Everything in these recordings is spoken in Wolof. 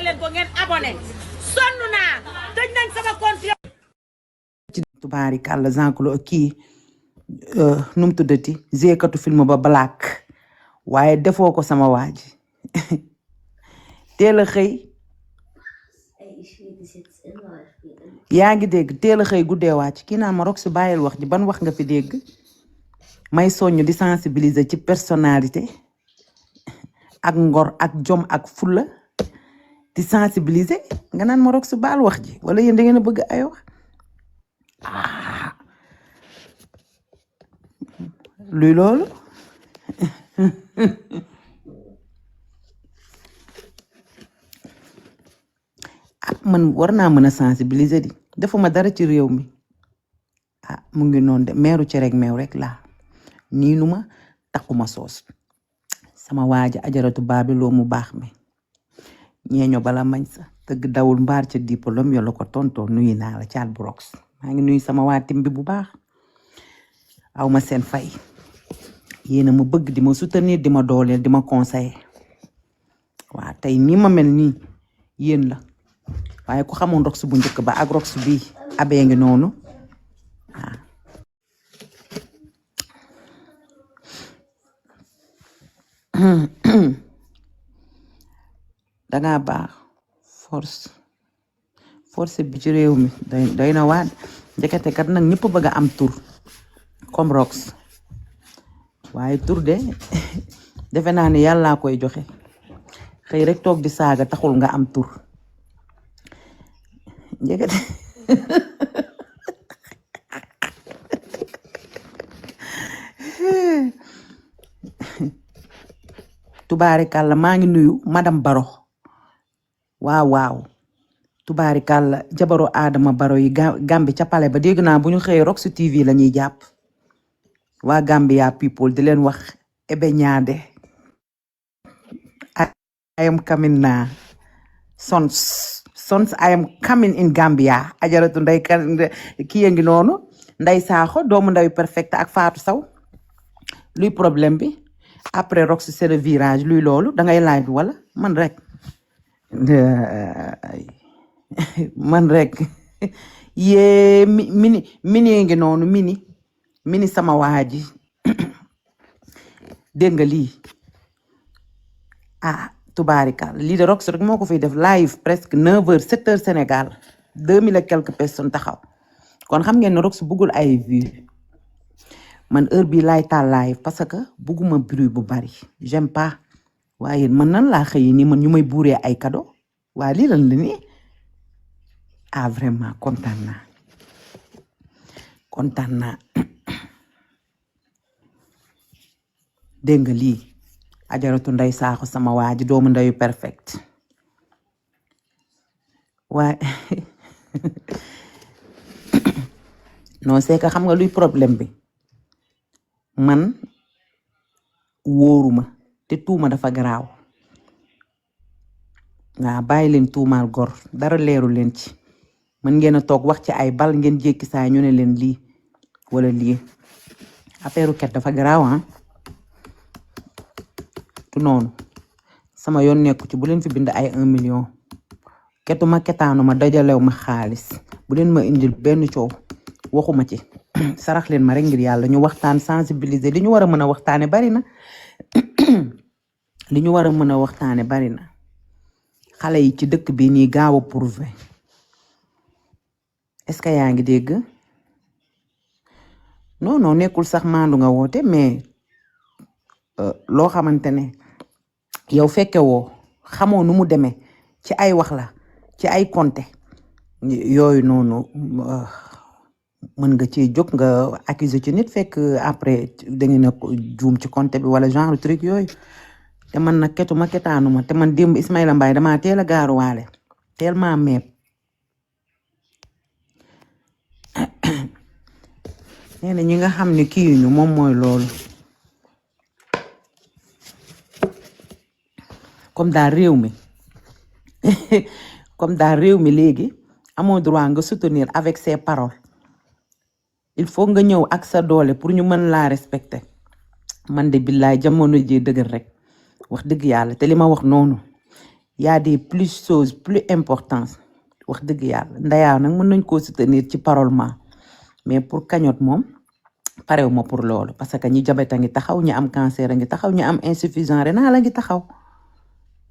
leen ko ngeen abonné sonn naa tëj nañ sama compte ci tubaari kàlla Jean-Claude kii nu mu tuddati jéekatu film ba Black waaye defoo ko sama waaji teel a xëy yaa ngi dégg teel a xëy guddee wàcc kii naan ma rok si bàyyil wax ji ban wax nga fi dégg may soññ di sensibiliser ci personnalité ak ngor ak jom ak fulla di sensibiliser nga naan ma rok si baal wax ji wala yéen da ngeen a bëgg ay wax luy loolu man war naa mën a sensibiliser di defuma dara ci réew mi mu ngi noonu de meeru ci rek meew rek laa nii nu ma takkuma soos sama waaja ajaratu baabi loo mu baax mi ñeeño bala mañ sa tëgg dawul mbaar ca diplôme yolu ko tonto nuyu naa la caat brox maa ngi nuyu sama waa tim bi bu baax aw ma seen fay yéena ma bëgg di ma soutenir di ma dooleel di ma conseiller waa tey nii ma mel nii yéen la waaye ku xamoon rox bu njëkk ba ak rox bi abee ngi noonu danga baax force bi ci réew mi day na waat njëkkate kat nag ñëpp bëgg a am tur comme rox waaye tur de defe naa ne yàllaa koy joxe xëy rek toog di saaga taxul nga am tur njëkkate tubaarikàlla maa ngi nuyu madame Baro waaw tubaarikàlla jabaru Adama Baro yi Gambi ca pale ba dégg naa bu ñu xëyee Rox TV la ñuy jàpp waa Gambia people di leen wax ebe ñaade I am coming na sons I am coming in Gambia ajaratu nday kii ngi noonu nday saaxo doomu ndaw perfect ak Fatou Saw luy problème bi après Rox c'est le virage luy loolu dangay live wala man rek yee mini ngi noonu mini sama waaji dégg nga lii tubaarikal lii de Rox rek moo ko fiy def live presque 9h 7h Sénégal 2000 et quelques personnes taxaw kon xam ngeen ne Rox bëggul ay vues man heure bii laay taal live parce que bëgguma bruit bu bari j'aime pas waaye man nan laa xëy nii man ñu may buuree ay cadeau waa lii lan la nii vraiment kontaan naa dégg nga lii ajaratu nday saaxu sama waa ji doomu ndayu perfect waaye non c'est que xam nga luy problème bi man wóoruma te tuuma dafa garaaw waa bàyyi leen tuumaal gor dara leeru leen ci mën ngeen a toog wax ci ay bal ngeen jékki saa ñu ne leen lii wala lii affaire ket dafa garaaw tu noonu sama yoon nekku ci bu leen fi bind ay 1 million ketuma ketaanu ma dajalew ma xaalis bu leen ma indil benn coow waxuma ci sarax leen ma rek ngir yàlla ñu waxtaan sensibiliser li ñu war a mën a waxtaane bari na li ñu war a mën a waxtaane bari na xale yi ci dëkk bi nii gaaw a prouver est-ce que yaa ngi dégg non nekkul sax maandu nga woote mais loo xamante ne yow fekke woo xamoo nu mu demee ci ay wax la ci ay compte yooyu noonu mën nga ci jóg nga accuser ci nit fekk après da ngeen a juum ci compte bi wala genre truc yooyu te man nag ketuma ketaanuma te man démb Ismaïla Mbaye damaa teel a gaaruwaale teel maa meeb nee na ñi nga xam ne kii ñu moom mooy loolu comme daal réew mi léegi amoo droit nga soutenir avec ses paroles il faut nga ñëw ak sa doole pour ñu mën laa respecter man de billaay jamono ji dëgër rek wax dëgg yàlla te li ma wax noonu y a des plus choses plus importantes wax dëgg yàlla ndayaa nag mën nañ koo soutenir ci parolement mais pour cagnotte moom parew ma pour loolu parce que ñi jabet a ngi taxaw ñi am cancer a ngi taxaw ñi am insuffisant rénal a ngi taxaw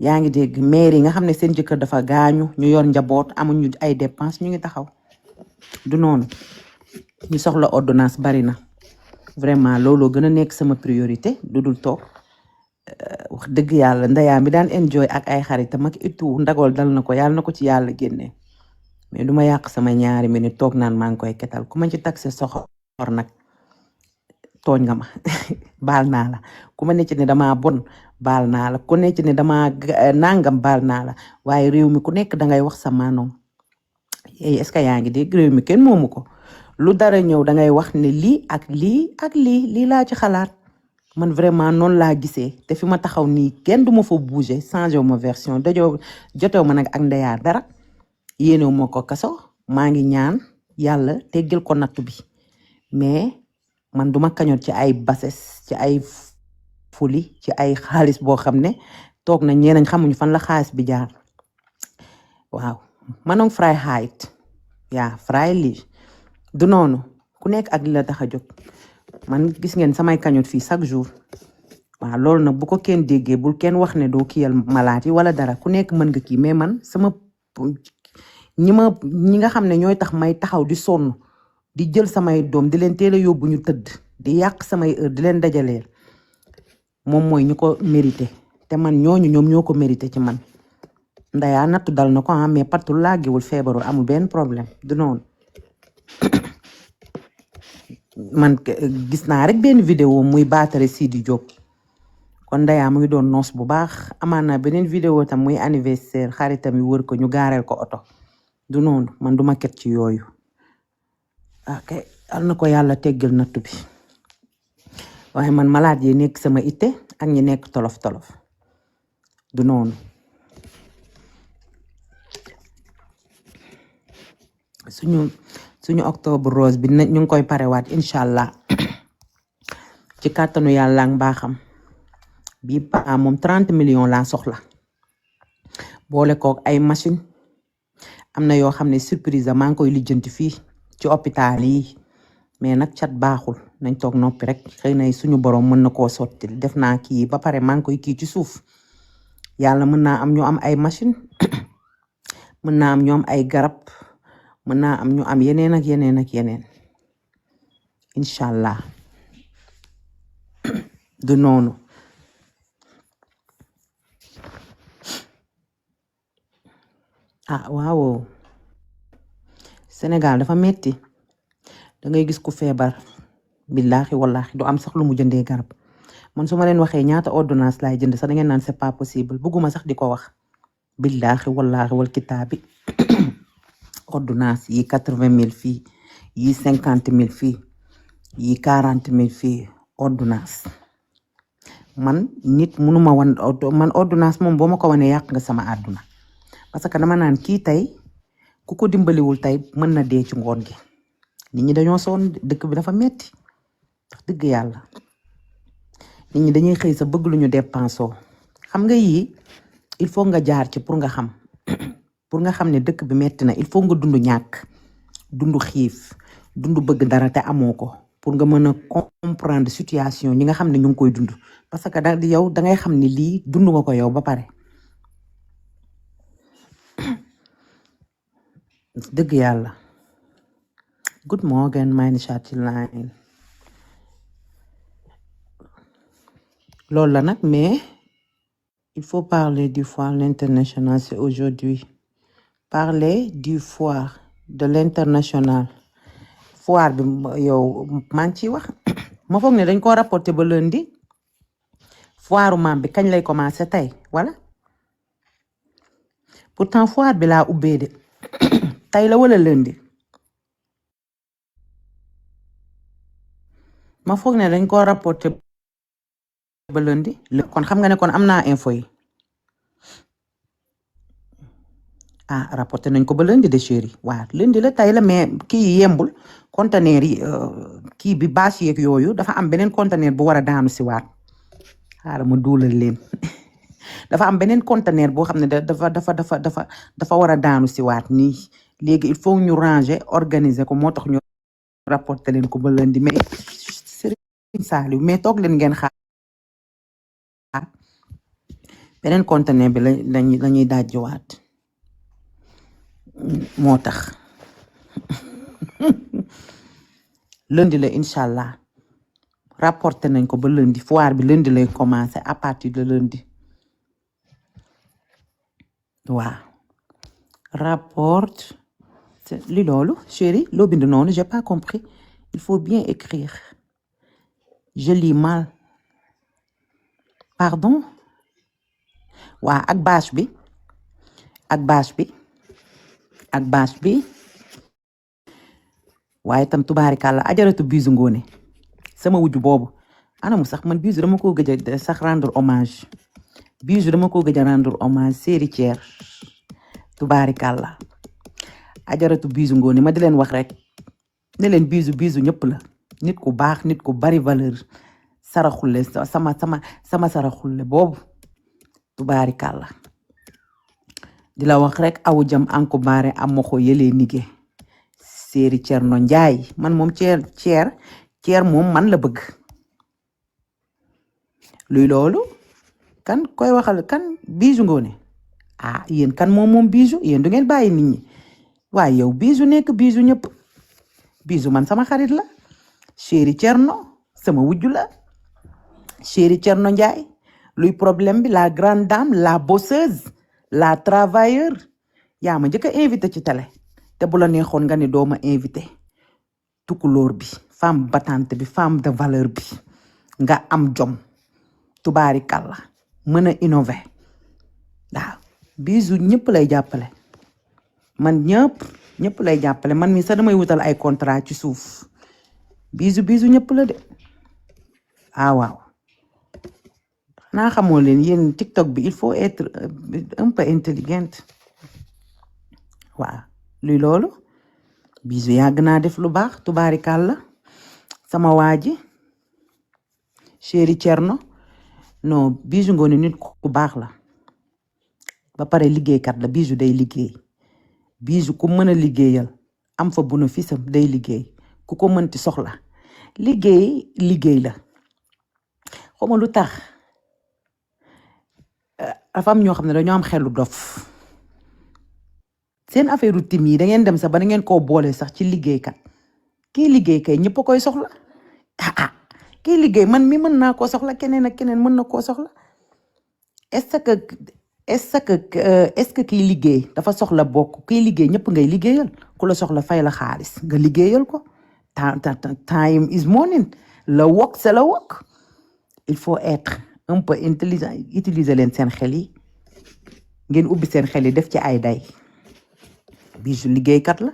yaa ngi dégg maire yi nga xam ne seen jëkkër dafa gaañu ñu yor njaboot amuñu ay dépense ñu ngi taxaw du noonu ñu soxla ordonnance bari na vraiment looloo gën a nekk sama priorité du dul toog wax dëgg yàlla ndayaa mi daan enjoy ak ay xaritam ak itu ndagool dal na ko yàlla na ko ci yàlla génne mais du ma yàq sama ñaari minute toog naan maa ngi koy ketal ku ma ci taxe soxor nag tooñ nga ma baal naa la ku ma ne ci ne damaa bon baal naa la ku ne ci ne damaa nangam baal naa la waaye réew mi ku nekk dangay wax sa maanoom est-ce que yaa ngi dégg réew mi kenn moomu ko lu dara ñëw dangay wax ne lii ak lii ak lii laa ci xalaat man vraiment noonu laa gisee te fi ma taxaw nii kenn du ma fa bouger changer ma version jotew ma nag ak ndeyaa dara yéenew ma ko kaso maa ngi ñaan yàlla teggil ko nattu bi mais man duma kañoot ci ay bases ci ay fuli ci ay xaalis boo xam ne toog na ñeenañ xamuñu fan la xaalis bi jaar waaw manong vrijheid yaa vrijelijk du noonu ku nekk ak li la tax a jóg man gis ngeen samay kañoot fii chaque jour waaw loolu nag bu ko kenn déggee bul kenn wax ne doo kiyal malaat yi wala dara ku nekk mën nga kii mais man sama ñi nga xam ne ñooy tax may taxaw di sonn di jël samay doom di leen teel a yóbbu ñu tëdd di yàq samay heure di leen dajaleel moom mooy ñu ko mérité te man ñooñu ñoom ñoo ko mérité ci man ndayaa nattu dal na ko mais partout laagiwul feebarul amul benn problème du noonu man gis naa rek benn vidéo muy baatare Sidi Diop kon ndayaa mu ngi doon noos bu baax amaan na beneen vidéo tam muy anniversaire xaritam yi wër ko ñu gaareel ko oto du noonu man duma ket ci yooyu ok al na ko yàlla teggal nattu bi waaye man malade yi nekk sama itte ak ñi nekk tolof du noonu suñu octobre rose bi ñu ngi koy parewaat incha allah ci kàttanu yàlla ak mbaaxam bii pa moom 30 millions laa soxla boole kook ay machine am na yoo xam ne surprise maa ngi koy lijjanti fii ci hôpital yi mais nag cat baaxul nañ toog noppi rek xëy na suñu borom mën na koo sotti def naa kii ba pare maa ngi koy kii ci suuf yàlla mën naa am ñu am ay machine mën naa am ñu am ay garab mën naa am ñu am yeneen ak yeneen incha allah du noonu waaw Sénégal dafa metti da ngay gis ku feebar billaahi wallaahi du am sax lu mu jëndee garab man su ma leen waxee ñaata ordonnance laay jënd sax da ngeen naan c'est pas possible bëgguma sax di ko wax billaahi wallaahi wal kitaabi ordonnance yi 80,000 fii yi 50,000 fii yi 40,000 fii ordonnance man nit munuma wan man ordonnance moom boo ma ko wanee yàq nga sama àdduna parce que dama naan kii tey ku ko dimbaliwul tey mën na dee ci ngoon gi nit ñi dañoo sonn dëkk bi dafa metti wax dëgg yàlla nit ñi dañuy xëy sa bëgg lu ñu dépensoo xam nga yii il faut nga jaar ci pour nga xam ne dëkk bi metti na il faut nga dund ñàkk dund xiif dund bëgg dara te amoo ko pour nga mën a comprendre situation ñi nga xam ne ñu ngi koy dund parce que yow dangay xam ne lii dund nga ko yow ba pare dëgg yàlla good morning meine Schatzilein loolu la nag mais il faut parler du foire l'international c'est aujourd'hui parler du foire de l'international foire bi yow maa ngi ciy wax ma foog ne dañ ko rapporté ba lundi foire maam bi kañ lay commencé tey wala pourtant foire bi laa ubbee de tey la wala lundi ma foog ne dañ ko rapporté ba lundi kon xam nga ne kon am naa info yi rapporté nañ ko ba lundi de chéri waaw lundi la tey la mais kii yi yembul conteneur yi kii bi bâche yeeg yooyu dafa am beneen conteneur bu war a daanu si waat xaaral ma duulal leen dafa am beneen conteneur boo xam ne dafa war a daanu si waat nii léegi il faut ñu ranger organiser ko moo tax ñu rapporter leen ko ba lundi mais Serigne Saliou mais toog leen ngeen xaar beneen conteneur bi lañuy dajjiwaat moo tax lundi la incha allah rapporter nañ ko ba lundi foire bi lundi lay commencer à partir de lundi waaw rapport li loolu chérie loo bind noonu j'ai pas compris il faut bien écrire je lis mal pardon waa ak bâche bi waaye tam tubaarikàlla ajaratu bisu ngoone sama wujju boobu anamu sax man bisu dama ko gëj a sax rendre hommage héritière tubaarikàlla ajaratu bisu ngoone ma di leen wax rek ne leen bisu ñëpp la nit ku baax nit ku bari valeur saraxulle sama saraxulle boobu tubaarikàlla di la wax rek awu jam anko baare am ma ko yëlee nige séeri Cerno Njaay man moom ceer moom man la bëgg luy loolu kan koy waxal kan bisu ngoone yéen kan moom bisu yéen du ngeen bàyyi nit ñi waaye yow bisu nekk bisu ñëpp bisu man sama xarit la chéri Cerno sama wujju la chéri Cerno Njaay luy problème bi la grande dame la bosseuse la travailleur yaa ma njëkk a invité ci télé te bu la neexoon nga ne doo ma invité tukulóor bi femme battante bi femme de valeur bi nga am jom tubaarikàlla mën a innover waaw bisu ñëpp lay jàppale man ñëpp lay jàppale man mi sax damay wutal ay contrat ci suuf bisu ñëpp la de waaw naa xamoo leen yéen TikTok bi il faut être un peu intelligente waaw luy loolu bisu yàgg naa def lu baax tubaarikàlla sama waaji chéri Cerno non bisu ngoone nit ku baax la ba pare liggéeykat la bisu day liggéey bisu ku mën a liggéeyal am fa bénéfice am day liggéey ku ko mënti soxla liggéey la xawma lu tax dafa am ñoo xam ne dañoo am xelu dof seen affaire routine yi da ngeen dem sax ba da ngeen koo boole sax ci liggéeykat kii liggéey kay ñëpp a koy soxla kii liggéey man mi mën naa koo soxla keneen ak keneen mën na koo soxla est-ce que kii liggéey dafa soxla bokk kii liggéey ñëpp ngay liggéeyal ku la soxla fay la xaalis nga liggéeyal ko time is money la wok c'est la wok il faut être un peu intelligent utiliser leen seen xel yi ngeen ubbi seen xel yi def ci ay day bisu liggéeykat la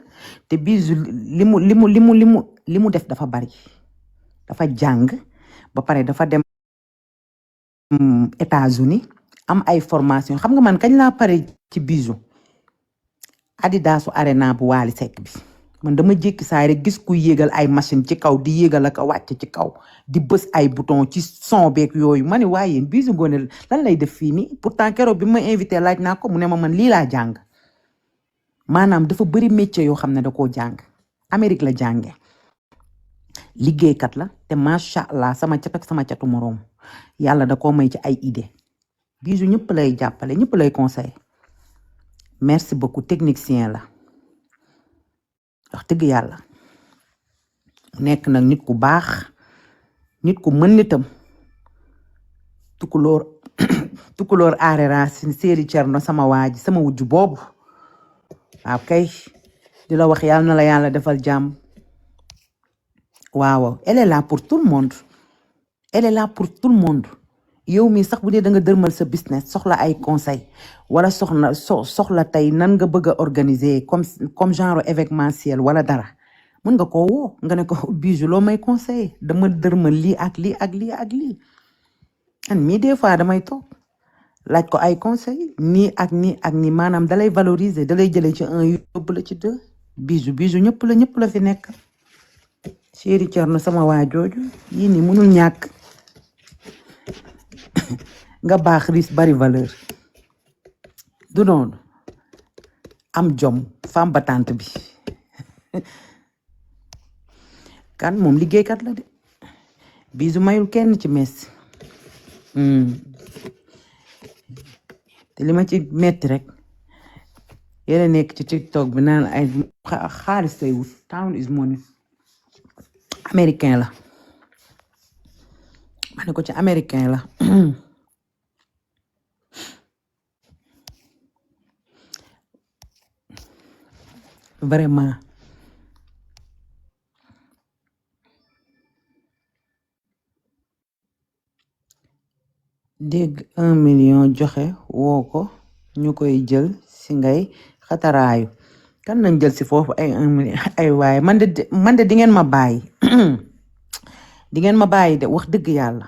te bisu li mu def dafa bari dafa jàng ba pare dafa dem États-Unis am ay formation xam nga man kañ laa pare ci bisu Adidasu Arena bu Wally Seck bi man dama jékki saa rek gis ku yéegal ay machine ci kaw di yéegal ak wàcc ci kaw di bës ay bouton ci son beeg yooyu ma ne waaye yéen bisu ngoone lan lay def fii nii pourtant keroog bi ma invité laaj naa ko mu ne ma man lii laa jàng maanaam dafa bëri métier yoo xam ne da koo jàng Amérique la jànge liggéeykat la te macha allah sama cat ak sama catu moroom yàlla da koo may ci ay idée bisu ñëpp lay jàppale ñëpp lay conseil merci beaucoup technicien la wax dëgg yàlla nekk nag nit ku baax nit ku mën nitam tukulóor aarera sin séeri Cerno sama waaji sama wujju boobu waaw kay di la wax yàlla na la yàlla defal jàmm waaw elle est là pour tout le monde yow mi sax bu dee da nga dërmal sa business soxla ay conseil wala soxla tey nan nga bëgg a organiser comme genre événementiel wala dara mën nga koo woo nga ne ko Bijou loo may conseil dama dërmal lii ak lii ak lii ak lii an mii des fois damay toog laaj ko ay conseil nii ak nii maanaam dalay valoriser dalay jëlee ci 1 yóbbu la ci 2 Bijou ñëpp la fi nekk chéri Cerno sama waa jooju yii nii mënul ñàkk nga baax riis bari valeur du noonu am jom femme battante bi kan moom liggéeykat la de bisu mayul kenn ci mes te li ma ci metti rek yéen nekk ci TikTok bi naan ay xaalis tay wut town is money américain la ma ne ko ci américain la vraiment dégg 1 million joxe woo ko ñu koy jël si ngay xataraayu kan nañ jël si foofu ay 1 million ay waaye man de di ngeen ma bàyyi di ngeen ma bàyyi de wax dëgg yàlla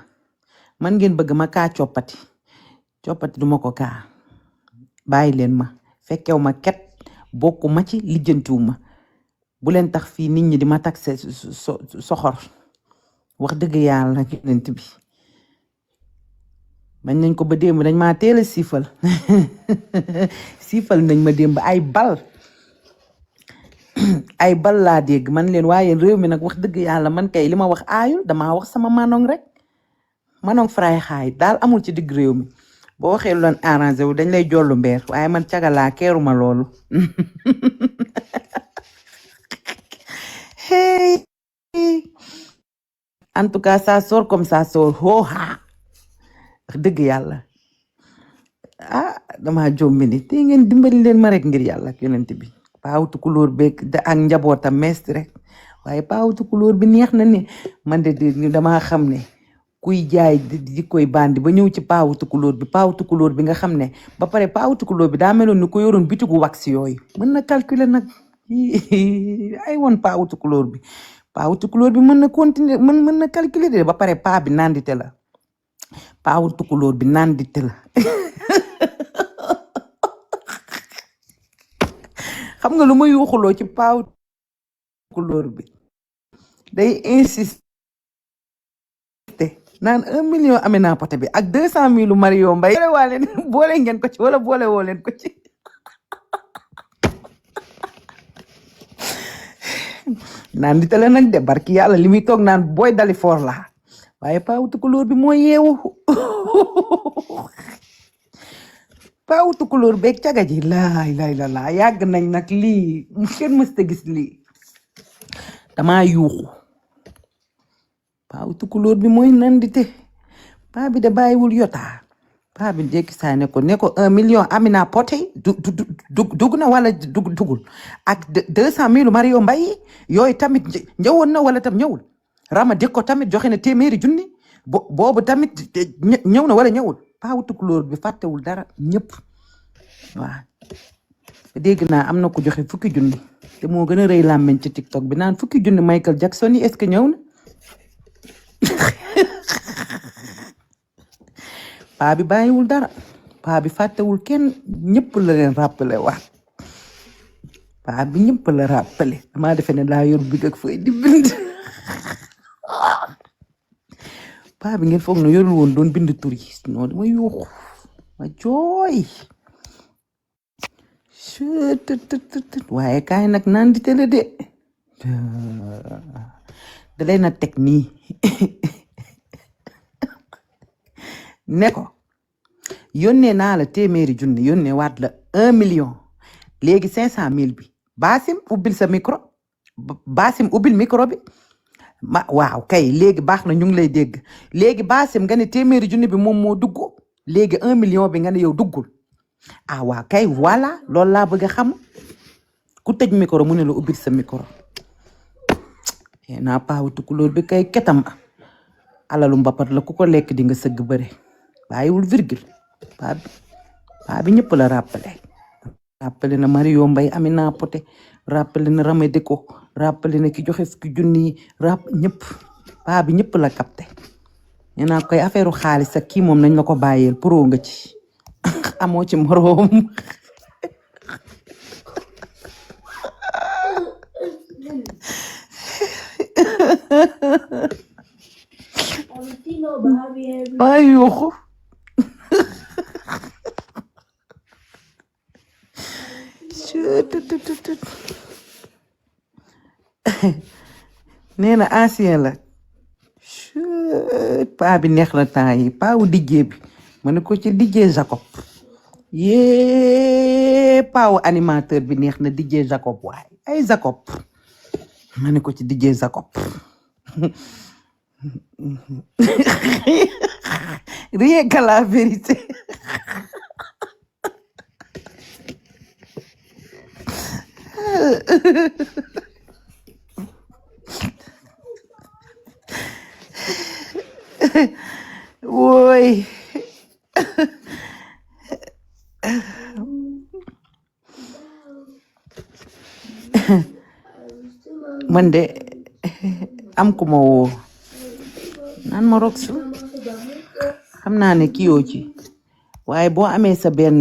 man ngeen bëgg ma kaa coppati duma ko kaa bàyyi leen ma fekkew ma ket bokku ma ci lijjantiwu ma bu leen tax fii nit ñi di ma taxe soxor wax dëgg yàlla yonent bi bañ nañ ko ba démb dañ maa teel a siifal siifal nañ ma démb ay bal laa dégg man leen waaye réew mi nag wax dëgg yàlla man kay li ma wax aayul damaa wax sama manong rek manong fray xaay daal amul ci digg réew mi boo waxee lu leen arrangé wu dañ lay jollu mbeer waaye man cagalaa keeruma loolu hey en tout cas ça sort comme ça sort hoo-ha wax dëgg yàlla dama jombi ni te ngeen dimbali leen ma rek ngir yàlla ak yonent bi paawutu couleur beeg ak njabootam meesti rek waaye paawutu couleur bi neex na ni man de dama xam ne kuy jaay di koy bandi ba ñëw ci paawutu couleur bi nga xam ne ba pare paawutu couleur bi daa meloon ni ko yoroon bitigu wax yooyu mën na calculer nag ay woon paawutu couleur bi mën na continuer mën na calculer de ba pare paa bi nandite la paawutu couleur bi nandite la xam nga lu ma yuuxuloo ci paawutu couleur bi day insister naan 1 million Amina Poté bi ak 200,000 Mario Mbaye boole ngeen ko ci wala boole woo leen ko ci naan di tale nag de barki yàlla li muy toog naan booy dali foor la waaye paawutu couleur bi moo yeewu paawutu couleur beeg caga ji laay la yàgg nañ nag lii kenn mësta gis lii dama yuuxu paawutu couleur bi mooy nandite paa bi de bàyyiwul yotaa paa bi jékki saa ne ko 1 million Amina Poté dugg na wala dugul ak 200,000 Mario Mbaye yooyu tamit ñëwoon na wala tam ñëwul Rama Dikko tamit joxe na 100,000 boobu tamit ñëw na wala ñëwul paawutu couleur bi fàttewul dara ñëpp waaw dégg naa am na ko joxe 10,000 te moo gën a rëy làmmeñ ci TikTok bi naan 10,000 Michael Jackson yi est-ce que ñëw na paa bi bàyyiwul dara paa bi fàttewul kenn ñëpp la leen rappelé waat paa bi ñëpp la rappelé damaa defe ne laa yor big ak fay di bind paa bi ngeen foog na yorul woon doon bind tur yi non dama yuuxu ma jooy waaye kaay nag naan di tele de da lay na teg nii ne ko yónnee naa la 100,000 yónnee waat la 1 million léegi 500,000 bi Basim ubbil sa micro Basim ubbil micro bi waaw kay léegi baax na ñu ngi lay dégg léegi Basim nga ne 100,000 bi moom moo dugg léegi 1 million bi nga ne yow duggul waaw kay voilà loolu laa bëgg a xam ku tëj micro mu ne la ubbil sa micro naa paawutu couleur bi kay ketam alalu mbapat la ku ko lekk di nga sëgg bëre bàyyiwul virgule paa bi ñëpp la rappelé na Mario Mbaye Amina Poté rappelé na Rama Dikko rappelé na ki joxe 10,000 ñëpp paa bi ñëpp la capté nee naa koy affaire xaalis ak kii moom nañ la ko bàyyeel pro nga ci amoo ci moroom ay yuuxu nee na ancien la paa bi neex na temps yi paa wu dijjee bi ma ne ko ci dijjee Jacob yee paa wu animateur bi neex na dijjee Jacob waay ay Jacob ma ne ko ci dijjee Jacob rien que la vérité wooy man de am ku ma woo naan ma rox xam naa ne kiyoo ci waaye boo amee sa benn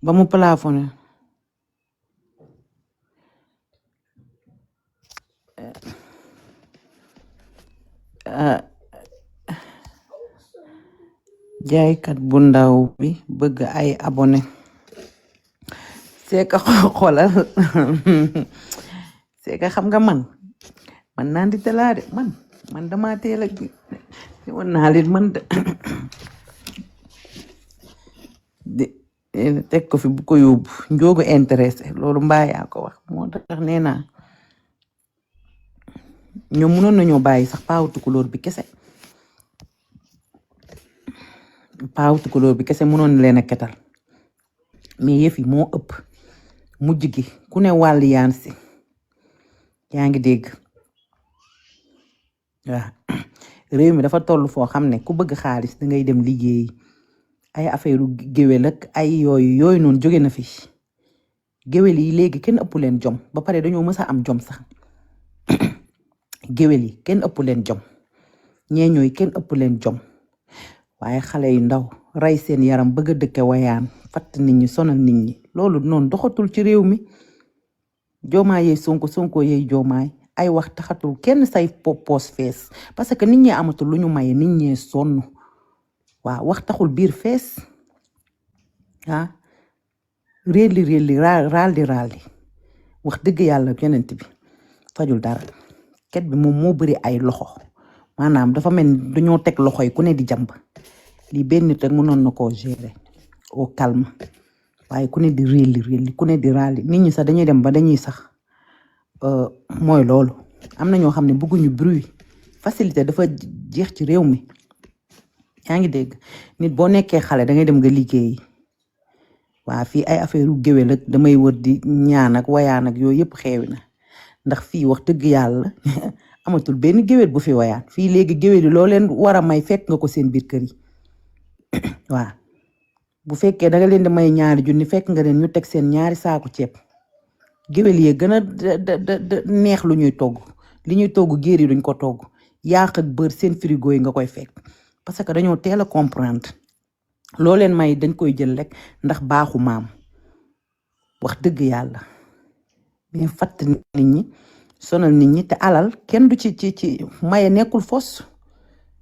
ba mu plafonné jaaykat bu ndaw bi bëgg ay abonné c'est que xoolal c'est que xam nga man naan di talaa de man dama teel a woon naa leen man de teg ko fi bu ko yóbbu njoogu intéressé loolu mbaa yaa ko wax moo tax nee naa ñoom mënoon nañoo bàyyi sax paawutu couleur bi kese mënoon na leen a ketal mais yëf yi moo ëpp mujj gi ku ne wàll yaan si yaa ngi dégg waaw réew mi dafa toll foo xam ne ku bëgg xaalis da ngay dem liggéey ay affaire géwél ak ay yooyu noonu jóge na fi géwél yi léegi kenn ëpp leen jom ba pare dañoo mës a am jom sax géwél yi kenn ëpp leen jom ñee ñooy kenn ëpp leen jom waaye xale yu ndaw rey seen yaram bëgg a dëkke wayaan fatt nit ñi sonal nit ñi loolu noonu doxatul ci réew mi joomaay yey sonko yey joomaay ay wax taxatul kenn say poos fees parce que nit ñi amatul lu ñu maye nit ñee sonn waaw wax taxul biir fees ah réeli raaldi wax dëgg yàlla yonent bi fajul dara ket bi moom moo bëri ay loxo maanaam dafa mel ni dañoo teg loxo yi ku ne di jàmb lii benn nit rek mënoon na koo gérer au calme waaye ku ne di réeli ku ne di raali nit ñi sax dañuy dem ba dañuy sax mooy loolu am na ñoo xam ne bëgguñu bruit facilité dafa jeex ci réew mi yaa ngi dégg nit boo nekkee xale da ngay dem nga liggéey waa fii ay affaire u géwél ak damay wër di ñaan ak wayaan ak yooyu yëpp xeewi na ndax fii wax dëgg yàlla amatul benn géwél bu fi wayaan fii léegi géwél yi loo leen war a may fekk nga ko seen biir kër yi waaw bu fekkee da nga leen di may ñaari junni fekk nga leen ñu teg seen ñaari saaku ceeb géwél yi gën a neex lu ñuy togg li ñuy togg géer yi duñ ko togg yàq ak bër seen frigo yi nga koy fekk parce que dañoo teel a comprendre loo leen may dañ koy jël rek ndax baaxu maam wax dëgg yàlla mais fatt nit ñi sonal nit ñi te alal kenn du ci maye nekkul fos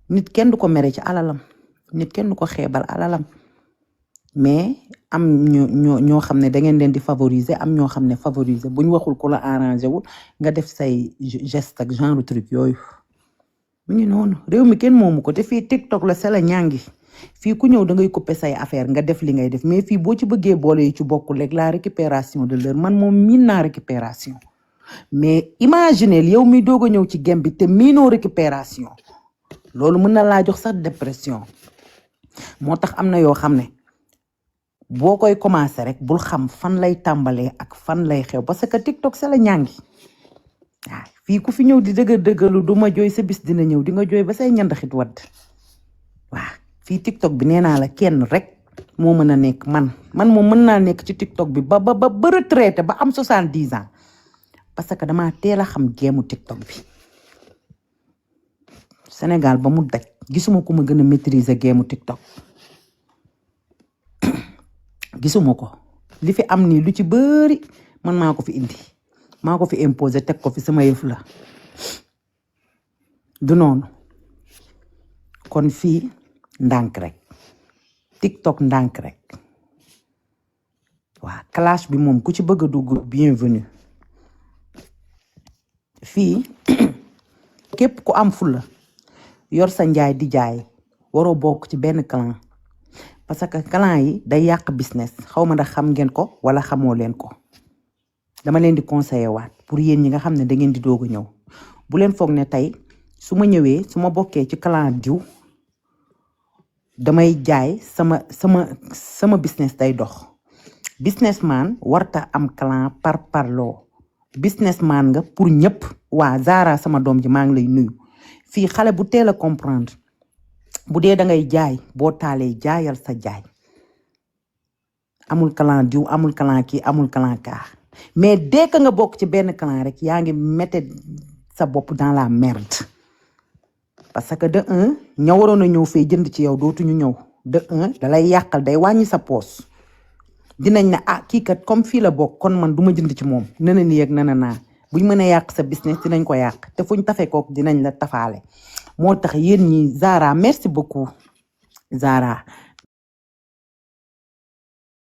nit kenn du ko mere ci alalam nit kenn du ko xeebal alalam mais am ñoo xam ne da ngeen leen di favoriser am ñoo xam ne favoriser buñ waxul ku la arrangé wul nga def say geste ak genre truc yooyu mu ngi noonu réew mi kenn moomu ko te fii TikTok la sela ñaangi fii ku ñëw da ngay couper say affaire nga def li ngay def mais fii boo ci bëggee boole yi ci bokkul rek la récupération de l'heure man moom miin naa récupération mais imaginez yow mi doog a ñëw ci gem bi te miinoo récupération loolu mën na laa jox sax dépression moo tax am na yoo xam ne boo koy commencé rek bul xam fan lay tàmbalee ak fan lay xew parce que TikTok sa la ñaangi waaw fii ku fi ñëw di dëggalu du ma jooy sa bis dina ñëw di nga jooy ba say ñandaxit wadd waaw fii TikTok bi nee naa la kenn rek moo mën a nekk man moom mën naa nekk ci TikTok bi ba retraité ba am 70 ans parce que damaa teel a xam géemu TikTok bi Sénégal ba mu daj gisuma ku ma gën a maîtriser géemu TikTok gisuma ko li fi am nii lu ci bëri man maa ko fi indi maa ko fi imposé teg ko fi sama yëf la du noonu kon fii ndànk rek TikTok ndànk rek waa clash bi moom ku ci bëgg a dugg bienvenue fii képp ku am fulla yor sa njaay di jaay waroo bokk ci benn clan parce que clan yi day yàq business xaw ma ndax xam ngeen ko wala xamoo leen ko dama leen di conseiller waat pour yéen ñi nga xam ne da ngeen di doog a ñëw bu leen foog ne tey su ma ñëwee su ma bokkee ci clan diw damay jaay sama business day dox businessman warta am clan par parloo businessman nga pour ñëpp waa Zara sama doom ji maa ngi lay nuyu fii xale bu teel a comprendre bu dee da ngay jaay boo taalee jaayal sa jaay amul clan diw amul clan kii amul clan kaa mais dès que nga bokk ci benn clan rek yaa ngi mette sa bopp dans la merde parce que de un ña waroon a ñëw fee jënd ci yow dootuñu ñëw de un dalay yàqal day wàññi sa poos dinañ ne kii kat comme fii la bokk kon man du ma jënd ci moom nana nii ak nana naa buñ mën a yàq sa business dinañ ko yàq te fuñ tafe kook dinañ la tafaale moo tax yéen ñi Zara merci beaucoup Zara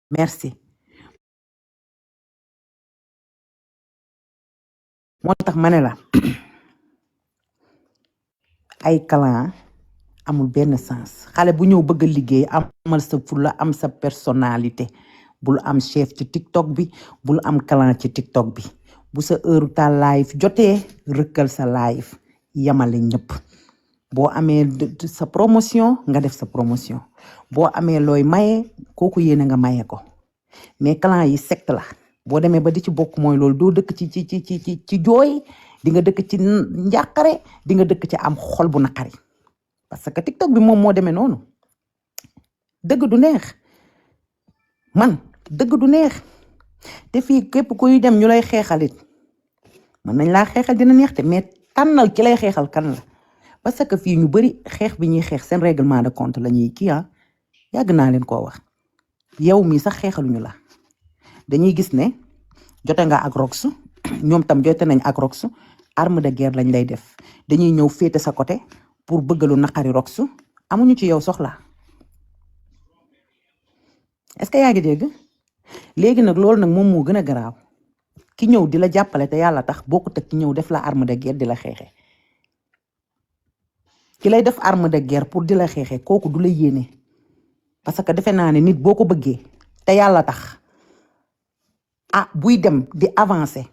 merci moo tax ma ne la ay clan amul benn sens xale bu ñëw bëgg a liggéey amal sa fulla am sa personnalité bul am chef ci TikTok bi bul am clan ci TikTok bi bu sa heure ta live jotee rëkkal sa live yamale ñëpp boo amee sa promotion nga def sa promotion boo amee looy maye kooku yéene nga maye ko mais clan yi secte la boo demee ba di ci bokk mooy loolu doo dëkk ci jooy di nga dëkk ci njàqare di nga dëkk ci am xol bu naqari parce que TikTok bi moom moo demee noonu dëgg du neex man dëgg du neex te fii képp kuy dem ñu lay xeexalit mën nañ laa xeexal dina neex te mais tànnal ki lay xeexal kan la parce que fii ñu bari xeex bi ñuy xeex seen règlement de compte la ñuy kii yàgg naa leen koo wax yow mii sax xeexaluñu la dañuy gis ne jote nga ak Rox ñoom tam jote nañ ak Rox arme de guerre lañ lay def dañuy ñëw féete sa côté pour bëggalu naqari Rox amuñu ci yow soxla est-ce que yaa ngi dégg léegi nag loolu nag moom moo gën a garaaw ki ñëw di la jàppale te yàlla tax bokkut ak ki ñëw def la arme de guerre di la xeexe ki lay def arme de guerre pour di la xeexe kooku du la yéene parce que defe naa ne nit boo ko bëggee te yàlla tax buy dem di avancer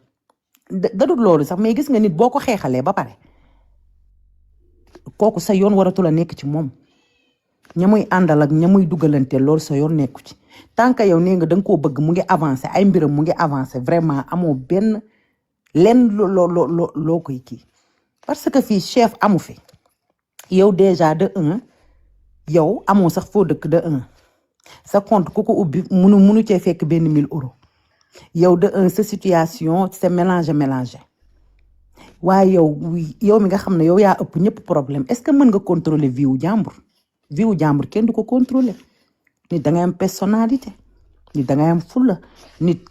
dadut loolu sax mais gis nga nit boo ko xeexalee ba pare kooku sa yoon waratul a nekk ci moom ña muy àndal ak ña muy dugalante loolu sa yoon nekku ci tant que yow nee nga da nga koo bëgg mu ngi avancer ay mbiram mu ngi avancer vraiment amoo benn lenn loo koy kii parce que fii chef amu fi yow déjà de un yow amoo sax foo dëkk de un sa compte ku ko ubbi munu cee fekk benn 1000 euros yow de un sa situation c'est mélangé waaye yow mi nga xam ne yow yaa ëpp ñëpp problème est-ce que mën nga contrôler vie wu jàmbur kenn du ko contrôler nit da ngay am personnalité nit da ngay am fulla nit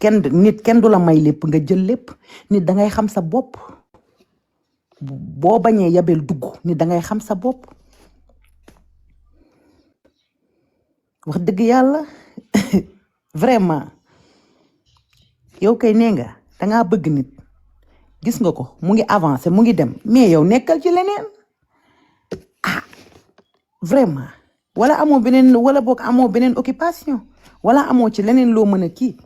kenn du la may lépp nga jël lépp nit da ngay xam sa bopp boo bañee yabel dugg nit da ngay xam sa bopp wax dëgg yàlla vraiment yow kay nee nga dangaa bëgg nit gis nga ko mu ngi avancé mu ngi dem mais yow nekkal ci leneen vraiment wala amoo beneen occupation wala amoo ci leneen loo mën a kii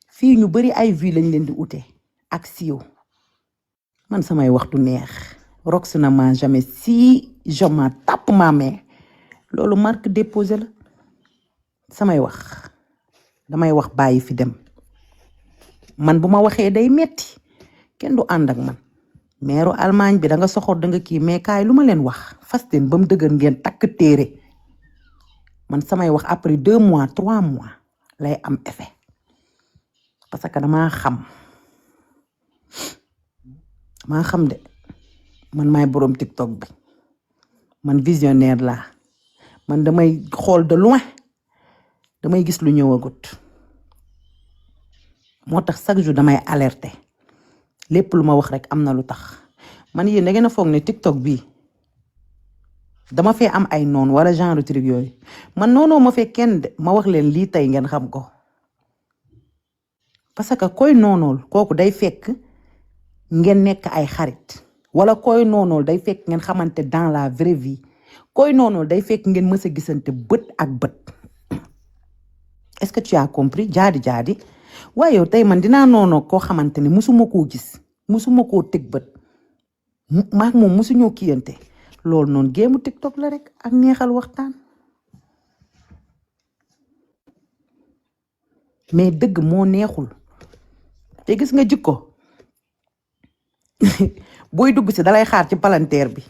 fii ñu bari ay vie lañ leen di ute ak siiw man samay waxtu neex Rox na ma jamais si je m'en tape ma main loolu marque déposé la samay wax damay wax bàyyi fi dem man bu ma waxee day metti kenn du ànd ak man meeru Allemagne bi da nga soxor da nga kii mais kaay lu ma leen wax fasten ba mu dëgër ngeen takk téere man samay wax après 2 mois 3 mois lay am effet parce que damaa xam de man maay boroom TikTok bi man visionnaire laa man damay xool de loin damay gis lu ñëwagut moo tax chaque jour damay alerter lépp lu ma wax rek am na lu tax man yéen da ngeen a foog ne TikTok bi dama fee am ay noon wala genre truc yooyu man noonoo ma fee kenn de ma wax leen lii tey ngeen xam ko parce que koy noonool kooku day fekk ngeen nekk ay xarit wala koy noonool day fekk ngeen xamante dans la vraie vie koy noonool day fekk ngeen mës a gisante bët ak bët est-ce que tu as compris jaadi waaye yow tey man dinaa noonoo koo xamante ne musuma koo gis musuma koo teg bët maak moom musuñoo kiyante loolu noonu géemu TikTok la rek ak neexal waxtaan mais dëgg moo neexul te gis nga jikko booy dugg si dalay xaar ci palanteer bi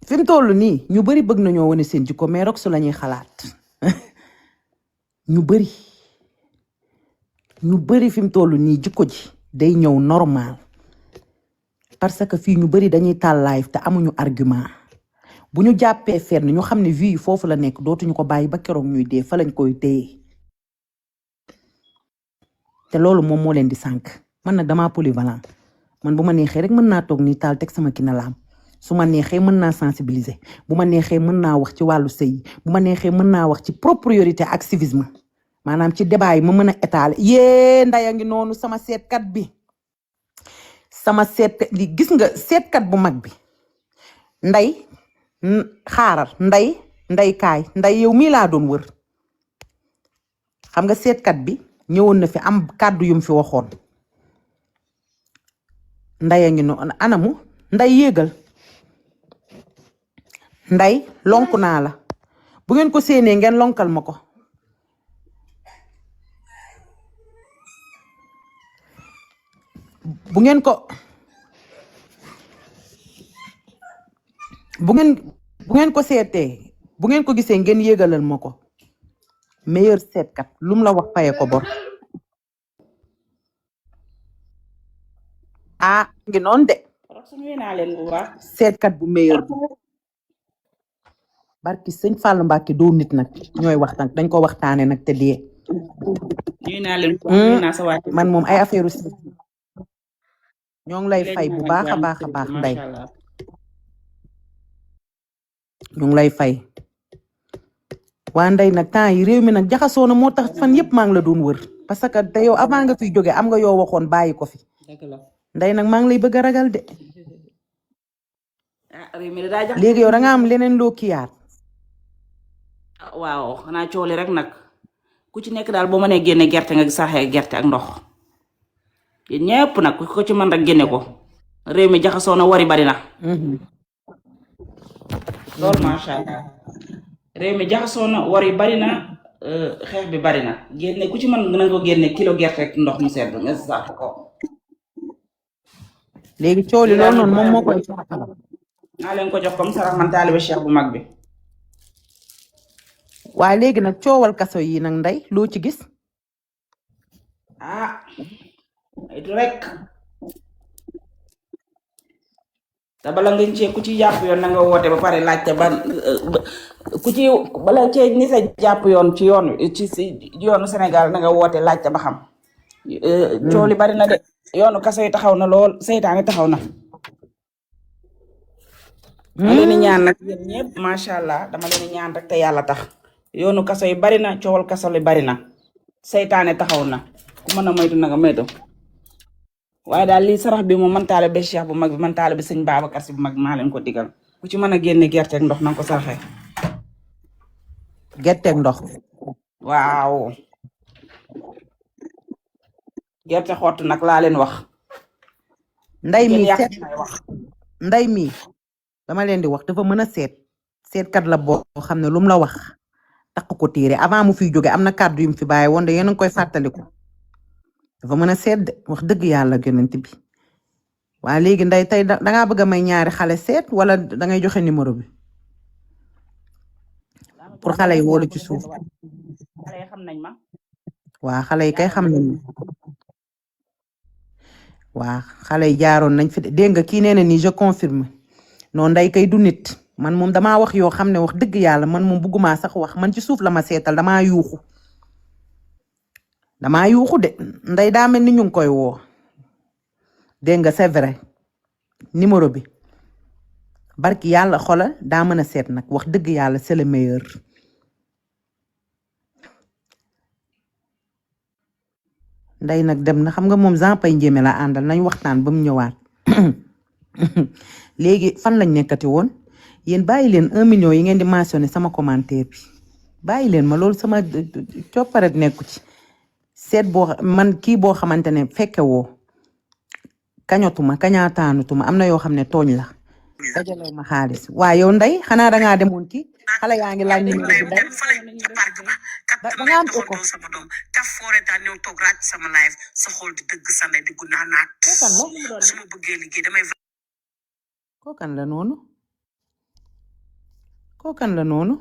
fi mu toll nii ñu bari bëgg nañoo wane seen jikko mais rek su la ñuy xalaat ñu bari fi mu toll nii jikko ji day ñëw normal parce que fii ñu bari dañuy taal live te amuñu argument bu ñu jàppee fenn ñu xam ne vie yi foofu la nekk dootuñu ko bàyyi ba keroog ñuy dee fa lañ koy téye te loolu moom moo leen di sànk man nag damaa polyvalent man bu ma neexee rek mën naa toog nii taal teg sama kinalaam su ma neexee mën naa sensibiliser bu ma neexee mën naa wax ci wàllu sëy bu ma neexee mën naa wax ci propriété ak civisme maanaam ci débat yi ma mën a étaler yee ndaya ngi noonu sama seetkat bi sama seetkat li gis nga seetkat bu mag bi nday xaaral nday kaay nday yow mii laa doon wër xam nga seetkat bi ñëwoon na fi am kàddu yum fi waxoon ndaya ngi noonu anamu nday yéegal nday lonk naa la bu ngeen ko séenee ngeen lonkal ma ko bu ngeen ko seetee bu ngeen ko gisee ngeen yéegalal ma ko meilleur seetkat lum la wax faye ko bor ngi noonu de seetkat bu meilleur bi barki sëñ Fallou Mbacke doo nit nag ñooy waxtaan dañ ko waxtaane nag te dee man moom ay affaire si ñoo ngi lay fay bu baax a baax nday ñu ngi lay fay waa nday nag temps yi réew mi nag jaxasoo na moo tax fan yëpp maa ngi la doon wër parce que te yow avant nga fiy jóge am nga yoo waxoon bàyyi ko fi nday nag maa ngi lay bëgg a ragal de léegi yow da nga am leneen loo kiyaat waaw xanaa cooli rek nag ku ci nekk daal boo mënee génne gerte nga saxee gerte ak ndox yéen ñëpp nag ku ko ci mën rek génne ko réew mi jaxasoo na wari bari na loolu macha allah réew mi jaxasoo na wari bari na xeex bi bari na génne ku ci mën na ko génne kilo gerte ak ndox mu sedd nga sax ko léegi cooli loolu noonu moom moo koy naa leen ko jox comme sarax man taalibe cheikh bu mag bi waaye léegi nag coowal kaso yi nag nday loo ci gis itu rek te bala nga cee ku ci jàpp yoon na nga woote ba pare laajte ba ku ci bala cee ni sa jàpp yoon ci yoonu Sénégal na nga woote laajte ba xam coow li bari na de yoonu kaso yi taxaw na lool seytaane taxaw na ma leen di ñaan nag yéen ñëpp macha allah dama leen di ñaan rek te yàlla tax yoonu kaso yi bari na coowal kaso li bari na seytaane taxaw na ku mën a moytu na nga moytu waaye daal lii sarax bi moom man taalibe Cheikh bu mag bi man taalibe sëñ Babacar Si bu mag maa leen ko digal ku ci mën a génne gerte ak ndox na nga ko saraxee gerte ak ndox waaw gerte xott nag laa leen wax nday mi dama leen di wax dafa mën a seetkat la boo xam ne lu mu la wax takk ko téere avant mu fiy jóge am na kàddu yu mu fi bàyyi woon de yéen a ngi koy fàttaliku dafa mën a seet de wax dëgg yàlla gënant bi waaye léegi nday tey dangaa bëgg a may ñaari xale seet wala dangay joxe numéro bi pour xale yi wóolu ci suuf xale yi xam nañ ma waa xale yi kay xam nañ ma waa xale yi jaaroon nañ fi dégg nga kii nee na nii je confirme non nday kay du nit man moom damaa wax yoo xam ne wax dëgg yàlla man moom bëgguma sax wax man ci suuf la ma seetal damaa yuuxu de nday daa mel ni ñu ngi koy woo dégg nga c'est vrai numéro bi barki yàlla xola daa mën a seet nag wax dëgg yàlla c'est le meilleur nday nag dem na xam nga moom Jean Pay Njémé la àndal nañ waxtaan ba mu ñëwaat léegi fan lañ nekkati woon yéen bàyyi leen 1 million yi ngeen di mentionné sama commentaire bi bàyyi leen ma loolu sama copparet nekku ci seet boo man kii boo xamante ne fekke woo kañotuma kañaataanutuma am na yoo xam ne tooñ la dajalew ma xaalis waa yow nday xanaa dangaa demoon ki xale yaa ngi laaj numéro bi nday danga am écho kookan la noonu kookan la noonu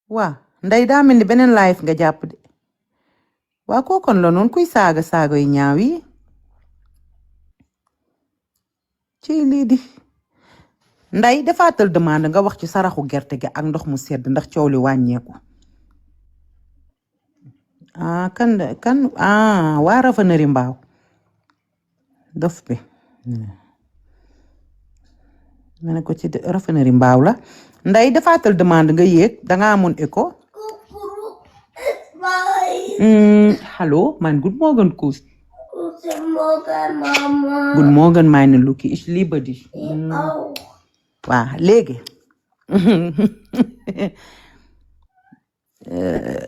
waa nday daa mel ni beneen live nga jàpp de waa kookan la noonu kuy saaga yu ñaaw yi ci lii di nday defaatal demande nga wax ci saraxu gerte gi ak ndox mu sedd ndax coow li wàññeeku kan waa Raffinerie Mbao dof bi ma ne ko ci Raffinerie Mbao la nday defaatal demande nga yéeg danga amoon écho hallo man good morning kus good morning meine Luki ich liebe dich waa léegi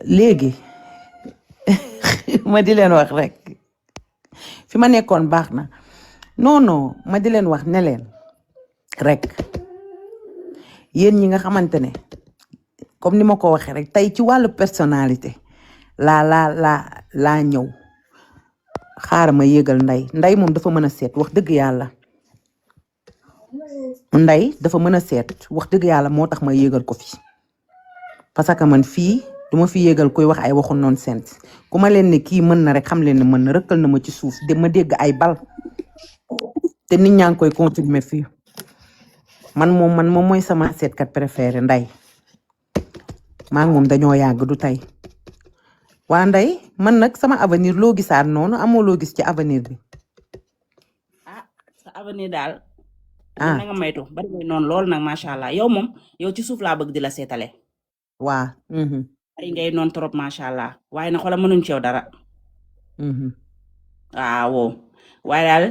léegi ma di leen wax rek fi ma nekkoon baax na non ma di leen wax ne leen rek yéen ñi nga xamante ne comme ni ma ko waxee rek tey ci wàllu personnalité laa ñëw xaaral ma yéegal nday moom dafa mën a seet wax dëgg yàlla nday dafa mën a seet wax dëgg yàlla moo tax ma yéegal ko fi parce que man fii duma fi yéegal koy wax ay waxu nonsense ku ma leen ne kii mën na rek xam leen ne mën na rëkkal na ma ci suuf de ma dégg ay bal te nit ñaa ngi koy confirmer fii man moom mooy sama seetkat préféré nday maa ngi moom dañoo yàgg du tey waa nday man nag sama avenir loo gisaat noonu amoo loo gis ci avenir bi sa avenir daal na nga maytu bari ngay noonu loolu nag macha allah yow moom yow ci suuf laa bëgg di la seetale waa bari ngay noonu trop macha allah waaye na xoolal mënuñ ci yow dara waaw waaye daal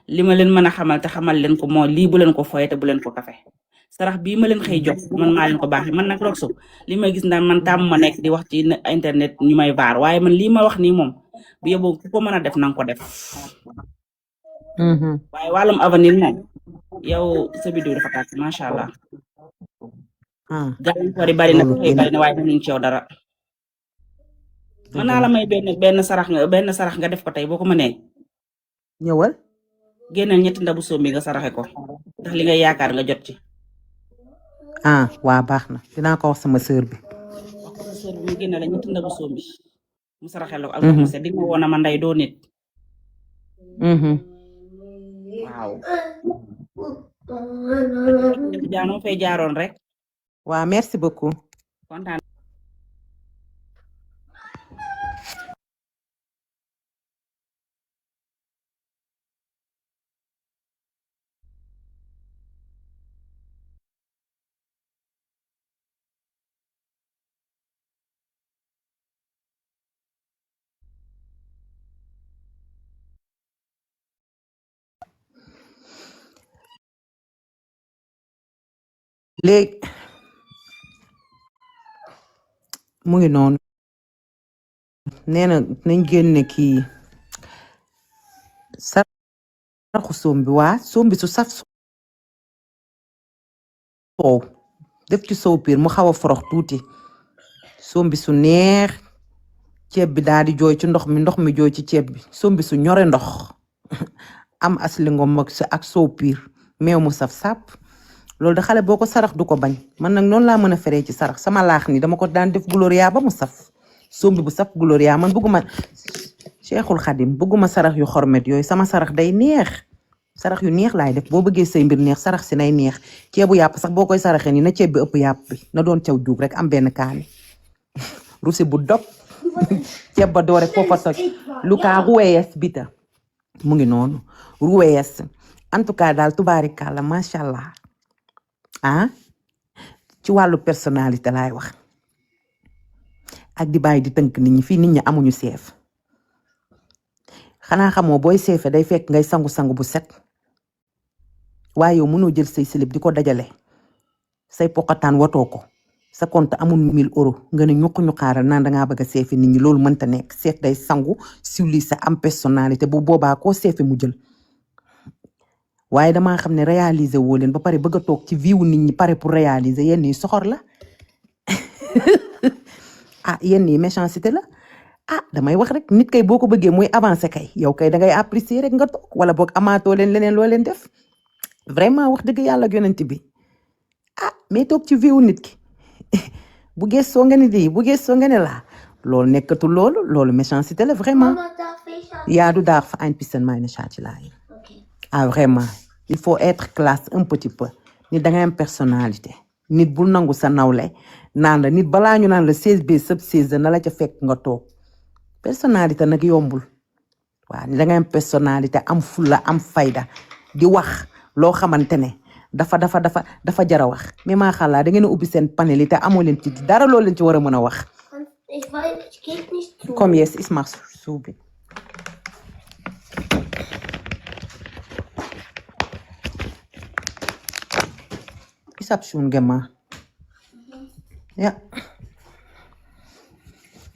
li ma leen mën a xamal te xamal leen ko moo lii bu leen ko foye te bu leen ko kafe sarax bii ma leen xëy jox man maa leen ko baaxee man nag Roxu li may gis ndax man tàmm ma nekk di wax ci internet ñu may vaar waaye man lii ma wax nii moom bu yóbboo ku ko mën a def nanga ko def waaye wàllum avenir moom yow sa biddiw dafa tàkk macha allah gàllankoor yi bari na waaye mënuñ ci yow dara mën naa la may benn sarax nga def ko tey boo ko mënee ñëwal génneel 3 ndabu sombi nga saraxe ko ndax li ngay yaakaar nga jot ci waa baax na dinaa ko wax sama sœur bi wax ko sa sœur bi mu génneel 3 ndabu sombi mu saraxe la ko ak mu set di nga woon ma nday doo nit waaw jaanoo fay jaaroon rek waa merci beaucoup kontaan léegi mu ngi noonu nee na nañ génne kii saraxu sombi waa sombi su saf soow def ci sow piir mu xaw a forox tuuti sombi su neex ceeb bi daal di jooy ci ndox mi jooy ci ceeb bi sombi su ñore ndox am aslingom ak sow piir meew mu saf sàpp loolu da xale boo ko sarax du ko bañ man nag noonu laa mën a feree ci sarax sama laax ni dama ko daan def gloria ba mu saf sombi bu saf gloria man bëgguma Cheikhul Khadim bëgguma sarax yu xormet yooyu sama sarax day neex sarax yu neex laay def boo bëggee say mbir neex sarax si nay neex ceebu yàpp sax boo koy saraxee ni na ceeb bi ëpp yàpp bi na doon caw juug rek am benn kaani rusi bu dog ceeb ba doore foofa toj lu kaa ruweyes bita mu ngi noonu ruweyes en tout cas daal tubaarikàlla macha allah ci wàllu personnalité laay wax ak di bàyyi di tënk nit ñi fii nit ñi amuñu seef xanaa xamoo booy seefe day fekk ngay sangu-sangu bu set waaye yow mënoo jël say silib di ko dajale say poqataan watoo ko sa compte amul 1000 euros nga ne ñuqaaral naan dangaa bëgg a seefe nit ñi loolu mënta nekk seet day sangu civilisé am personnalité bu boobaa koo seefe mu jël waaye damaa xam ne réaliser woo leen ba pare bëgg a toog ci viwu nit ñi pare pour réaliser yenn yi soxor la ah yenn yi méchanceté la ah damay wax rek nit kay boo ko bëggee muy avancer kay yow kay da ngay apprécier rek nga toog wala boog amaatoo leen leneen loo leen def vraiment wax dëgg yàlla ak yonent bi ah mais toog ci viwu nit ki bu gëstoo nga ne lii bu gëstoo nga ne laa loolu nekkatul loolu méchanceté la vraiment yaa du daar fa ein bisschen meine Schätzelein ah vraiment il faut être classe un petit peu nit da ngay am personnalité nit bul nangu sa nawle naan la nit balaa ñu naan la 16B sub 16 na la ca fekk nga toog personnalité nag yombul waaw ni da ngay am personnalité am fulla am fayda di wax loo xamante ne dafa jara wax mais maa xalaa da ngeen a ubbi seen panel yi te amoo leen ci dara loo leen ci war a mën a wax comme yes ich mach's so bi ich hab schon gemacht ja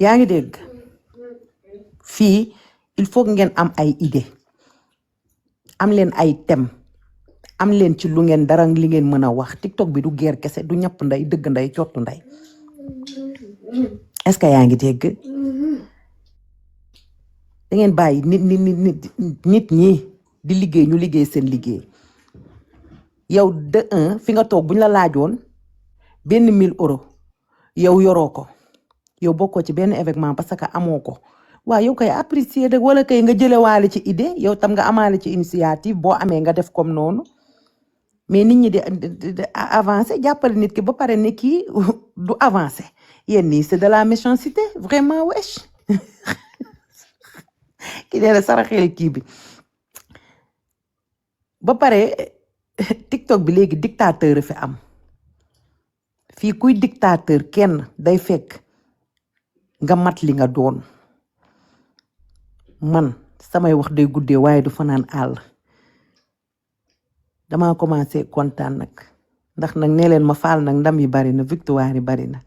yaa ngi dégg fii il faut ngeen am ay idée am leen ay thème am leen ci lu ngeen dara li ngeen mën a wax TikTok bi du geer kese du ñàpp nday dëgg nday cottu nday est-ce que yaa ngi dégg da ngeen bàyyi nit ñi di liggéey ñu liggéey seen liggéey yow de un fi nga toog buñ la laajoon benn 1000 euros yow yoroo ko yow bokkoo ci benn événement parce que amoo ko waaw yow kay apprécier rek wala kay nga jëlewaale ci idée yow tam nga amaale ci initiative boo amee nga def comme noonu mais nit ñi di avancer jàppale nit ki ba pare ne kii du avancer yéen nii c'est de la méchanceté vraiment wesh ki nee na saraxel kii bi ba pare TikTok bi léegi dictateur fi am fii kuy dictateur kenn day fekk nga mat li nga doon man samay wax day guddee waaye du fanaan àll dama commencé kontaan nag ndax nag nee leen ma faal nag ndam yi bari na victoire yi bari na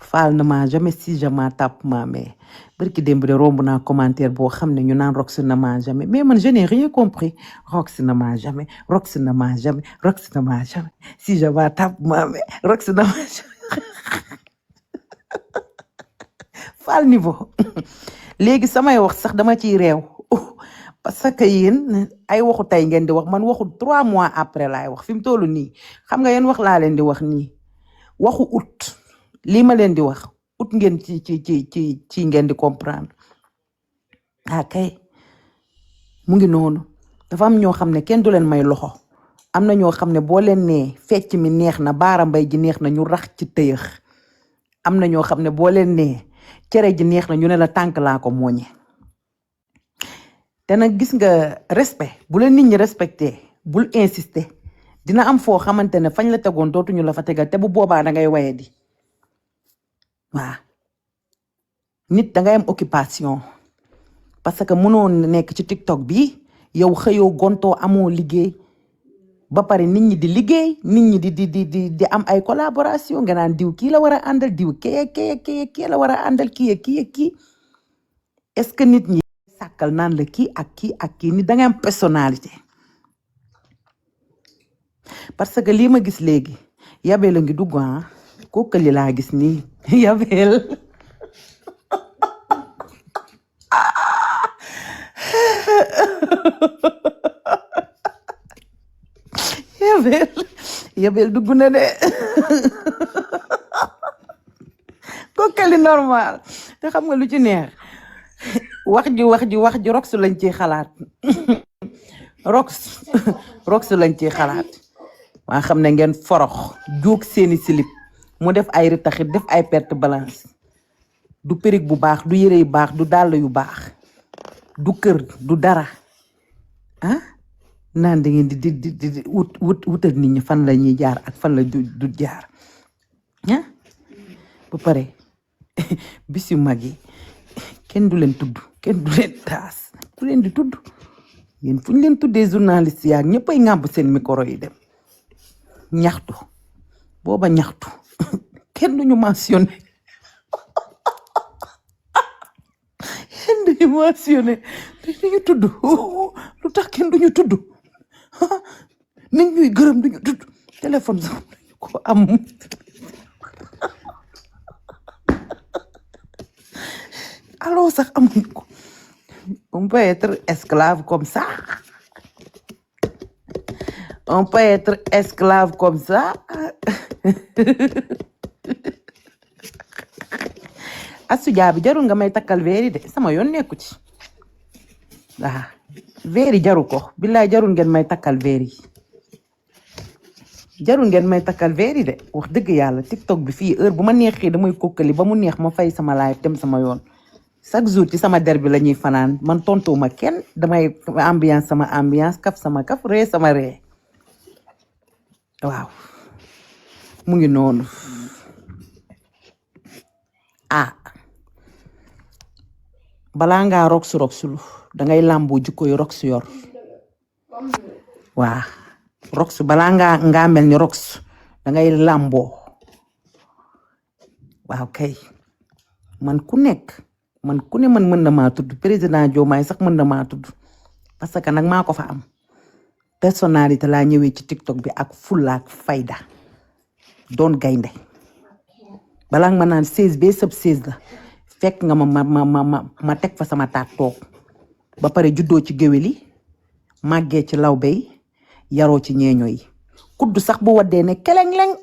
faal na ma jamais si jamais tàpp ma mais barki démb de romb naa commentaire boo xam ne ñu naan Rox na ma jamais mais man je n'ai rien compris Rox na ma jamais Rox na ma jamais Rox na ma jamais si jamais tàpp ma mais Rox na ma jamais faal niveau léegi samay wax sax dama ciy réew parce que yéen ay waxu tey ngeen di wax man waxu 3 mois après laay wax fi mu toll nii xam nga yéen wax laa leen di wax nii waxu août lii ma leen di wax août ngeen ci ngeen di comprendre ah kay mu ngi noonu dafa am ñoo xam ne kenn du leen may loxo am na ñoo xam ne boo leen nee fecc mi neex na baara mbay ji neex na ñu rax ci tëyëx am na ñoo xam ne boo leen nee cere ji neex na ñu ne la tànk laa ko mooñe te nag gis nga respect bu la nit ñi respecté bul insister dina am foo xamante ne fañ la tegoon dootuñu la fa tegal te bu boobaa da ngay waye di waaw nit da ngay am occupation parce que mënoon nekk ci TikTok bi yow xëyoo gontoo amoo liggéey ba pare nit ñi di liggéey nit ñi di am ay collaboration nga naan diw kii la war a àndal diw kii la war a àndal kii est-ce que nit ñi sàkkal naan la kii ak kii nit da ngay am personnalité parce que lii ma gis léegi yabeel a ngi dugg kooku li laa gis nii yabeel yabeel dugg na de kooku li normal te xam nga lu ci neex wax ji Rox lañ ciy xalaat Rox lañ ciy xalaat waa xam ne ngeen forox jóog seeni silip mu def ay ritaxit def ay perte balance du périg bu baax du yére yu baax du dàll yu baax du kër du dara ah naan da ngeen di wutal nit ñi fan la ñuy jaar ak fan la du jaar ah ba pare bis yu mag yi kenn du leen tudd kenn du leen taas ku leen di tudd yéen fu ñu leen tuddee journaliste yaak ñëppay ŋàbb seen micro yi dem ñaxtu booba ñaxtu kenn duñu mentionné kenn duñu mentionné duñu tudd lu tax kenn duñu tudd nit ñuy gërëm duñu tudd téléphone sax duñu ko am allo sax amuñu ko on peut être esclave comme ça on peut être esclave comme ça Astou Diaby jarul nga may takkal veeri de sama yoon nekku ci waaw veeri jaru ko billaay jarul ngeen may takkal veeri jarul ngeen may takkal veeri de wax dëgg yàlla TikTok bi fii heure bu ma neexee damay kokkali ba mu neex ma fay sama live dem sama yoon chaque jour ci sama der bi la ñuy fanaan man tontuwuma kenn damay ambiance sama ambiance kaf sama kaf ree sama ree waaw mu ngi noonu balaa ngaa roxsulu dangay làmboo jikko yu rox yor waa rox balaa ngaa mel ni rox dangay làmboo waaw kay man ku ne man mën na maa tudd président Diomaye sax mën na maa tudd parce que nag maa ko fa am personnalité laa ñëwee ci TikTok bi ak fulla ak fayda doon gaynde balaa nga ma naan 16 ba sëb 16 la fekk nga ma teg fa sama taat toog ba pare juddoo ci géwél yi màggee ci lawbe yi yaroo ci ñeeño yi kudd sax bu waddee ne keleng-leng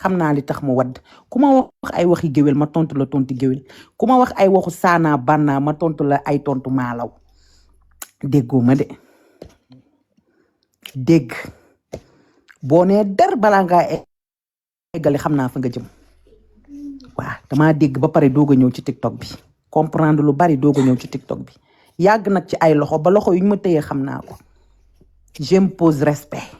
xam naa li tax mu wadd ku ma wax ay waxi géwél ma tontu la tontu géwél ku ma wax ay waxu saanaa bannaa ma tontu la ay tontu maalaw déggoo ma de dégg boo nee der balaa ngaa eggale xam naa fa nga jëm waaw damaa dégg ba pare doog a ñëw ci TikTok bi comprendre lu bari doog a ñëw ci TikTok bi yàgg nag ci ay loxo ba loxo yu ñu ma téyee xam naa ko j'impose respect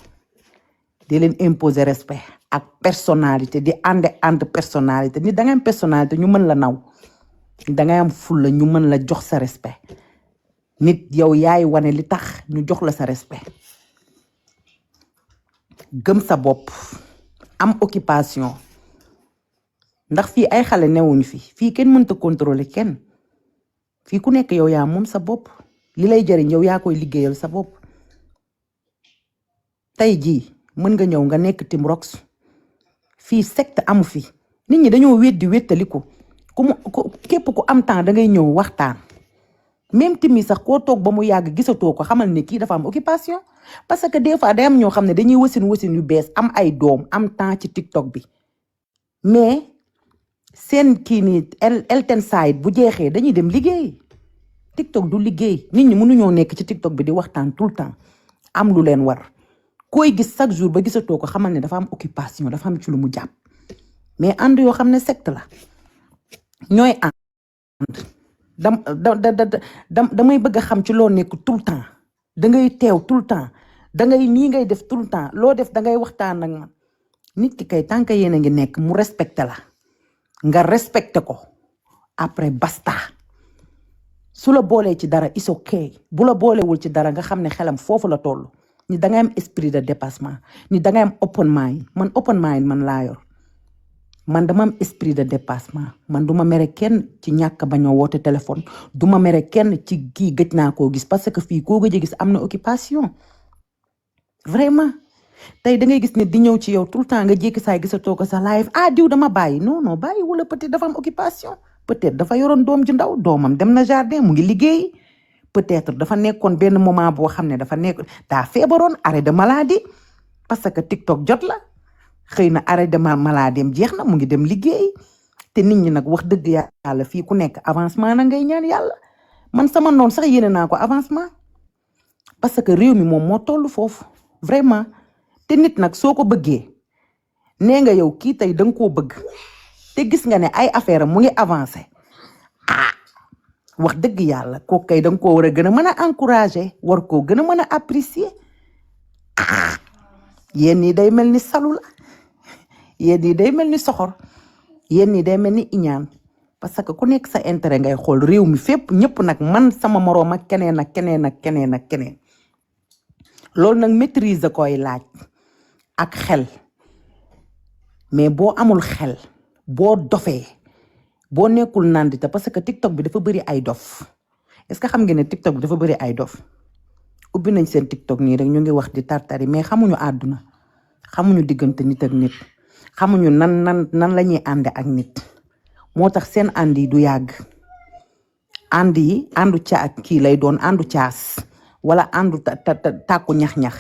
di leen imposer respect ak personnalité di ànd personnalité ni dangay am personnalité ñu mën la naw dangay am fulla ñu mën la jox sa respect nit yow yaay wane li tax ñu jox la sa respect gëm sa bopp am occupation ndax fii ay xale newuñu fii kenn mënta contrôler kenn fii ku nekk yow yaa moom sa bopp li lay jëriñ yow yaa koy liggéeyal sa bopp tey jii mën nga ñëw nga nekk Team Rox fii secte amu fi nit ñi dañoo weddi wettaliku képp ku am temps da ngay ñëw waxtaan même timi sax koo toog ba mu yàgg gisatoo ko xamal ne kii dafa am occupation parce que des fois day am ñoo xam ne dañuy wasin yu bees am ay doom am temps ci TikTok bi mais seen kii nii elten side bu jeexee dañuy dem liggéey TikTok du liggéey nit ñi mënuñoo nekk ci TikTok bi di waxtaan tout le temps am lu leen war koy gis chaque jour ba gisatoo ko xamal ne dafa am occupation dafa am ci lu mu jàpp mais ànd yoo xam ne secte la ñooy ànd damay bëgg a xam ci loo nekk tout le temps dangay teew tout le temps dangay nii ngay def tout le temps loo def dangay waxtaan ak man nit ki kay tant que yéen a ngi nekk mu respecté la nga respecté ko après basta su la boolee ci dara is okay bu la boolewul ci dara nga xam ne xelam foofu la toll ni dangay am esprit de dépassement ni dangay am open mind man laa yor man dama am esprit de dépassement man duma mere kenn ci ñàkk bañoo woote téléphone duma mere kenn ci kii gëj naa koo gis parce que fii koo gëj a gis am na occupation vraiment tey da ngay gis nit di ñëw ci yow tout le temps nga jékki saay gisatoo ko sa live diw dama bàyyi non bàyyi wala peut-être dafa am occupation peut-être dafa yoroon doom ji ndaw doomam dem na jardin mu ngi liggéey peut-être dafa nekkoon benn moment boo xam ne daa feebaroon arrêt de maladie parce que TikTok jot la xëy na arrêt de maladie am jeex na mu ngi dem liggéey te nit ñi nag wax dëgg yàlla fii ku nekk avancement na ngay ñaan yàlla man sama noonu sax yéene naa ko avancement parce que réew mi moom moo toll foofu vraiment te nit nag soo ko bëggee nee nga yow kii tey danga koo bëgg te gis nga ne ay affaire mu ngi avancé wax dëgg yàlla kooku kay danga koo war a gën a mën a encourager war koo gën a mën a apprécier yéen ñi day mel ni salu la yéen ñi day mel ni soxor yéen ñi day mel ni iñaan parce que ku nekk sa intérêt ngay xool réew mi fépp ñëpp nag man sama moroom ak keneen ak keneen ak keneen ak keneen loolu nag maîtrise koy laaj ak xel mais boo amul xel boo dofee boo nekkul nandita parce que TikTok bi dafa bëri ay dof est-ce que xam ngeen ne TikTok bi dafa bëri ay dof ubbi nañ seen TikTok nii rek ñu ngi wax di tartari mais xamuñu àdduna xamuñu diggante nit ak nit xamuñu nan la ñuy ànde ak nit moo tax seen ànd yi du yàgg ànd yi àndu kii lay doon àndu caas wala àndu tàkku ñax-ñax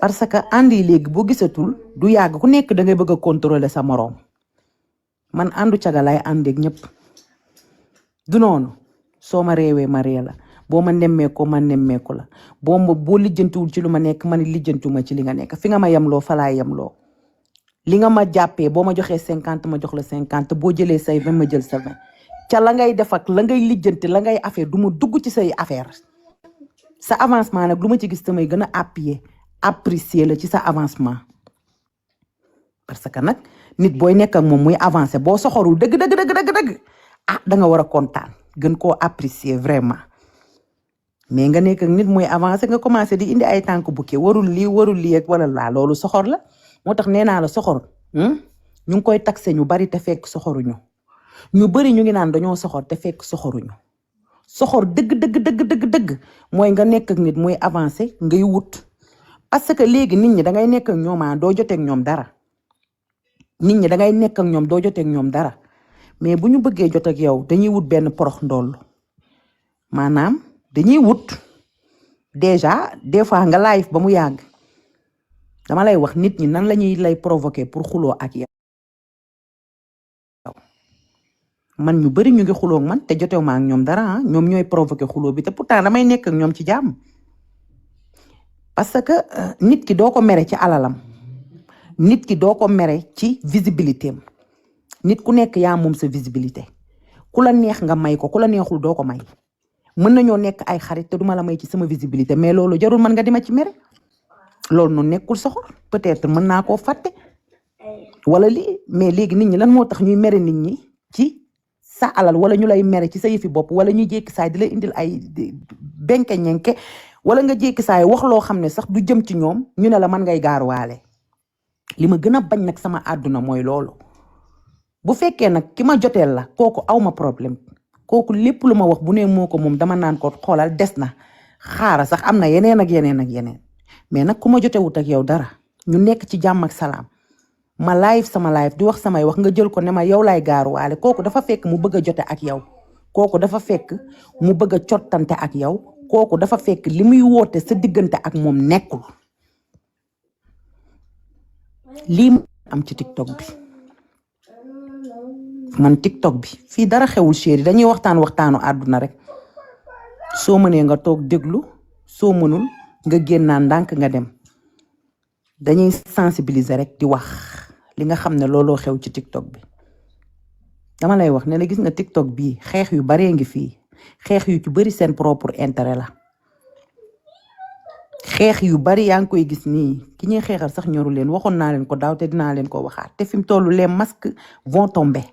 parce que ànd yi léegi boo gisatul du yàgg ku nekk da ngay bëgg a contrôler sa moroom man àndu caga lay àndeeg ñëpp du noonu soo ma réewee ma ree la boo ma nemmeekoo ma nemmeeku la boo lijjantiwul ci lu ma nekk ma ni lijjantiwuma ci li nga nekk fi nga ma yemloo fa laa yemloo li nga ma jàppee boo ma joxee 50 ma jox la 50 boo jëlee say 20 ma jël sa 20 ca la ngay def ak la ngay lijjanti la ngay affaire du ma dugg ci say affaire sa avancement nag lu ma ci gis tamay gën a apprécier la ci sa avancement parce que nag nit booy nekk ak moom muy avancer boo soxorul dëgg da nga war a kontaan gën koo apprécier vraiment mais nga nekk ak nit muy avancer nga commencé di indi ay tànk bukke warul lii ak wala laa loolu soxor la moo tax nee naa la soxor ñu ngi koy taxé ñu bari te fekk soxoruñu ñu bari ñu ngi naan dañoo soxor te fekk soxoruñu soxor dëgg mooy nga nekk ak nit muy avancer ngay wut parce que léegi nit ñi dangay nekk ak ñoom doo jotee ak ñoom dara nit ñi dangay nekk ak ñoom doo jotee ak ñoom dara mais bu ñu bëggee jot ak yow dañuy wut benn porox ndoll maanaam dañuy wut déjà des fois nga live ba mu yàgg dama lay wax nit ñi nan la ñuy lay provoquer pour xuloo ak yow man ñu bari ñu ngi xuloo ak man te jotewu ma ak ñoom dara ñoom ñooy provoquer xuloo bi te pourtant damay nekk ak ñoom ci jàmm parce que nit ki doo ko mere ci alalam nit ki doo ko mere ci visibilité am nit ku nekk yaa moom sa visibilité ku la neex nga may ko ku la neexul doo ko may mën nañoo nekk ay xarit te duma la may ci sama visibilité mais loolu jarul man nga dima ci mere loolu noonu nekkul soxor peut-être mën naa koo fàtte wala lii mais léegi nit ñi lan moo tax ñuy mere nit ñi ci sa alal wala ñu lay mere ci sa yëfi bopp wala ñuy jékki saay di la indil ay benke ñenke wala nga jékki saay wax loo xam ne sax du jëm ci ñoom ñu ne la man ngay gaaruwaale li ma gën a bañ nag sama àdduna mooy loolu bu fekkee nag ki ma joteel la kooku aw ma problème kooku lépp lu ma wax bu ne moo ko moom dama naan ko xoolal des na xaara sax am na yeneen ak yeneen mais nag ku ma jotewut ak yow dara ñu nekk ci jàmm ak salaam ma live sama live di wax samay wax nga jël ko ne ma yow lay gaaruwaale kooku dafa fekk mu bëgg a jote ak yow kooku dafa fekk mu bëgg a cottante ak yow kooku dafa fekk li muy woote sa diggante ak moom nekkul lii am ci TikTok bi man TikTok bi fii dara xewul chéri dañuy waxtaanu àdduna rek soo mënee nga toog déglu soo mënul nga génnaan ndànk nga dem dañuy sensibiliser rek di wax li nga xam ne looloo xew ci TikTok bi dama lay wax ne la gis nga TikTok bii xeex yu baree ngi fii xeex yu ci bari seen propre intérêt la xeex yu bari yaa ngi koy gis nii ki ñuy xeexal sax ñoru leen waxoon naa leen ko daaw te dinaa leen ko waxaat te fi mu toll les masques vont tomber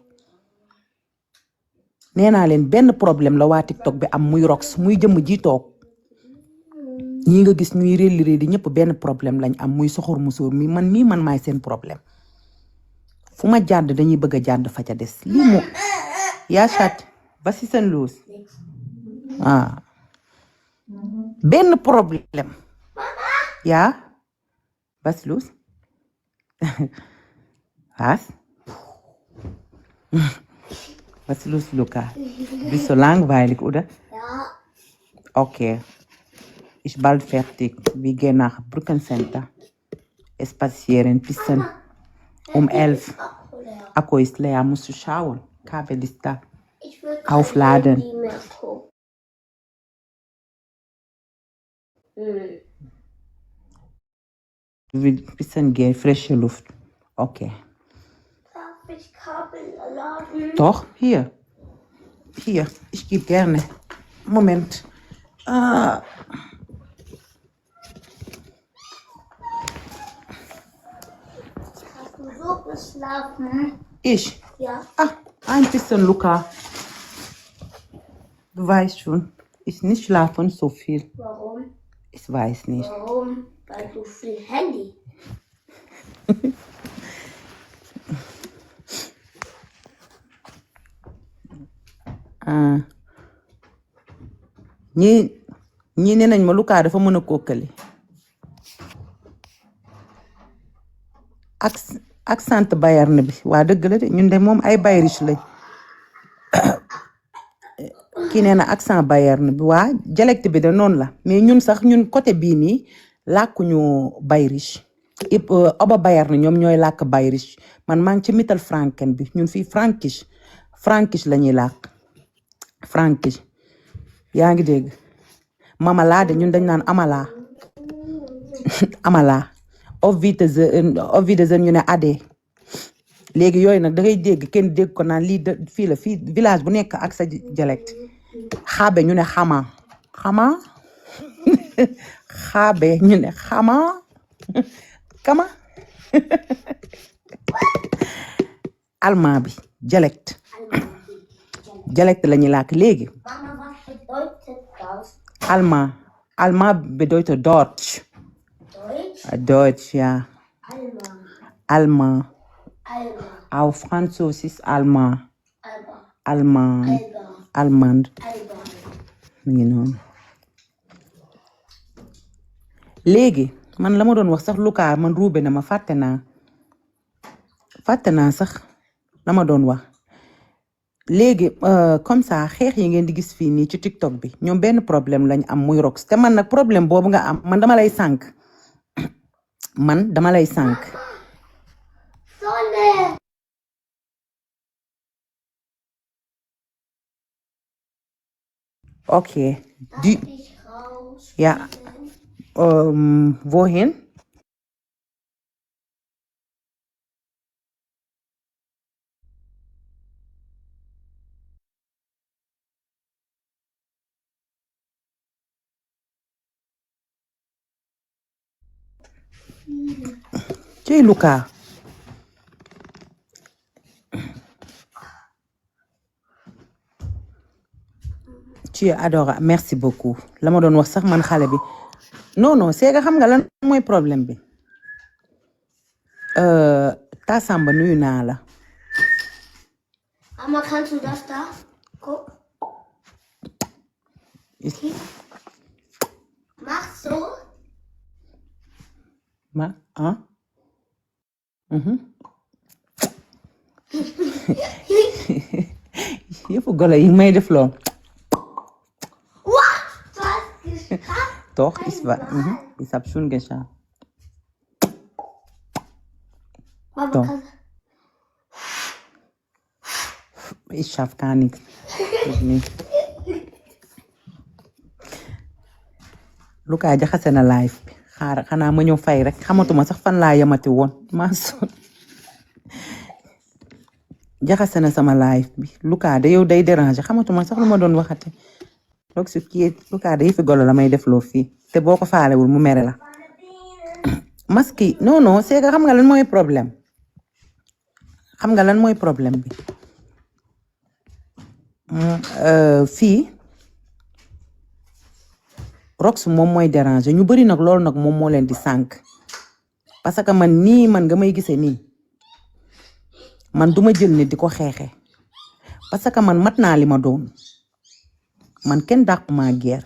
nee naa leen benn problème la waa TikTok bi am muy rox muy jëmm ji toog ñi nga gis ñuy réeli di ñëpp benn problème lañ am muy soxor musóor man maay seen problème fu ma jàdd dañuy bëgg a jàdd fa ca des lii moo yaa chat ba si seen loos benn problème yaa was los was los Luca bist du langweilig oder okay ich bald fertig wir gehen nach Brückencenter spazieren bisschen 11 Akku ist leer musst du schauen Kabel ist da aufladen Du willst ein bisschen gehen, frische Luft. Okay. Darf ich Kabel laden? Doch, hier. Hier, ich gebe gerne. Moment. Hast du so geschlafen? Ich? Ja. ein bisschen Luca. Du weißt schon, ich nicht schlafen so viel. Warum? Ich weiß nicht. Warum? Weil du viel Handy. ñi nee nañ ma Luca dafa mën a kokkali accent Bayern bi waa dëgg la de ñun de moom ay Bayrish lañ kii nee na accent Bayern bi waa dialecte bi de noonu la mais ñun sax ñun côté bii nii làkkuñu Bayrish oba Bayern ñoom ñooy làkk Bayrish man maa ngi ci Mittelfranken bi ñun fii Frankish la ñuy làkk Frankish yaa ngi dégg mamala de ñun dañ naan amala amala of wiedersehen ñu ne ade léegi yooyu nag da ngay dégg kenn dégg ko naan lii fii la fii village bu nekk ak sa dialecte xaabe ñu ne xama xaabe ñu ne xama kama allemand bi dialecte la ñuy làkk léegi Mama, was bedeutet das? allemand bedeutet Deutsch Deutsch? ja Allemand. allemand auf Französisch allemand Alba. allemand mi ngi noonu léegi man la ma doon wax sax Luca man ruube na ma fàtte naa sax la ma doon wax léegi comme ça xeex yi ngeen di gis fii nii ci TikTok bi ñoom benn problème lañ am muy Rox te man nag problème boobu nga am man dama lay sànk Sonne! okay Darf ich raus? ja wohin cey Luca tu es adorable merci beaucoup la ma doon wax sax man xale bi non c'est que xam nga lan mooy problème bi ta Samba nuyu naa la Mama, kannst du das da? Guck. Mach so. yëfu golo yi may def lool What? Du hast geschafft. doch ich hab schon geschafft Mama, Doch. kannst ich schaff gar nichts Luca jaxase na live bi xanaa ma ñëw fay rek xamatuma sax fan laa yamati woon maa sonn jaxase na sama live bi Luca da yow day déranger xamatuma sax lu ma doon waxati donc su kii Luca da yëfi golo la may def loo fii te boo ko faalewul mu mere la maski non c'est que xam nga lan mooy problème bi fii Rox moom mooy déranger ñu bari nag loolu nag moom moo leen di sànk parce que man nga may gisee nii man duma jël nit di ko xeexe parce que man mat naa li ma doon man kenn dàquma guerre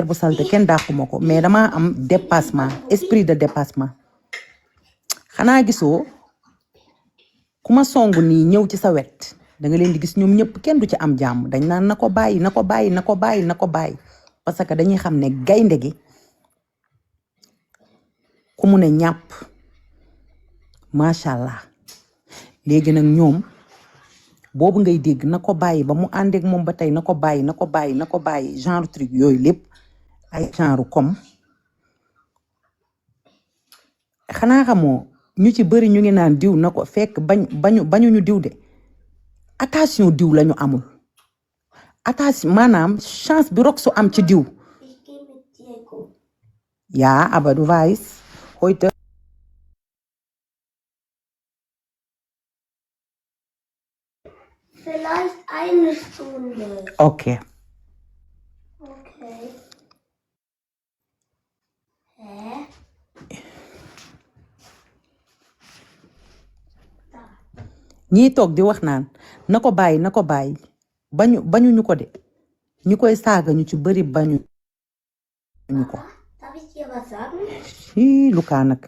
bu salte kenn dàquma ko mais dama am dépassement esprit de dépassement xanaa gisoo ku ma songu nii ñëw ci sa wet da nga leen di gis ñoom ñëpp kenn du ci am jàmm dañ naan na ko bàyyi parce que dañuy xam ne gaynde gi ku mu ne ñàpp macha allah léegi nag ñoom boobu ngay dégg na ko bàyyi ba mu àndeek moom ba tey na ko bàyyi genre truc yooyu lépp ay genre comme xanaa xamoo ñu ci bari ñu ngi naan diw na ko fekk bañuñu diw de attention diw lañu amul attention maanaam chance bi Rox su am ci diw ich gehe mit dir gut. ja aber du weißt heute Stunde. ok Okay. Hä? Da. ñii toog di wax naan na ko bàyyi bañuñu ko de ñi koy saaga ñu ci bëri bañuñu ko Darf ich dir was sagen? Luka nag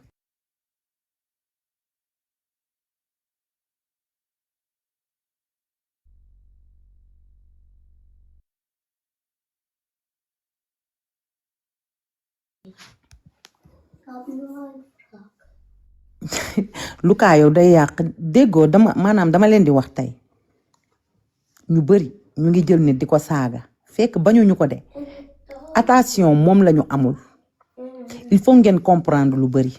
Ich habe nur einen Frag. Luka yow day yàq déggoo maanaam dama leen di wax tey ñu bëri ñu ngi jël nit di ko saaga fekk bañuñu ko de attention moom lañu amul il faut ngeen comprendre lu bëri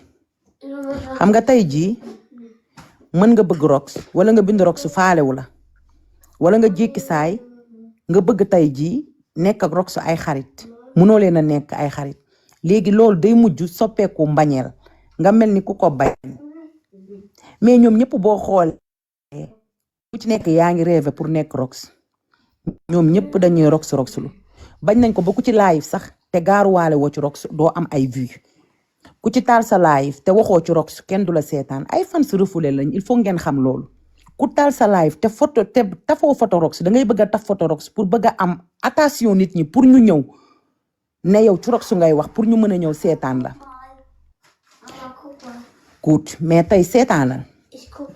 xam nga tey jii mën nga bëgg rox wala nga bind rox faalewu la wala nga jékki saay nga bëgg tey jii nekk ak rox ay xarit mënoo leen a nekk ay xarit léegi loolu day mujj soppeeku mbañeel nga mel ni ku ko bañ mais ñoom ñëpp boo xoolee ku ci nekk yaa ngi rêvé pour nekk rox ñoom ñëpp dañuy rox lu bañ nañ ko ba ku ci live sax te gaaruwaale woo ci rox doo am ay vues ku ci taal sa live te waxoo ci rox kenn du la seetaan ay fans refoulé lañ il faut ngeen xam loolu ku taal sa live te tafoo photo rox da ngay bëgg a taf photo rox pour bëgg a am attention nit ñi pour ñu ñëw ne yow ci rox ngay wax pour ñu mën a ñëw seetaan la Aber guck mal. kuut mais tey seetaanal Ich guck.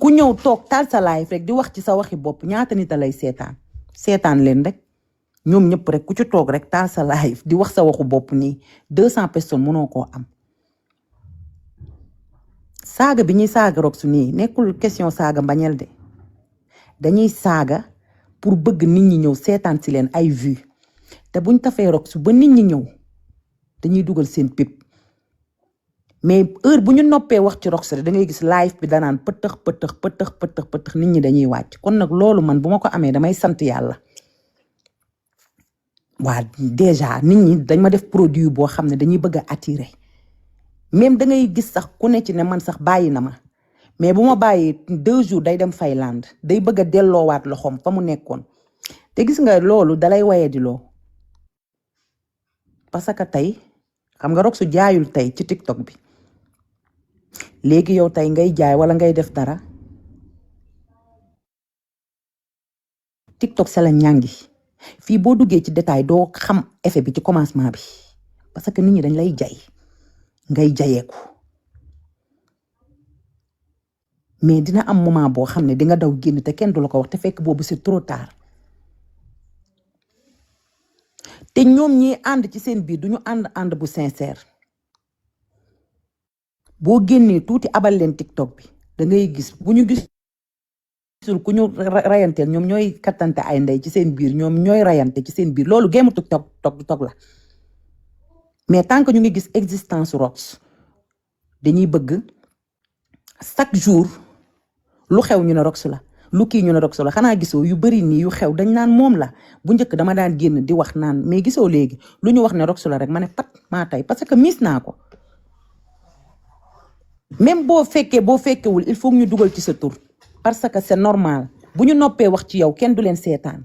ku ñëw toog taal sa live rek di wax ci sa waxi bopp ñaata nit a lay seetaan leen rek ñoom ñëpp rek ku ci toog rek taal sa live di wax sa waxu bopp nii 200 personnes mënoo koo am saaga bi ñuy saaga rox nii nekkul question saaga mbañeel de dañuy saaga pour bëgg nit ñi ñëw seetaan si leen ay vues te buñ tafee rox ba nit ñi ñëw dañuy dugal seen pip mais heure bu ñu noppee wax ci rox da ngay gis live bi danaan pëtëx nit ñi dañuy wàcc kon nag loolu man bu ma ko amee damay sant yàlla waa déjà nit ñi dañ ma def produit boo xam ne dañuy bëgg a attirer même da ngay gis sax ku ne ci ne man sax bàyyi na ma mais bu ma bàyyi 2 jours day dem Finlande day bëgg a delloowaat loxoom fa mu nekkoon te gis nga loolu dalay waye di loo parce que tey xam nga rox jaayul tey ci TikTok bi léegi yow tey ngay jaay wala ngay def dara TikTok sa la ñàngi fii boo duggee ci détail doo xam effet bi ci commencement bi parce que nit ñi dañ lay jay ngay jayeeku mais dina am moment boo xam ne di nga daw génn te kenn du la ko wax te fekk boobu c'est trop tard te ñoom ñi ànd ci seen biir duñu ànd bu sincère boo génnee tuuti abal leen TikTok bi da ngay gis bu ñu gisul ku ñu rayanteel ñoom ñooy kattante ay ndey ci seen biir ñoom ñooy rayante ci seen biir loolu géemu TikTok la mais tant que ñu ngi gis existence rox dañuy bëgg chaque jour lu xew ñu ne rox la lu kii ñu ne rox la xanaa gisoo yu bari nii yu xew dañ naan moom la bu njëkk dama daan génn di wax naan mais gisoo léegi lu ñu wax ne rox la rek ma ne pat maa tey parce que miis naa ko même boo fekkewul il faut ñu dugal ci sa tur parce que c'est normal bu ñu noppee wax ci yow kenn du leen seetaan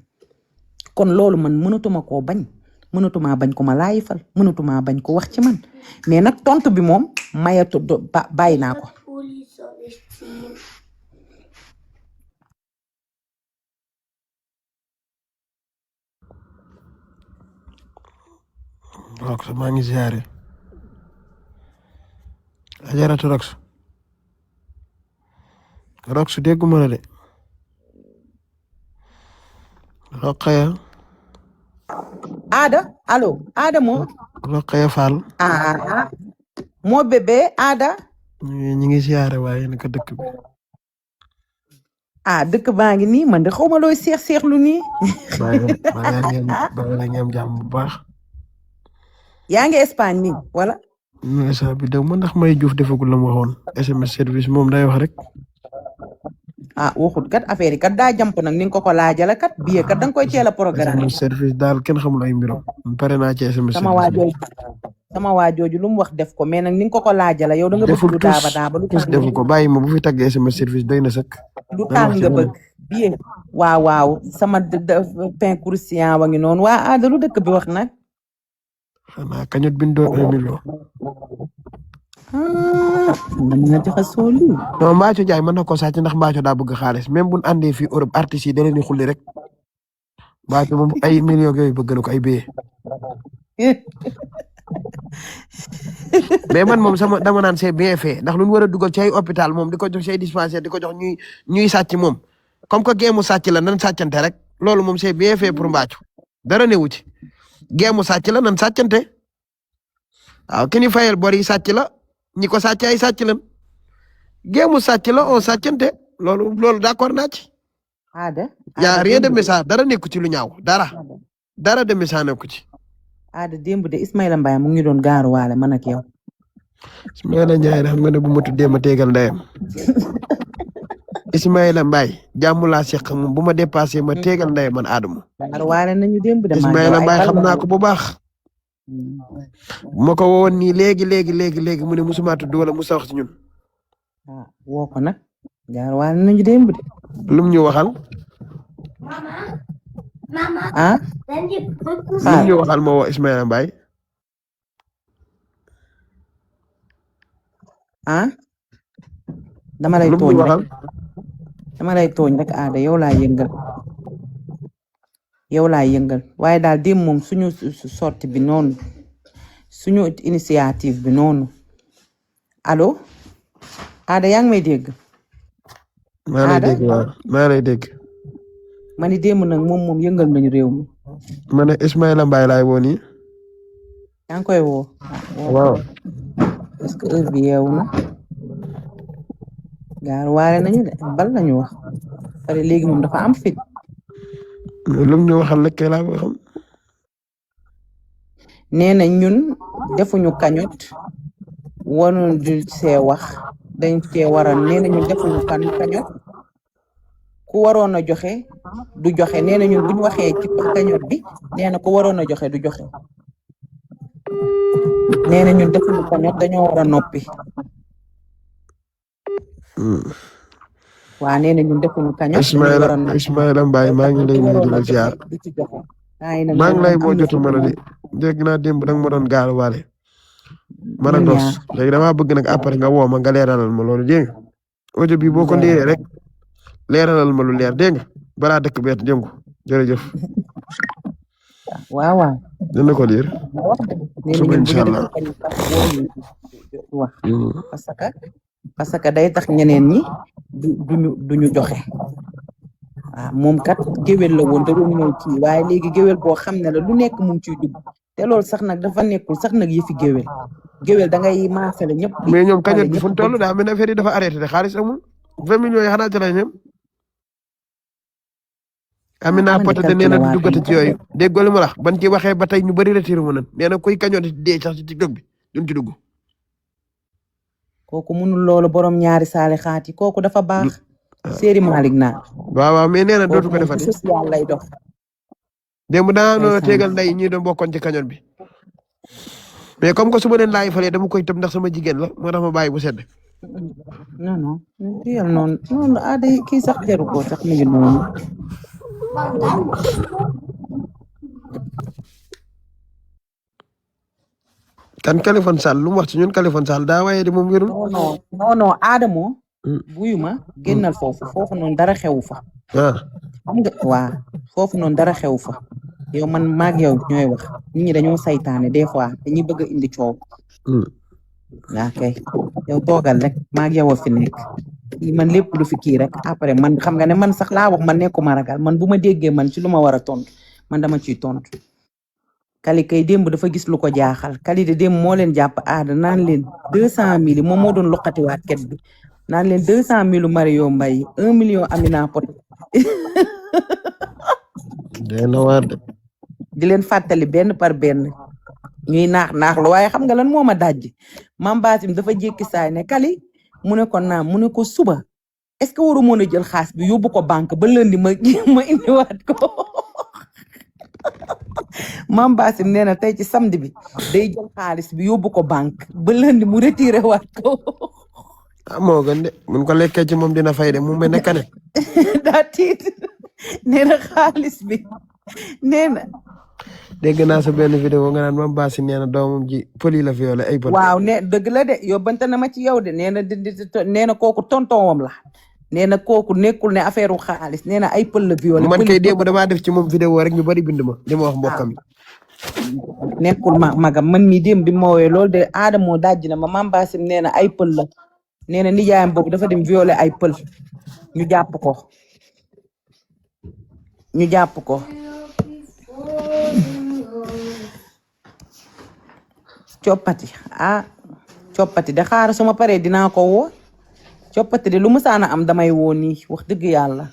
kon loolu man mënatuma koo bañ mënatumaa bañ ko ma laayifal mënatumaa bañ ko wax ci man mais nag tontu bi moom mayatu bàyyi naa ko. Pulli soll ich ziehen? rox maa ngi ziare ajaratu rox dégguma la de Roqaya Ada allo Ada moo Roqaya Fall moo bébé Ada ñi ngi ziare waaye naka dëkk bi dëkk baa ngi nii man de xaw ma looy seexlu nii ba ngeen jàmm bu baax yaa ngi Espagne nii wala sa bi daw ma ndax may Juuf defagul la mu waxoon SMS service moom day wax rek waxut kat affaire yi kat daa jàmp nag ni nga ko laajala kat billet kat danga koy teel a programme SMS service daal kenn xamul ay mbiram pare naa ci SMS service sama waajooju lu mu wax def ko mais nag ni nga ko laajala yow da nga bëgg lu daaba lu tax defu ko bàyyi ma bu fi tagg SMS service doy na sëkk lu tax nga bëgg bien waaw sama pain croustillant wa ngi noonu waa aada lu dëkk bi wax nag xanaa kañot bi ñu doon 1 million. man na jaxasoo lii non Mbathio Ndiaye mën na ko sàcc ndax Mbathio daa bëgg xaalis même bu ñu àndee fii Europe artistes yi da leen di xulli rek Mbathio moom ay millions yooyu bëgg na ko ay billets. mais man moom dama naan c'est bien fait ndax lu ñu war a dugal ci ay hôpital moom di ko jox ci ay dispensaire di ko jox ñuy sàcc moom comme que géemu sàcc la nan sàccante rek loolu moom c'est bien fait pour Mbathio dara newu ci géemu sàcc la nan sàccante waaw ki ñu fayal bor yi sàcc la ñi ko sàcc ay sàcc lan géemu sàcc la on sàccante loolu d'accord naa ci. yaa rien de méchant dara nekku ci lu ñaaw dara de méchant nekku ci. aada démb de Ismaïla Mbaye mu ngi doon gaaruwaale man ak yow. Ismaïla Ndiaye xam nga ne bu ma tuddee ma tegal ndeyam. Ismaïla Mbaye jàmm laa seq moom bu ma dépassé ma tegal ndeyam man Adama. gaaruwaale nañu démb de. Ismaïla Mbaye xam naa ko bu baax. bu ma ko woowoon nii léegi mu ne musuma tudd wala musa wax ci ñun. woo ko nag gaaruwaale nañu démb de. lum ñu waxal. Mama, wenn die Brücken lum ñu waxal ma woo Ismaïla Mbaye. dama lay tooñ rek aada yow laa yëngal waaye daal démb moom suñu sortie bi noonu suñu initiative bi noonu allo aada yaa ngi may dégg. maa lay dégg. ma ni démb nag moom yëngal nañu réew mi. ma ne Ismaïla Mbaye laay woo nii. yaa ngi koy woo. waaw. est-ce que heure bi yeewu na. gaaruwaale nañu de bal lañu wax. pare léegi moom dafa am fit. lum ñu waxal rek kay laa ko xam. nee na ñun defuñu kañot waroon du see wax dañ cee waroon nee na ñun defuñu kañot ku waroon a joxe du joxe nee na ñun buñ waxee ci kañot bi nee na ku waroon a joxe du joxe nee na ñun defuñu kañot dañoo war a noppi. waa nee na ñun defuñu kañot. Ismaïla Mbaye maa ngi lay nuyu di la ziar. maa ngi lay boo jotu mën a di dégg naa démb danga ma doon gaal waale. mën a dos léegi damaa bëgg nag après nga woo ma nga leeralal ma loolu dégg nga audio bi boo ko liiree rek leeralal ma lu leer dégg nga balaa dëkk beet jëm ko jërëjëf. waaw. dina ko liir. suba incha allah. parce que day tax ñeneen ñi duñu joxe. waaw moom kat géwél la woon te doon ñëw kii waaye léegi géwél boo xam ne la lu nekk mu ngi ciy dugg te loolu sax nag dafa nekkul sax nag yëfi géwél da ngay maasale ñëpp. mais ñoom kañot bi fu mu toll daa mel ne affaire yi dafa arrêté de xaalis amul 20 millions yi xanaa ci la ñëm. Amina Poté nee na du duggati ci yooyu déggoo li ma la ban ci waxee ba tey ñu bëri retiré mu nan nee na kuy kañot di dee sax ci TikTok bi duñ ci dugg. kooku mënul loolu borom ñaari saali xaati kooku dafa baax. Séeri Malick naa. waaw mais nee na dootu ko defati. social lay dox. démb daa noonu tegal nday ñi doon bokkoon ci kañot bi. mais comme que su ma leen laay falee dama koy tëb ndax sama jigéen la moo tax ma bàyyi bu sedd. non noonu aada kii sax jaru ko sax mu ngi noonu. kan Kaliphone Sall lu mu wax ci ñun Kaliphone Sall daa waaye di moom wérul. non Adamo. buyuma génnal foofu noonu dara xewu fa. xam nga waa foofu noonu dara xewu fa. yow man maag yow ñooy wax nit ñi dañoo saytaane des fois dañuy bëgg a indi coow. waa kay yow toogal rek maag yow a fi nekk. man lépp lu fi kii rek après man xam nga ne man sax laa wax man nekkuma ragal man bu ma déggee man ci lu ma war a tontu man dama ciy tontu. Kali kay démb dafa gis lu ko jaaxal Kali de démb moo leen jàpp aada naan leen 200 000 moom moo doon loqatiwaat ket bi naan leen 200 000 Mario Mbaye 1 million Amina Poté. di leen fàttali benn par benn ñuy naax lu waaye xam nga lan moo ma dajji Mame Basim dafa jékki saay ne Kali mu ne ko naam mu ne ko suba est-ce que waru mën a jël xaas bi yóbbu ko banque ba lundi ma indiwaat ko. Mame Basim nee na tey ci samedi bi day jël xaalis bi yóbbu ko banque ba lundi mu retiré waat ko. moo gën de mun ko lekkee ci moom dina fay de mu mel ne kane daa tiit nee na xaalis bi nee na dégg naa sa benn vidéo nga naan Mame Bassi nee na doomam ji pëli la violé ay pël. waaw ne dëgg la de yóbbante na ma ci yow de nee na nee na kooku tontonwam la nee na kooku nekkul ne affaire u xaalis nee na ay pël la violé man kay démb damaa def ci moom vidéo rek ñu bari bind ma li ma wax mbokkam yi. nekkul magam man mi démb bi ma woowee loolu de Adama moo dajji na ma Mame Bassi nee na ay pël la nee na nijaayam boobu dafa dem violé ay pël ñu jàpp ko coppati coppati de xaar suma paree dinaa ko woo coppati de lu musaana am damay woo nii wax dëgg yàlla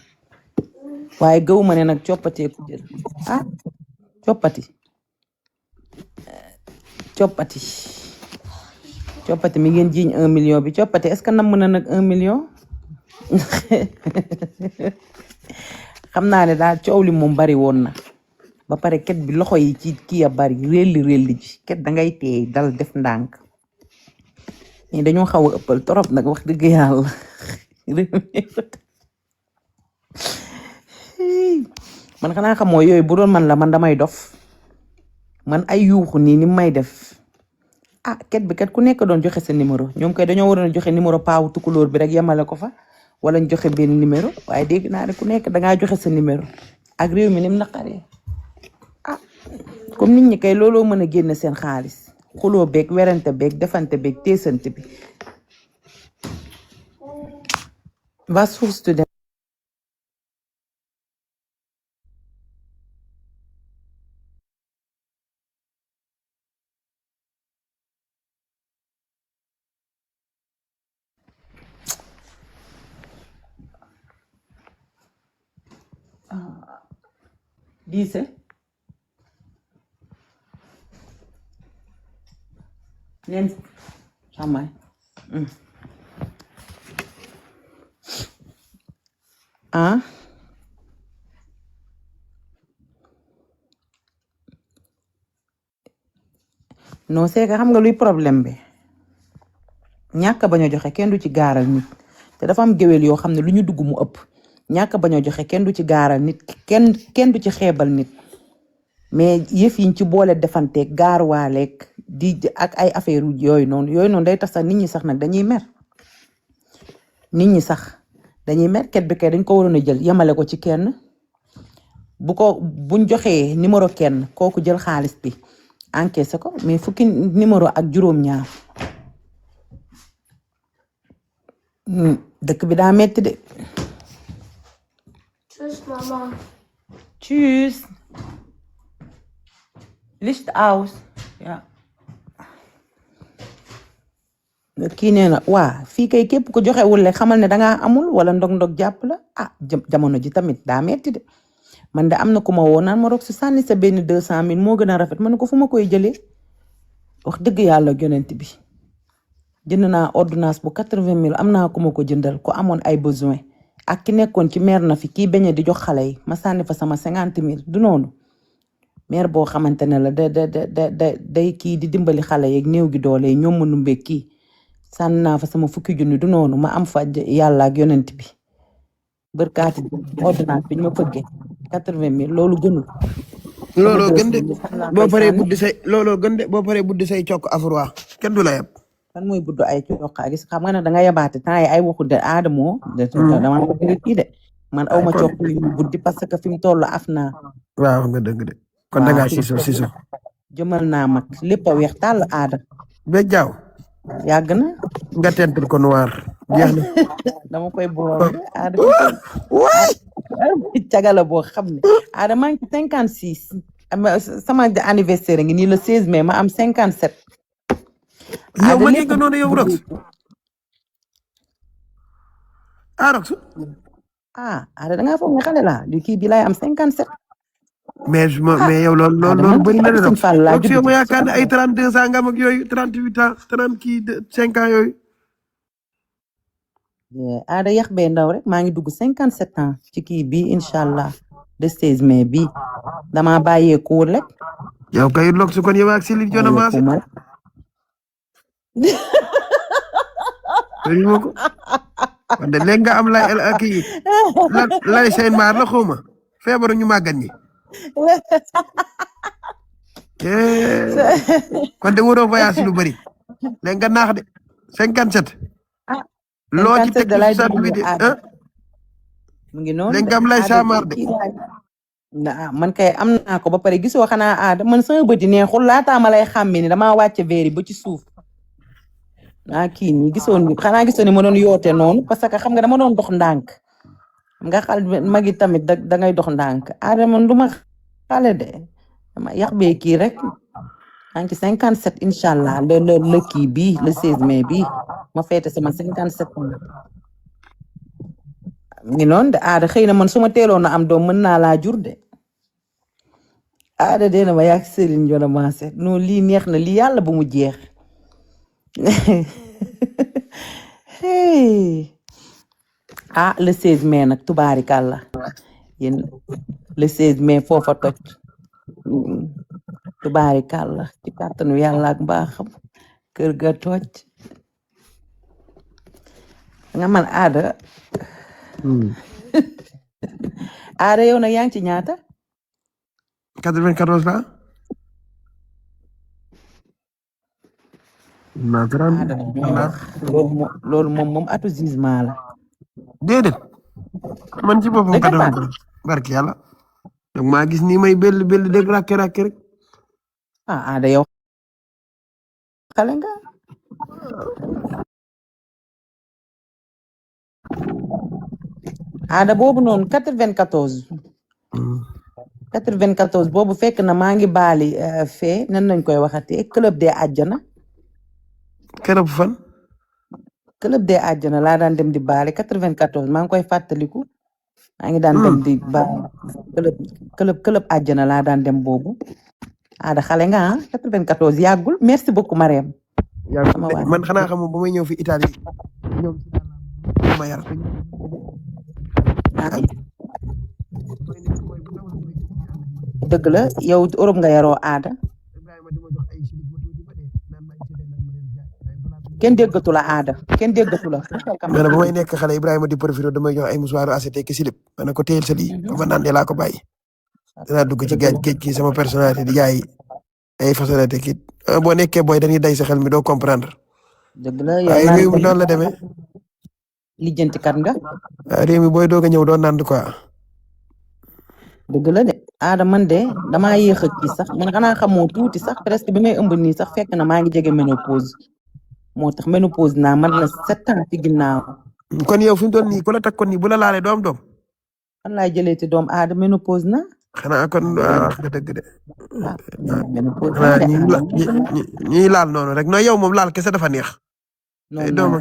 waaye gëw ma ne nag coppatee ku jël coppati mi ngeen jiiñ 1 million bi coppati est-ce que namm na nag 1 million xam naa ne daal coow li moom bari woon na ba pare ket bi loxo yi ci kii ya bari réelli ji ket dangay teey dal def ndànk ñi dañoo xaw a ëppal torop nag wax dëgg yàlla man xanaa xamoo yooyu bu doon man la man damay dof man ay yuuxu nii ni may def ket bi kat ku nekk doon joxe sa numéro ñoom kay dañoo waroon a joxe numéro paawu tukulóor bi rek yemale ko fa wala ñu joxe benn numéro waaye dégg naa ne ku nekk dangaa joxe sa numéro ak réew mi ni mu naqaree comme nit ñi kay looloo mën a génne seen xaalis xuloo beeg werante beeg defante beeg teesante bi was suchst du denn diise neen samay non c'est que xam nga luy problème bi ñàkk bañ a joxe kenn du ci gaaral nit te dafa am géwél yoo xam ne lu ñu dugg mu ëpp ñàkk bañ a joxe kenn du ci gaaral nit kenn du ci xeebal nit mais yëf yiñ ci boole defanteeg gaaruwaaleeg di ak ay affaire yooyu noonu day tax sax nit ñi sax nag dañuy mer ket bi kay dañ ko waroon a jël yemale ko ci kenn buñ joxee numéro kenn kooku jël xaalis bi encaissé ko mais fukki numéro ak juróom-ñaar dëkk bi daa metti de. Tschüss, Mama. Tschüss. Licht aus. Ja. kii nee na waa fii kay képp ko joxewul le xamal ne dangaa amul wala ndog-ndog jàpp la jamono ji tamit daa metti de man de am na ku ma woo naan ma rog su sànni sa benn 200 000 moo gën a rafet ma ne ko fu ma koy jëlee wax dëgg yàlla yonent bi jënd naa ordonnance bu 80 000 am naa ku ma ko jëndal ko amoon ay besoin ak ki nekkoon ci maire na fi kii beñe di jox xale yi ma sànni fa sama 50 000 du noonu maire boo xamante ne la day kii di dimbali xale yeeg néew gi doole ñoom mënu mbég kii sànni naa fa sama fukki junni du noonu ma am fa yàlla ak yonent bi bërkaati ordonnance bi ñu ma fëggee 80 000 loolu gënul. looloo gën de boo paree buddi say looloo gën de boo paree buddi say cokk afurwaa kenn du la yab. kan mooy buddu ay cokk gis xam nga ne danga yabaate temps yi ay waxu de aadamoo. dama bëgg kii de man aw ma cokk yu buddi parce que fi mu toll af naa. waaw nga dëgg de. kon da ngaa siiso. jëmal naa mag lépp a weex tàll aada. ba jaaw. yàgg na. nga tentul ko noir jeex na. dama koy boole aada. cagala boo xam ne aada maa ngi 56. sama anniversaire ngi nii le 16 mai ma am 57. yow ma nga noonu yow Rox. Rox. aada da ngaa foog ne xale laa di kii bi laay am 57. mais yow loolu bëri na de Rox. Rox yow ma yaakaar ne ay 32 ans nga am ak yooyu 38 ans 35 ans yooyu. aada yax bee ndaw rek maa ngi dugg 57 ans ci kii bi incha allah le 16 mai bi dama bàyyee kuur rek. yow kay Rox kon yow ak Céline Diona maase. kon de léegi nga am lay kii lay seen maar la xawma feebaru ñu màggat ñi kon de waroo voyage lu bëri léegi nga naax de 57 ah loo ci 57 teg da lay ci sant dugg bi de aada mu ngi noonu léegi de nga am lay aada saamaar de man kay am naa ko ba pare gisoo xanaa aada man sama bëti neexul laataa ma lay xàmme ni damaa wàcce veeri ba ci suuf kii nii xanaa gisoo ni ma doon yoote noonu parce que xam nga dama doon dox ndànk xam nga xal magi tamit da ngay dox ndànk aada man du ma xale de dama yax bee kii rek maa ngi ci 57 incha allah le kii bii le 16 mai bii ma feete sama 57 ans ngi noonu de aada xëy na man su ma teeloon na am doom mën naa laa jur de aada dee na ma yàgg Serigne Jona Maase non lii neex na lii yàlla bu mu jeex le 16 mai nag tubaarikàlla yéen le 16 mai foofa toj tubaarikàlla ci kàttanu yàlla ak mbaaxam kër ga toj nga man aada aada yow nag yaa ngi ci ñaata 94 la loolu moom atu gisement la déedéet man ci boppam ka dama barki yàlla donc maa gis nii may belli dégg rakke rek aada yow xale nga aada boobu noonu 94 boobu fekk na maa ngi baali fee nan nañ koy waxatee club des àjjana club fan club des àjjana laa daan dem di baali 94 maa ngi koy fàttaliku maa ngi daan dem di baali club àjjana laa daan dem boobu aada xale nga 94 yàggul merci beaucoup Mariam man xanaa xam ba may ñëw fi Italie ñoom ma yar dëgg la yow Europe nga yaroo aada kenn déggatu la aada kenn déggatu la mais ba may nekk xale Ibrahima di profité damay jox ay musuwaaru act ki silib ma ne ko téyel sa lii ba ma naan de laa ko bàyyi dinaa dugg ci géej ki sama personnalité di jaay ay façonalité ki boo nekkee booy dañuy day sa xel mi doo comprendre dëgg la waaye réew mi noonu la demee lijjanti kat nga réew mi booy doog a ñëw doo nand quoi dëgg la de aada man de damaa yéex a kii sax man xanaa xamoo tuuti sax presque bi may ëmb nii sax fekk na maa ngi jege ménopause moo tax ménopause naa man na 7 ans ci ginnaaw kon yow fi mu toll nii ku la takk kon nii bu la laalee doom fan laay jëlee ci doom aada ménopause na xanaa kon wax nga dëgg de ménopause ñuy laal noonu rek no yow moom laal kese dafa neex doom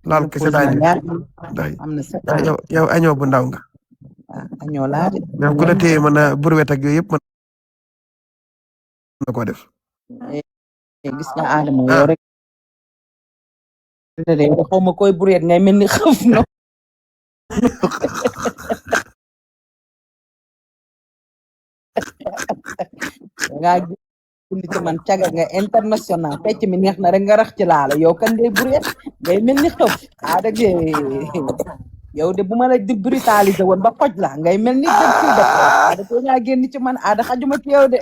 laal kese daa neex am na 7 ans yow añoo bu ndaw nga añoo laa de même ku la téye mën a burwet ak yooyu yëpp mën na ko def gis nga aada moo yow rek de xaw ma koy burwet ngay mel ni xëf no nga gindi ci man caga nga international fecc mi neex na rek nga rax ci laala yow kan ngay burwet ngay mel ni xëf aada ge yow de bu ma la di brutaliser woon ba xoj la ngay mel ni dëkk dëkk aada ko nga génn ci man aada xajuma ci yow de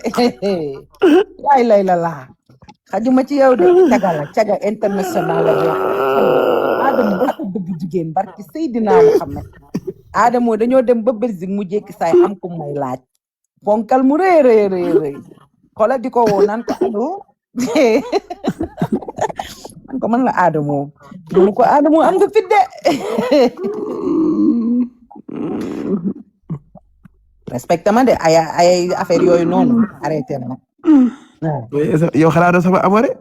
yaay lay la laa xajuma ci yow de caga international la de aada mu ak bëgg jigéen barki Seydina Muhammad aada moo dañoo dem ba Belgique mu jékki saay am ku may laaj bonkal mu rëy xoolal di ko woo naan ko allo man ko man la aada moo mu ko aada moo am nga fit de respecté ma de ay affaire yooyu noonu arrêté na yow xalaat doo sama amore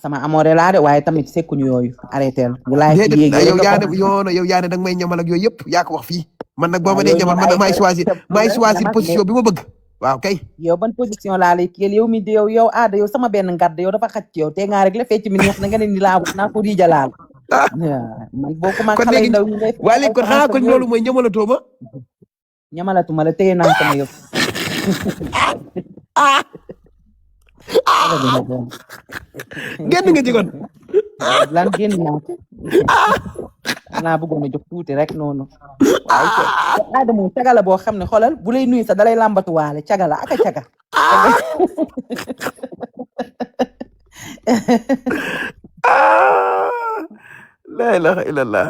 sama amore laa de waaye tamit sekkuñu yooyu arrêté la bu laay yow yaa ne danga may ñamal ak yooyu yëpp yaa ko wax fii man nag boo ma dee ñamal man maay choisir position bi ma bëgg waaw kay yow ban position laa lay kiyel yow mi di yow aada yow sama benn ngadd yow dafa xaj ci yow te nga rek la fecc mi neex na nga ne ni laa naa ko riija laal man boo ko mag xale ndaw ñu waa léegi kon xanaa kon loolu mooy ñamalatoo ma ñamalatuma la téye naa sama yëf génn nga ci kon lan génn naa ko naa bëggoon a jox tuuti rek noonu waaye aada moom caga la boo xam ne xoolal bu lay nuyu sax dalay làmbatuwaale caga la aka caga la ilaha illallah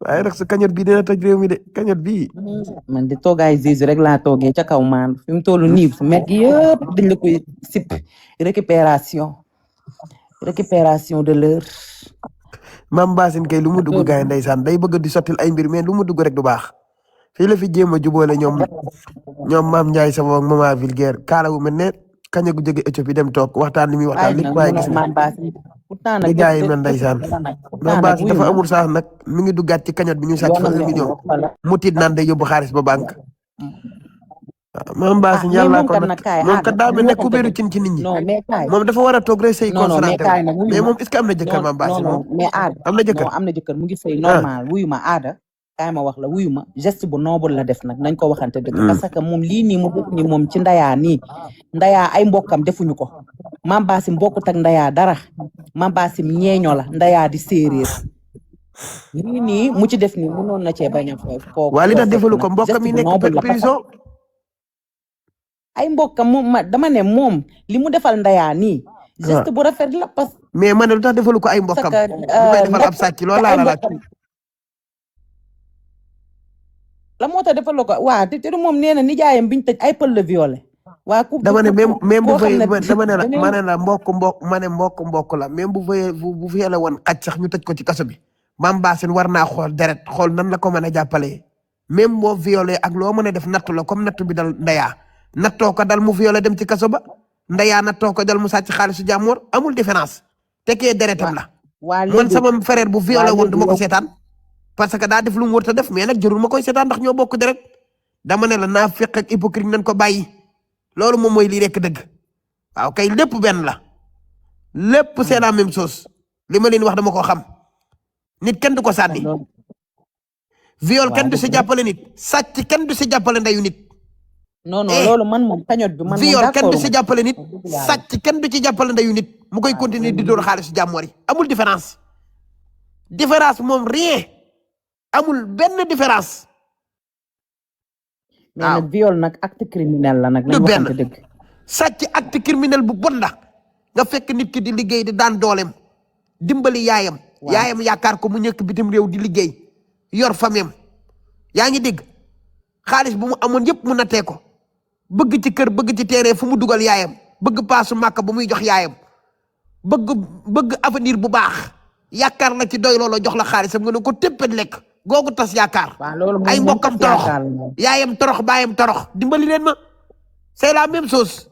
waaye nag sa kañot bii dina toj réew mi de kañot bii man di toogaay Jésus rek laa toogee ca kaw maan fi mu toll nii su mekk yëpp dañ la koy sip récupération de l'heure maam Bassine kay lu mu dugg gaay ndeysaan day bëgg di sottil ay mbir mais lu mu dugg rek du baax fii la fi jéem a jubóole ñoom maam Ndiaye sama ak mama vulgaire kaala wu mel ne kaña gu jóge Éthiopie dem toog waxtaan li muy waxtaan lépp waaye gis na li gaay yi mel ndeysaan maam Bassine dafa amul sax nag mi ngi duggaat ci kañot bi ñu sàcc fa 1 million mu tiit naan day yóbbu xaalis ba banque maam Bassine yàlla ko nag moom kat daa mel ne ku béeru cin ci nit ñi moom dafa war a toog rek sëy consonante mais moom est-ce que am na jëkkër maam Bassine moom mais aada am na jëkkër am na jëkkër mu ngi sëy normal wuyu ma aada kaay ma wax la wuyu ma geste bu noble la def nag nañ ko waxante dëgg parce que moom lii nii mu def ni moom ci ndayaa nii ndayaa ay mbokkam defuñu ko maam Bassine bokkut ak ndayaa dara maam Bassine ñeeño la ndayaa di séeréer lii nii mu ci def nii mënoon na cee bañ a ko waa li tax defalu ko mbokkam yi nekk prison ay mbokkam moom dama ne moom li mu defal ndayaa nii geste bu rafet la parce mais man lu tax defalu ko ay mbokkam bu may defal ab sàcc loolu laa la laaj la moo tax defal ko waa te moom nee na nijaayam biñ tëj ay pël la violé waa ku dama ne même bu fay dama ne la ma ne la mbokk la même bu fay la woon xaj sax ñu tëj ko ci kaso bi maam Bassine war naa xool deret xool nan la ko mën a jàppalee même boo violé ak loo mën a def nattu la comme nattu bi dal ndayaa nattoo ko dal mu violé dem ci kaso ba ndayaa nattoo ko dal mu sàcc xaalisu jàmmoor amul différence te kee deretam la man sama frère bu violé woon du ma ko seetaan parce que daa def lu mu war a def mais nag jarul ma koy seetaan ndax ñoo bokk deret dama ne la naa fekk ak hypocrite nañ ko bàyyi loolu moom mooy lii rekk dëgg waaw kay lépp benn la lépp c'est la même chose li ma leen wax dama ko xam nit kenn du ko sànni viol kenn du si jàppale nit sàcc kenn du si jàppale ndeyu nit non loolu man moom kañot bi man viol kenn du si jàppale nit sàcc kenn du ci jàppale ndeyu nit mu koy continuer di dóor xaalis jàmmoor yi amul différence moom rien amul benn différence mais nag viol nag acte criminel la nag. du benn sàcc acte criminel bu bon la nga fekk nit ki di liggéey di daan dooleem dimbali yaayam. yaayam yaakaar ko mu nekk bitim réew di liggéey yor famem yaa ngi dégg xaalis bu mu amoon yëpp mu nattee ko bëgg ci kër bëgg ci terrain fu mu dugal yaayam bëgg paasu màkk bu muy jox yaayam bëgg avenir bu baax yaakaar la ci doy loolu jox la xaalisam nga ne ko téppet lekk googu tas yaakaar. ay mbokkam torox yaayam torox baayam torox dimbali leen ma c'est la même chose.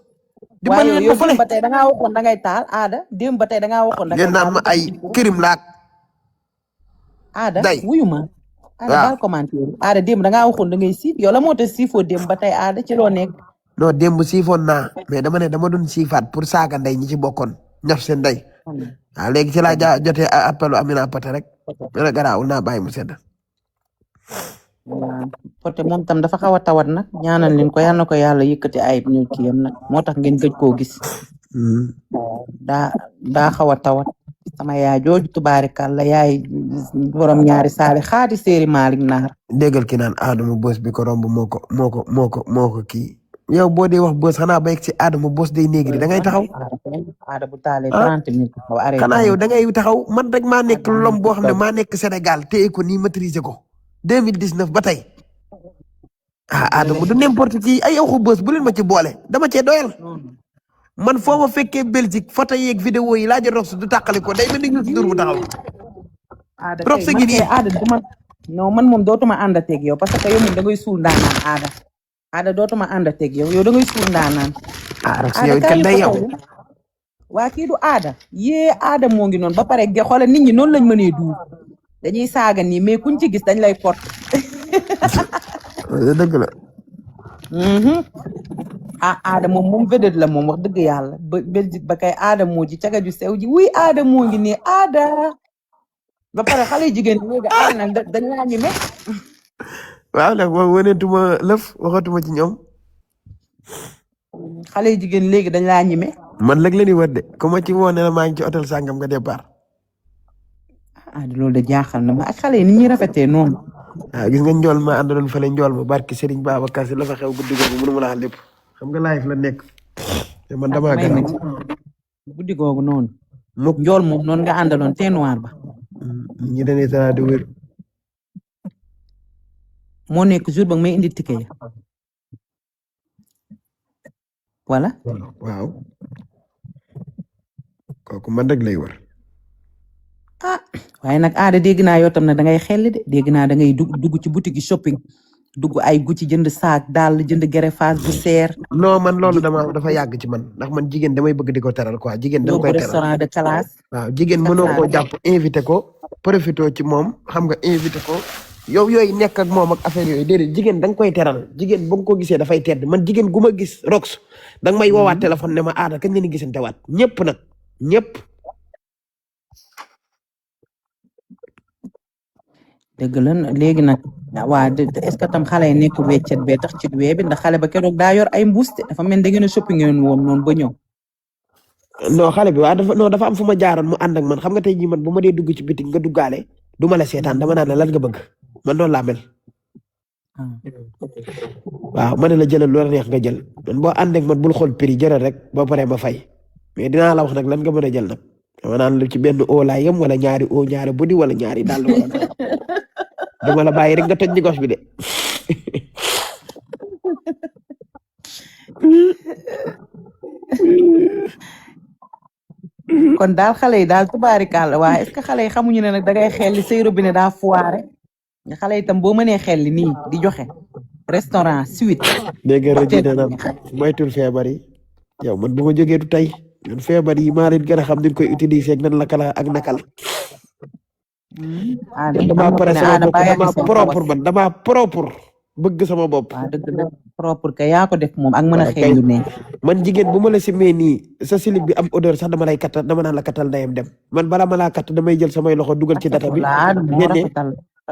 dimbali leen ma fële ba tey da ngaa waxoon da ngay taal aada démb ba tey da ngaa waxoon da ngay taal ngeen naan ma ay kirim laak. aada wuyu ma. aada baal commentaire aada démb da ngaa waxoon da ngay siif yow la moo tax siifoo démb ba tey aada ci loo nekk. non démb siifoon naa mais dama ne dama doon siifaat pour saaga ndey ñi ci bokkoon ñaf seen ndey. waaw léegi ci laa jotee appelu Amina Poté rek. dana garaawul naa bàyyi mu sedd. waaw Poté moom tam dafa xaw a tawat nag ñaanal leen ko yal na ko yàlla yëkkati ayib ñu kii yam nag moo tax ngeen gëj koo gis. daa xaw a tawat sama yaay jooju tubaarikàlla yaay borom ñaari saali xaati séeri Malick Naar. déggal ki naan Adama Boss bi ko romb moo ko kii yow boo dee wax Boss xanaa béy ci Adama Boss day néegri da ngay taxaw. Ada bu taalee 30 minutes taxaw arrêté. xanaa yow da ngay taxaw man rek maa nekk lom boo xam ne maa nekk Sénégal téye ko nii maîtriser ko 2019 ba tey. Adama du n'importe qui ay waxu Boss bu leen ma ci boole dama cee doyal. man foo ma fekkee Belgique photo yeeg vidéo yi laaj Rox du tàqali ko day mel ni ñu tur bu taxaw. Rox gi nii non man moom dootuma àndateeg yow parce que yow moom da ngay suul ndaanaan aada dootuma àndateeg yow da ngay suul ndaanaan. Rox yow kan day yow. waa kii du aada yee aada moo ngi noonu ba pare xoolal nit ñi noonu lañ mënee duur dañuy saaga nii mais kuñ ci gis dañ lay pot. dëgg la. aada moom vedette la moom wax dëgg yàlla ba Belgique ba kay aada moo ji caga ju sew ji wuy aada moo ngi nii aada ba pare xale jigéen ñi léegi aada nag dañ laa ñeme. waaw nag moom wëneetuma lëf waxatuma ci ñoom. xale jigéen léegi dañ laa ñeme. man léegi la ñuy wër de ku ma ci woo ne la maa ngi ci hôtel sangam nga départ. loolu de jaaxal na ma ak xale yi ni ñuy rafetee noonu. gis nga njool ma àndaloon fële njool ma barki Serigne Babacar Si la fa xew guddi googu mënu ma laa lépp xam nga live la nekk te man damaa may ma garaaw ci guddi googu noonu. mukk njool moom noonu nga àndaloon te noir ba. nit ñi dañuy tara di wér moo nekk jour ba nga may indi ticket ya. voilà. waaw kooku man rek lay wër waaye nag aada dégg naa yow tam ne da ngay xelli de dégg naa da ngay dugg ci boutique yi shopping dugg ay Gucci jënd saak daal jënd greffage bu seer. non man loolu dafa yàgg ci man ndax man jigéen damay bëgg di ko teral quoi jigéen dama yóbbu koy teral restaurant de classe. waaw jigéen mënoo koo jàpp invité ko profité ci moom xam nga invité ko yow yooyu nekk ak moom ak affaire yooyu déedéet jigéen da nga koy teral jigéen ba nga ko gisee dafay tedd man jigéen gu ma gis rox da nga may woowaat téléphone ne ma aada kañ ngeen di gisante waat ñëpp nag ñëpp. dëgg la léegi nag waa est-ce que tam xale yi nekkul weccet bee tax ci wee bi ndax xale ba keroog daa yor ay mbuus te dafa mel da ngeen a shopping ngeen woon noonu ba ñëw. non xale bi waaw dafa am fu ma jaaroon mu ànd ak man xam nga tey jii man bu ma dee dugg ci bitik nga duggaale du ma la seetaan dama naan la lan nga bëgg man noonu laa mel. waaw ma ne la jëlal loola neex nga jël man boo ànd ak man bul xool prix jëlal rek boo paree ma fay mais dinaa la wax nag lan nga mën a jël nag dama naan la ci benn o laa yem wala ñaari o ñaari buddi wala ñaari daal wala dama la bàyyi rek nga toj ni gos bi de. kon daal xale yi daal tubaarikàlla waa est-ce que xale yi xamuñu ne nag dangay xelli say robinet daa foire nga xale itam boo mënee xelli nii di joxe restaurant suite. dégg nga rajo nee na moytul feebar yi yow man bu ma jógee du tey man feebar yi maa leen gën a xam ni ñu koy utiliser ak nan la kala ak nakal. damaa pare sama bopp damaa propre man damaa propre bëgg sama bopp. waaw dëgg la propre que yaa ko def moom ak mën a xeeñ lu ne. man jigéen bu ma la simee nii sa silib bi am odeur sax dama lay kattal dama naan la kattal ndeyam dem man bala ma laa katt damay jël samay loxo dugal ci data bi. génne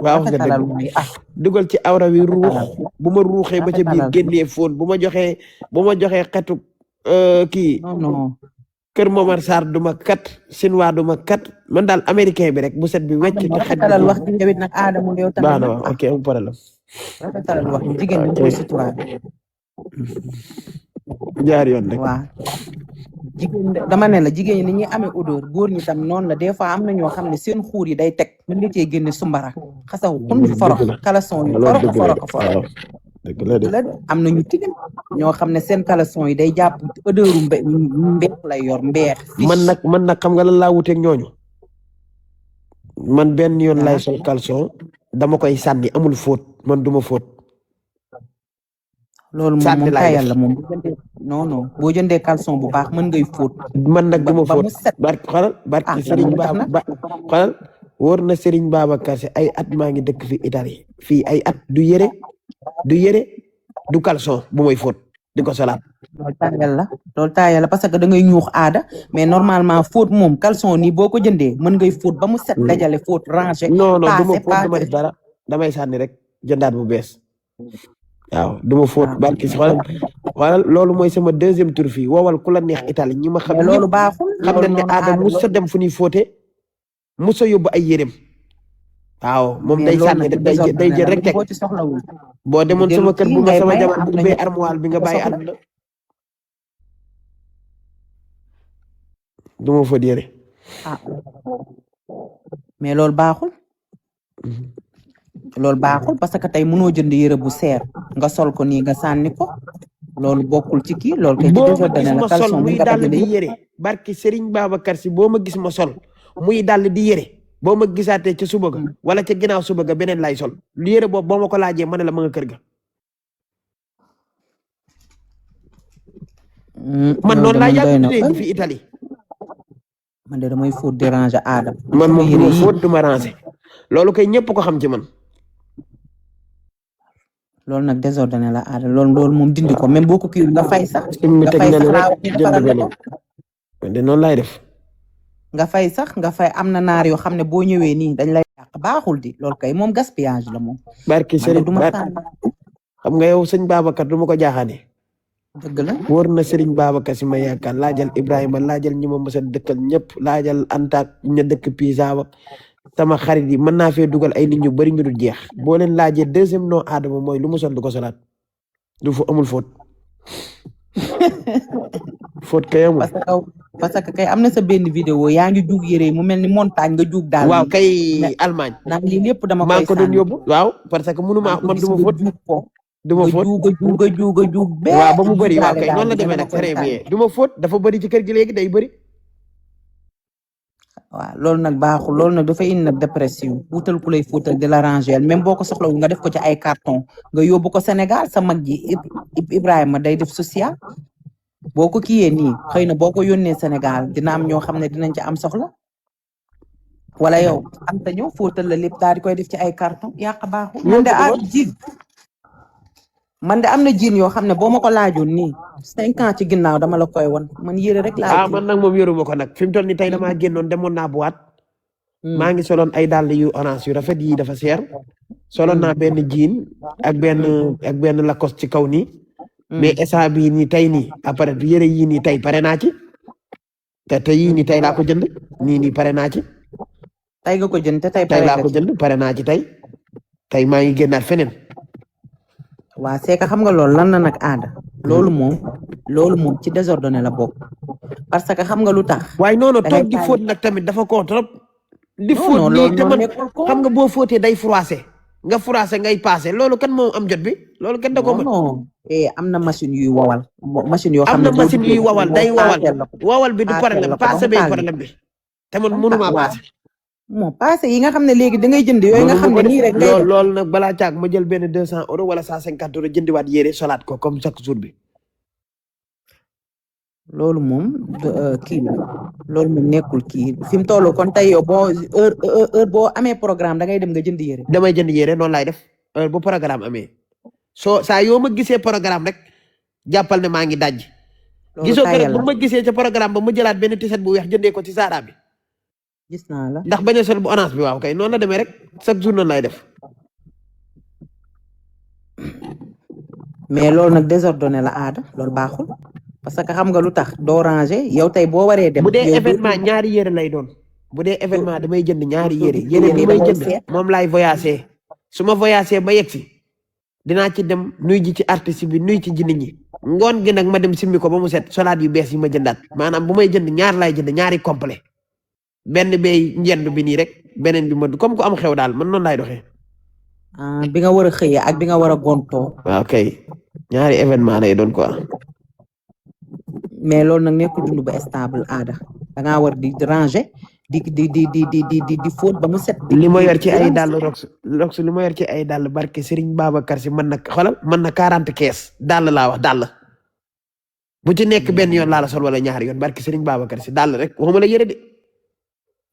waaw nga dëgg dugal ci awra wi ruux bu ma ruuxee ba ca biir génnee fóon bu ma joxee xetu kii. non Kër Momar Sarr duma kat Sinwaa duma kat man daal américain bi rek bu set bi wecc. rafetalal wax ji yow it nag Adama yow tamit. baax na waaw ok am problème. rafetalal wax ji jigéen ñi koy sutura. jaar yoon rek. waaw jigéen dama ne la jigéen ñi ni ñuy amee odeur góor ñi tam noonu la des fois am na ñoo xam ne seen xuur yi day teg mën nga cee génne sumbara xasaw xun forox caleçon yi forox. dëgg la de am na ñu tilim ñoo xam ne seen caleçon yi day jàpp odeuru mbeex lay yor mbeex. man nag xam nga lan laa wuteeg ñooñu man benn yoon lay sol caleçon dama koy sànni amul fóot man duma fóot. loolu moom tayal la moom non boo jëndee caleçon bu baax mën ngay fóot. man nag duma fóot barki xoolal barki Serigne Baba xoolal wóor na Serigne Babacar Si ay at maa ngi dëkk fi Italie fii ay at du yére du caleçon bu may fóot di ko solaat. loolu taayal la parce que da ngay ñuux aada mais normalement fóot moom caleçon nii boo ko jëndee mën ngay fóot ba mu set dajale fóot ranger. non du ma fóot du ma def dara damay sànni rek jëndaat bu bees waaw du ma fóot barki xoolal loolu mooy sama deuxième tour fii woowal ku la neex Italie ñi ma xam loolu baaxul xam nañ ne aada musa dem fu ñuy fóote musa yóbbu ay yérem waaw moom day sànni day jël rek teg boo demoon sama kër bu ma sama jabar bu ubbee armoire bi nga bàyyi àdduna du ma fóot yére. mais loolu baaxul. loolu baaxul parce que tey mënoo jënd yére bu seer nga sol ko nii nga sànni ko loolu bokkul ci kii loolu. kay ci désordonné la caleçon bi nga dal di yére barki Serigne Babacar Si boo ma gis ma sol muy dal di yére boo ma gisaatee ca suba ga wala ca ginnaaw suba ga beneen lay sol lu yére boobu boo ma ko laajee ma ne la ma nga kër ga. man noonu laa yàgg dégg fi Italie. man de damay fóot déranger aadam. man moom du ma fóot du ma ranger loolu kay ñëpp ko xam ci man. loolu nag désordonné la aada loolu moom dindi ko même boo ko kii nga fay sax. nga fay sax de noonu laay def. nga fay sax nga fay am na naar yoo xam ne boo ñëwee nii dañ lay yàq baaxul di loolu kay moom gaspillage la moom. barki Serigne xam nga yow sëñ Babacar du ma ko jaaxaane. dëgg la wóor na Serigne Babacar Si ma yaakaar laajal Ibrahima laajal ñi ma mës a dëkkal ñëpp laajal Anta ña dëkk Pisa ba sama xarit yi mën naa fee dugal ay nit ñu bari ñu dul jeex boo leen laajee deuxième nom Adama mooy lu mu sol du ko solaat du fa amul faute faute kay amul. parce que kay am na sa benn vidéo yaa ngi juug yére mu mel ni montagne nga juug daal. waaw kay Allemagne. naan lii lépp dama maa koy ko doon yóbbu. waaw parce que mënuma man du ma faute. du ma faute juug waaw ba mu bëri waaw kay noonu la demee nag très bien du ma faute dafa bëri ci kër gi léegi day bëri. waaw loolu nag baaxul loolu nag dafa indi nag dépression wutal ku lay fóotal di la ranger même boo ko soxlawul nga def ko ci ay carton nga yóbbu ko Sénégal sa mag ji Ibrahima day def social boo ko kiyee nii xëy na boo ko yónnee Sénégal dina am ñoo xam ne dinañ ci am soxla wala yow am ta ñëw fóotal la lépp daal di koy def ci ay carton yàq baaxul. man de am na jiin yoo xam ne boo ma ko laajoon nii 5 ans ci ginnaaw dama la koy won man yére rek laa man nag moom yoruma ko nag fi mu toll nii tey damaa génnoon demoon naa boîte maa ngi soloon ay dàll yu orange yu rafet yi dafa seer soloon naa benn jiin ak benn Lacoste ci kaw nii mais instant bii nii tey nii après yére yii nii tey pare naa ci te yii nii tey laa ko jënd nii pare naa ci tey nga ko jënd te tey laa ko jënd pare naa ci tey maa ngi génnaat feneen. waa c'est que xam nga loolu lan la nag aada loolu moom ci désordonné la bokk parce que xam nga lu tax. waaye noonu toog di fóot nag tamit dafa ko trop. di fóot nii te man xam nga boo fóotee day froissé nga froissé ngay passé loolu kan moo am jot bi loolu kan da ko mën. non am na machine yuy wawal machine yoo xam am ne na machine yuy wawal day wawal bi du problème passé bi problème bi te man mënuma passé. bon passé yi nga xam ne léegi da ngay jënd yooyu nga xam ne nii rek. loolu nag balaa caag ma jël benn 200 euros wala 150 euros jëndiwaat yére solaat ko comme chaque jour bi. loolu moom kii loolu moom nekkul kii fi mu toll kon tey yow boo heure boo amee programme da ngay dem nga jënd yére. damay jënd yére noonu laay def heure bu programme amee saa yoo ma gisee programme rek jàppal ne maa ngi daj. gisoo ko rek bu ma gisee ca programme ba ma jëlaat benn tiset bu weex jëndee ko ci Zara bi. gis naa la ndax bañ a sol bu orange bi waaw kay noonu la demee rek chaque jour noonu lay def. mais loolu nag désordonné la aada loolu baaxul parce que xam nga lu tax doo ranger yow tey boo waree dem. bu dee événement ñaari yére lay doon bu dee événement damay jënd ñaari yére bi may jënd moom laay voyager su ma voyager ba yegg si dinaa ci dem nuy ji ci artiste bi nuy ci ji nit ñi ngoon gi nag ma dem simmi ko ba mu set solaat yu bees yi ma jëndaat maanaam bu may jënd ñaar laay jënd ñaari complet benn bay njënd bi nii rek beneen bi ma comme ku am xew daal man noonu laay doxee. bi nga war a xëyee ak bi nga war a gontoo. waaw kay ñaari événement lay doon quoi. mais loolu nag nekkul dund ba stable aada da ngaa war di ranger di fóot ba mu set. li ma yor ci ay dàll rox li ma yor ci ay dàll barke Serigne Babacar si mën na xoolal mën na 40 kees dàll laa wax dàll. bu ci nekk benn yoon laa la sol wala ñaari yoon barke Serigne Babacar si dàll rek waxuma la yére de.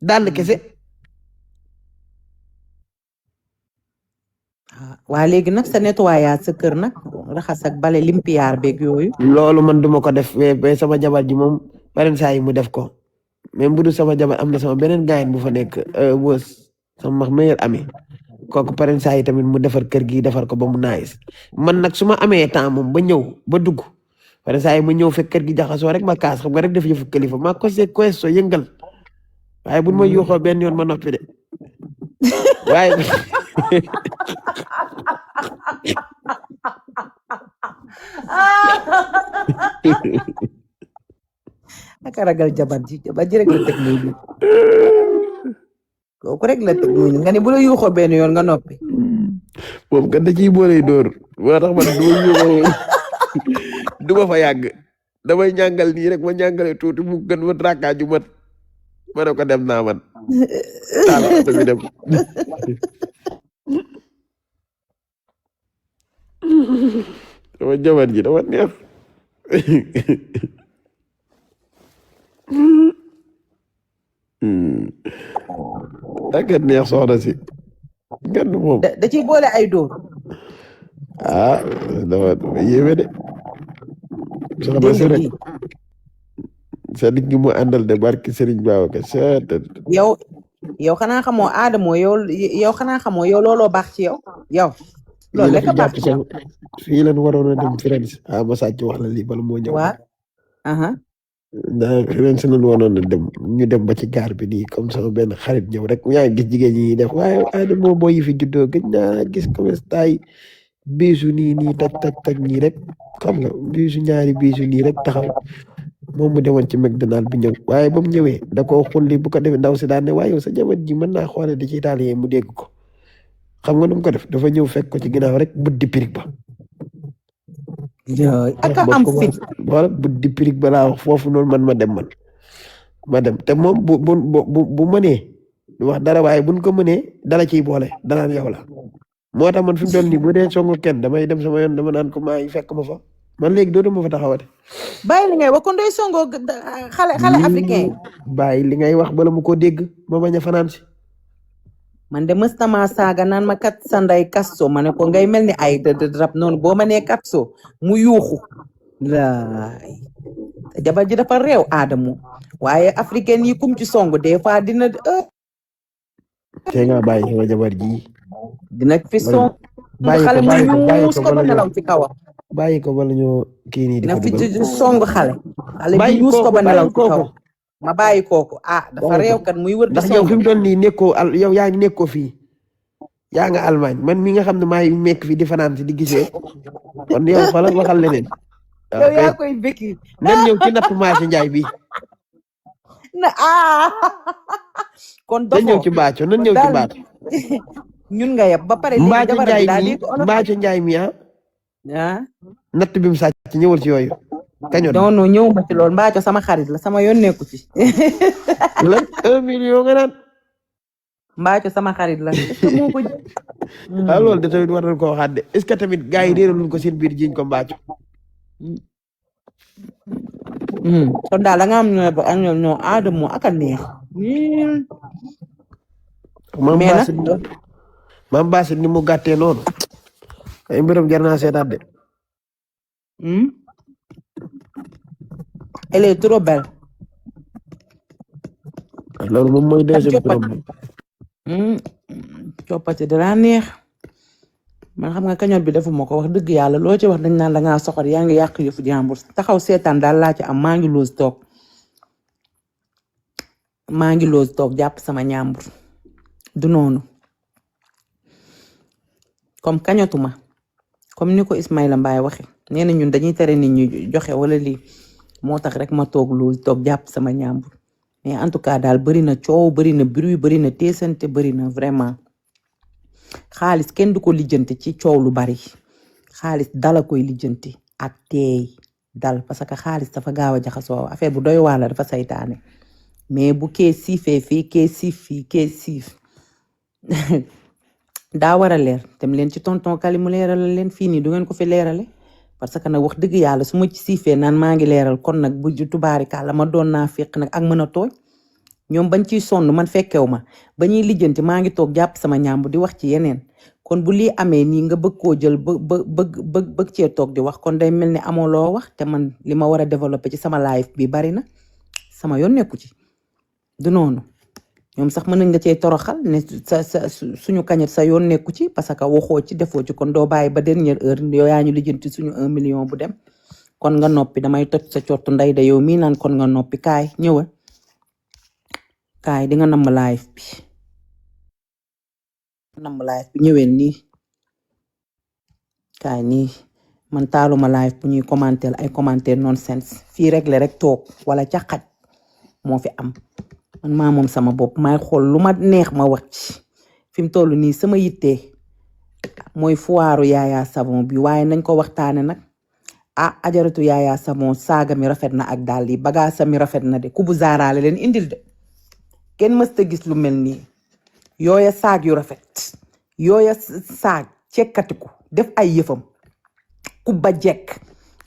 dàll kese. waa léegi nag sa nettoyage sa kër nag raxas ak bale limpiyaar beeg yooyu. loolu man duma ko def mais sama jabar ji moom beneen saa yi mu def ko même bu dul sama jabar am na sama beneen gaayen bu fa nekk wës sama meilleur ami kooku beneen saa yi tamit mu defar kër gi defar ko ba mu naayis man nag su ma amee temps moom ba ñëw ba dugg beneen saa yi ma ñëw fekk kër gi jaxasoo rek ma kaas xam nga rek def yëfu kilifa ma ko see questo yëngal. waaye bu ma yuuxoo benn yoon ma noppi de waaye naka ragal jabar ji rek la teg muy kooku rek la teg muy nga ne bu la yuuxoo benn yoon nga noppi. moom kat da ciy boole dóor moo tax man du ma fa yàgg damay ñàngal nii rek ma ñàngale tuuti mu gën ma rakkaaju mat ma ne ko dem naa man bi dem dama jabar ji dama neex ak neex soxna si gan moom da ciy boole ay dóor dama yéeme de soxna si rek sa digg mu àndal de barki Serigne Babacar yow xanaa xamoo Adamo yow xanaa xamoo yow looloo baax ci yow loolu rek a baax ci yow fii lan waroon a dem France ma sàcc wax la lii bala moo ñëw waaw daa ren si noonu wanoon na dem ñu dem ba ci gaar bi nii comme sama benn xarit ñëw rek yaa ngi gis jigéen ñi def waaye Adamo boo yi fi juddoo gëj naa gis comestaay biisu nii taj nii rek xam nga biisu ñaari biisu nii rek taxaw moom mu demoon ci McDonald bi ñëw waaye ba mu ñëwee da koo xulli bu ko defee ndaw si daan ne waaye yow sa jabar ji mën naa xoole di ci italien mu dégg ko xam nga nu mu ko def dafa ñëw fekk ko ci ginnaaw rek buddi pirig ba aka am fit wala buddi pirig ba laa wax foofu noonu man ma dem te moom bu mënee du wax dara waaye buñ ko mënee dala ciy boole danaan yow la moo tax man fi mu toll nii bu dee songu kenn damay dem sama yoon dama naan ko maa ngi fekk ma fa man léegi dootuma fa taxawate bàyyi li ngay wax kon doy songoo xale africain bàyyi li ngay wax bala mu ko dégg ma bañ a fanaan si man de mës na maa saaga naan ma kat sa nday kasso ma ne ko ngay mel ni ay rab noonu boo ma nee kasso mu yuuxu laay jabar ji dafa réew Adamo waaye africain yi kum ci song des fois dina te nga bàyyi sama jabar ji dina fi song xale mu ñuus ko ba nelaw ci kawam bàyyi ko bala ñoo kii nii di dina ko fi dugal song xale bi ñuus ko ba nelaw ci kawam ma bàyyi kooku dafa réew kat muy wër di ndax yow song fi mu toll nii nekkoo yow yaa ngi nekkoo fii yaa nga Allemagne man mi nga xam ne maay nekk fii di fanaan si di gisee kon yow xoolal waxal leneen yow yaa koy békki nan ñëw ci napp marché Njaay bi na kon nan ñëw ci baaco nan ñëw ci baaco ñun nga yeb ba pare léegi mbaaco jabar Njaay bi daal mi di mbaaco Njaay mi natt bi mu sàcc ñëwal ci yooyu kañoon non ñëw ma ci loolu mbaaco sama xarit la sama yoon nekku ci lan 1 million nga naan mbaaco sama xarit la est-ce que moo ko jël loolu de tamit war nañ koo waxaat de est-ce que tamit gars yi réeraluñ ko seen biir jiñ ko mbaaco kon daal da nga am ñoo Adamo ak a neex maam Basit ni mu gàttee noonu ay mbiram jar naa seetaat de elle est trop belle loolu moom mooy deuxième problème coppati dara neex man xam nga kañoot bi defuma ko wax dëgg yàlla loo ci wax dañ naan da ngaa soxor yaa ngi yàq yëfu jàmbur taxaw seetaan daal laa ci am maa ngi loos toog jàpp sama ñàmbur du noonu comme kañotuma comme ni ko Ismaïla Mbaye waxe nee na ñun dañuy tere nit ñi joxe wala lii moo tax rek ma toog jàpp sama ñàmbur mais en tout cas daal bari na coow bari na bruit bari na teesante bari na vraiment xaalis kenn du ko lijjanti ci coow lu bari xaalis dala koy lijjanti ak teey dal parce que xaalis dafa gaaw a jaxasoo affaire bu doy waar la dafa saytaane mais bu kee siifee fii kee siif fii kee siif daa war a leer dem leen ci tonton Kali mu leeralal leen fii nii du ngeen ko fi leerale parce que nag wax dëgg yàlla su ma ci siifee naan maa ngi leeral kon nag bu tubaarikàlla ma doon naa féq nag ak mën a tooñ ñoom bañ ciy sonn man fekkew ma ba ñuy lijjanti maa ngi toog jàpp sama ñàmbu di wax ci yeneen kon bu lii amee nii nga bëgg koo jël bëgg cee toog di wax kon day mel ni amoo loo wax te man li ma war a développer ci sama life bi bari na sama yoon nekku ci du noonu ñoom sax mën nañ nga cee toroxal ne suñu kañet sa yoon nekku ci parce que waxoo ci defoo ci kon doo bàyyi ba dernière heure yow yaa ñu lijjanti suñu 1 million bu dem kon nga noppi damay toj sa cottu nday da yow mii naan kon nga noppi kaay ñëwal kaay di nga namm live bi ñëweel nii kaay nii man taaluma live bu ñuy commenter ay commentaire nonsense fii rek la rek toog wala ca xaj moo fi am man maa moom sama bopp maay xool lu ma neex ma wax ci fi mu toll nii sama yitte mooy foiru Yaya Savon bi waaye nañ ko waxtaane nag ajaratu Yaya Savon saaga mi rafet na ak daal yi bagaasa mi rafet na de ku bu zaaraale leen indil de kenn mësta gis lu mel nii yooya saag yu rafet yooya saag cekkatiku def ay yëfam ku ba jekk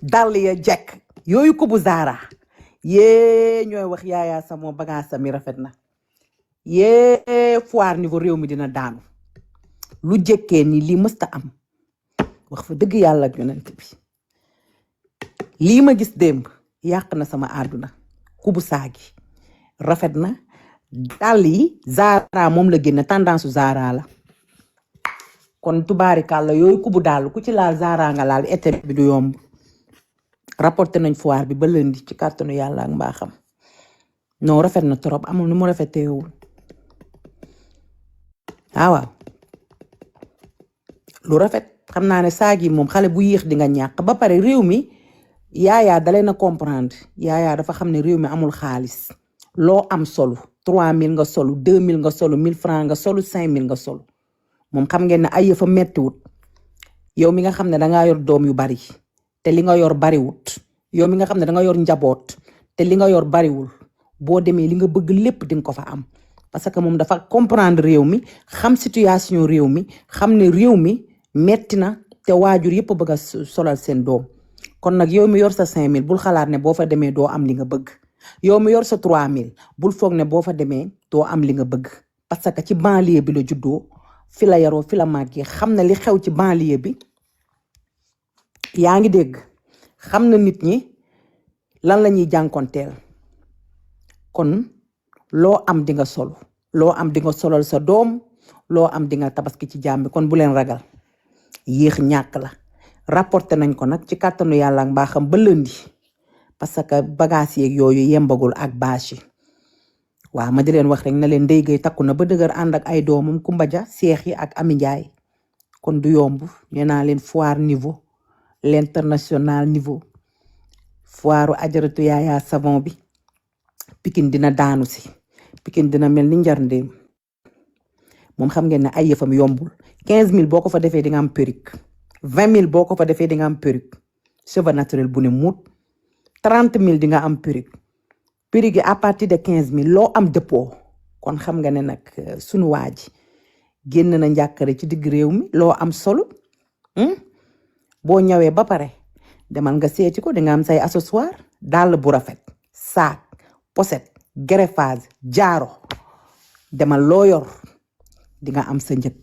dàll ya jekk yooyu ku bu zaara yée ñooy wax Yaya Savon bagaasa mi rafet na yée foire niveau réew mi dina daanu lu jekkee ni lii mësta am wax fa dëgg yàlla ak yonent bi lii ma gis démb yàq na sama àdduna kubu saagi rafet na dàll yi Zara moom la génne tendance Zara la kon tubaarikàlla yooyu kubu dàll ku ci laal Zara nga laal été bi du yomb rapporté nañ foire bi ba lundi ci kàttanu yàlla ak mbaaxam non rafet na trop amul nu mu rafeteewul waaw lu rafet xam naa ne saag yi moom xale bu yéex di nga ñàkk ba pare réew mi yaayaa dalee na comprendre yaayaa dafa xam ne réew mi amul xaalis loo am solu 3000 nga solu 2000 nga solu 1000 francs nga solu 5000 nga solu moom xam ngeen ne ay yëfa mettiwut yow mi nga xam ne dangaa yor doom yu bari te li nga yor bariwut yow mi nga xam ne danga yor njaboot te li nga yor bariwul boo demee li nga bëgg lépp di nga ko fa am parce que moom dafa comprendre réew mi xam situation réew mi xam ne réew mi metti na te waajur yëpp bëgg a solal seen doom kon nag yow mi yor sa 5000 bul xalaat ne boo fa demee doo am li nga bëgg yow mi yor sa 3000 bul foog ne boo fa demee doo am li nga bëgg parce que ci banlieue bi la juddoo fi la yaroo fi la màggee xam na li xew ci banlieue bi yaa ngi dégg xam na nit ñi lan la ñuy jànkonteel kon loo am di nga solu loo am di nga solal sa doom loo am di nga tabaski ci jàmm bi kon bu leen ragal yéex ñàkk la rapporté nañ ko nag ci kàttanu yàlla ak mbaaxam ba lundi parce que bagage yeeg yooyu yembagul ak bâche yi waaw ma di leen wax rek na leen Ndeye Gueye takku na ba dëgër ànd ak ay doomam Kumba Ja Seex yi ak Ami Njaay kon du yomb nee naa leen foire niveau l'international niveau foiru ajaratu Yaya Savon bi Pikine dina daanu si Pikine dina mel ni njar ndéem moom xam ngeen ne ay yëfam yombul 15000 boo ko fa defee di nga am perruque 20000 boo ko fa defee di nga am perruque cheveux naturel bu ne muut 30000 di nga am perruque perruque yi à partir de 15000 loo am dëppoo kon xam nga ne nag sunu waa ji génn na njàkkare ci digg réew mi loo am solo boo ñëwee ba pare demal nga seeti ko di nga am say accessoire dàll bu rafet saak poset greffage jaaro demal loo yor di nga am sa njëg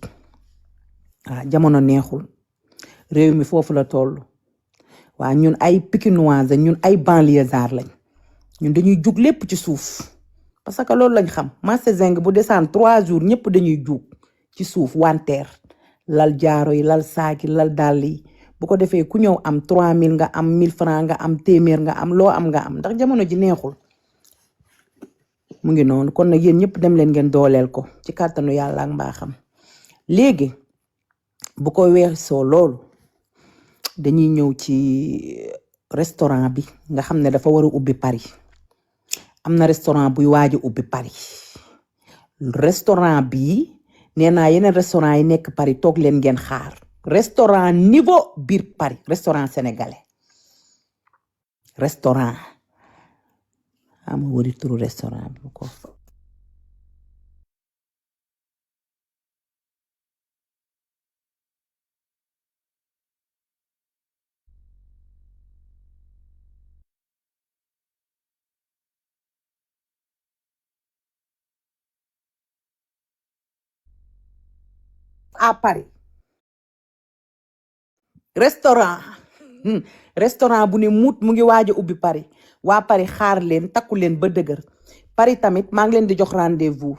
waaw jamono neexul réew mi foofu la toll waaw ñun ay pikinoise ñun ay banlieusard lañ ñun dañuy jug lépp ci suuf parce que loolu lañ xam marché Zing bu desaan 3 jours ñëpp dañuy jug ci suuf wanteer lal jaaro yi lal saaki lal dàll yi bu ko defee ku ñëw am 3000 nga am 1000 francs nga am téeméer nga am loo am nga am ndax jamono ji neexul mu ngi noonu kon nag yéen ñëpp dem leen ngeen dooleel ko ci kàttanu yàlla ak mbaaxam léegi bu ko weesoo loolu dañuy ñëw ci restaurant bi nga xam ne dafa war a ubbi Paris am na restaurant buy waaj a ubbi Paris restaurant bi nee naa yeneen restaurant yi nekk Paris toog leen ngeen xaar restaurant niveau biir Paris restaurant sénégalais restaurant ama wari turu restaurant bi ko à Paris restaurant restaurant bu ne muut mu ngi waaj a ubbi Paris waa Paris xaar leen takku leen ba dëgër Paris tamit maa ngi leen di jox rendez-vous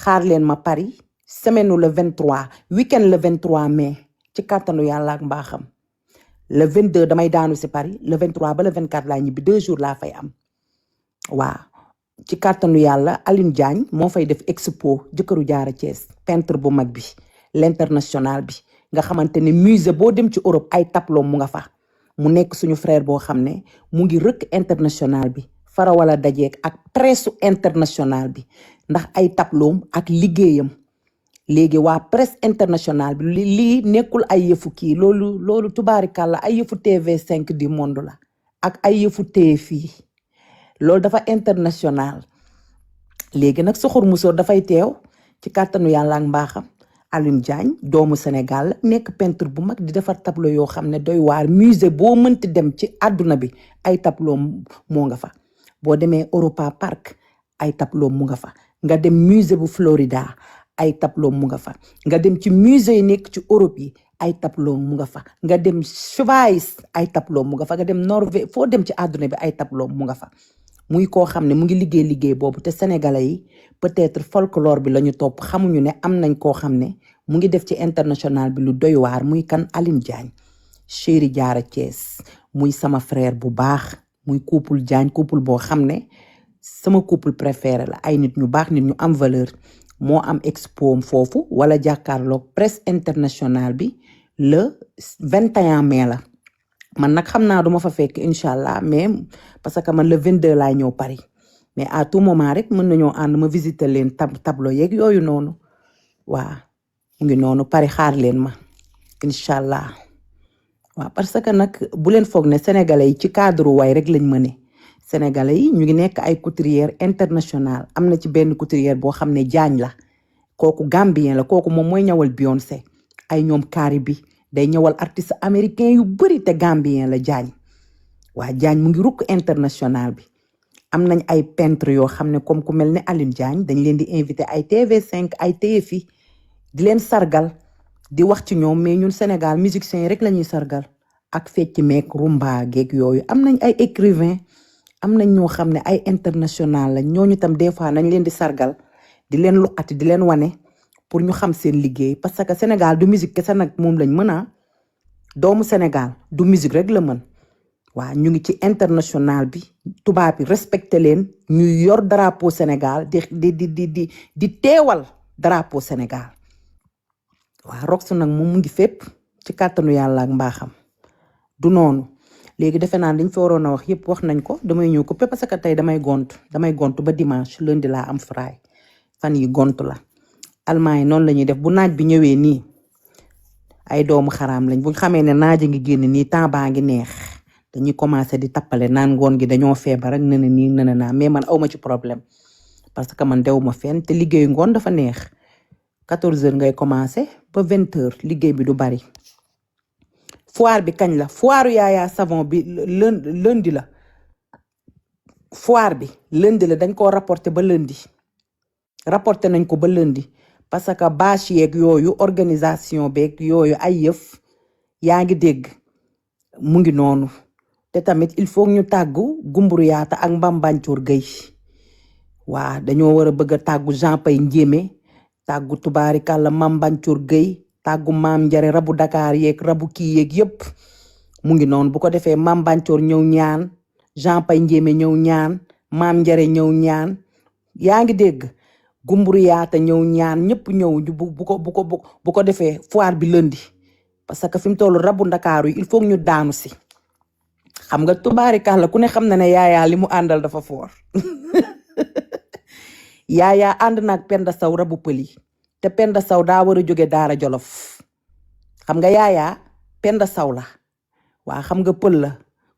xaar leen ma Paris semaine le 23 week-end le 23 mai ci kàttanu yàlla ak mbaaxam le 22 damay daanu si Paris le 23 ba le 24 laa ñibbi 2 jours laa fay am waaw ci kàttanu yàlla Aline Diagne moo fay def expo jëkkëru jaara Thiès peintre bu mag bi l'international bi nga xamante ne musée boo dem ci Europe ay tableau mu nga fa mu nekk suñu frère boo xam ne mu ngi rëkk international bi fara wala dajeek ak presse international bi ndax ay tableau ak liggéeyam léegi waa presse international bi lii nekkul ay yëfu kii loolu tubaarikàlla ay yëfu TV5 du monde la ak ay yëfu TFI loolu dafa international léegi nag Soxor Musóor dafay teew ci kàttanu yàlla ak mbaaxam Alioune Diagne doomu Sénégal nekk peintre bu mag di defar tableau yoo xam ne doy waar musée boo mënti dem ci àdduna bi ay tableau moo nga fa boo demee Europa Park ay tableau mu nga fa nga dem musée bu Florida ay tableau mu nga fa nga dem ci musée yi nekk ci Europe yi ay tableau mu nga fa nga dem Suisse ay tableau mu nga fa nga dem Norvège foo dem ci àdduna bi ay tableau mu nga fa muy koo xam ne mu ngi liggéey boobu te sénégalais yi peut-être folklore bi la ñu topp xamuñu ne am nañ koo xam ne mu ngi def ci international bi lu doy waar muy kan Aline Diagne chéri jaara Thiès muy sama frère bu baax muy couple Diagne couple boo xam ne sama couple préféré la ay nit ñu baax nit ñu am valeur moo am expo foofu wala jàkkaarloog presse internationale bi le 21 mai la man nag xam naa duma fa fekk incha allah mais parce que man le 22 laay ñëw Paris mais à tout moment rek mën nañoo ànd ma visiter leen tableau yeeg yooyu noonu waa mu ngi noonu Paris xaar leen ma incha allah waaw parce que nag bu leen foog ne sénégalais yi ci cadre way rek lañ mëne sénégalais yi ñu ngi nekk ay couturière international am na ci benn couturière boo xam ne Diagne la kooku gambien la kooku moom mooy ñawal Beyoncé ay ñoom kaari bi day ñëwal artiste américain yu bari te gambien la Diagne waa Diagne mu ngi rukk international bi am nañ ay peintre yoo xam ne comme ku mel ne Aline Diagne dañ leen di invité ay TV5 ay TFI di leen sargal di wax ci ñoom mais ñun Sénégal musiciens yi rek la ñuy sargal ak fecc meek rumba geeg yooyu am nañ ay écrivain am nañ ñoo xam ne ay international la ñooñu tam des fois nañ leen di sargal di leen luqati di leen wane pour ñu xam seen liggéey parce que Sénégal du musique kese nag moom lañ mën a doomu Sénégal du musique rek la mën waa ñu ngi ci international bi tubaab bi respecté leen ñuy yor drapeau Sénégal di teewal drapeau Sénégal waa Rox nag moom mu ngi fépp ci kàttanu yàlla ak mbaaxam du noonu léegi defe naa dañ fi waroon a wax yëpp wax nañ ko damay ñëw ko parce que tey damay gont ba dimanche lundi laa am fray fan yi gont la Allemagne noonu la ñuy def bu naaj bi ñëwee nii ay doomu xaraam lañ bu xamee ne naaj a ngi génn nii temps baa ngi neex dañuy commencé di tappale naan ngoon gi dañoo feebar ak nene nii nene naa mais man awma ci problème parce que man dewuma fenn te liggéeyu ngoon dafa neex 14h ngay commencé ba 20h liggéey bi du bari foire bi kañ la foire Yaya Savon bi lundi la foire bi lundi la dañ koo rapporté ba lundi rapporté nañ ko ba lundi parce que bâche yeeg yooyu organisation beeg yooyu ay yëf yaa ngi dégg mu ngi noonu te tamit il faut ñu tàggu Gumburu Yaata ak Mbambancoor Gueye waa dañoo war a bëgg a tàggu Jean Pay Njémé tàggu tubaarikàlla Mbambancoor Gueye tàggu maam njare rabu Dakar yeeg rabu kii yeeg yépp mu ngi noonu bu ko defee Mbambancoor ñëw ñaan Jean Pay Njémé ñëw ñaan maam njare ñëw ñaan yaa ngi dégg Gumburu Yaata ñëw ñaan ñëpp ñëw bu ko defee foire bi lundi parce que fi mu toll rabu Ndakaaru yi il faut ñu daanu si xam nga tubaarikàlla ku ne xam na ne Yaya li mu àndal dafa foor Yaya ànd naag Penda Saw rabu pëli te Penda Saw daa war a jóge Daara Jolof xam nga Yaya Penda Saw la waa xam nga pël la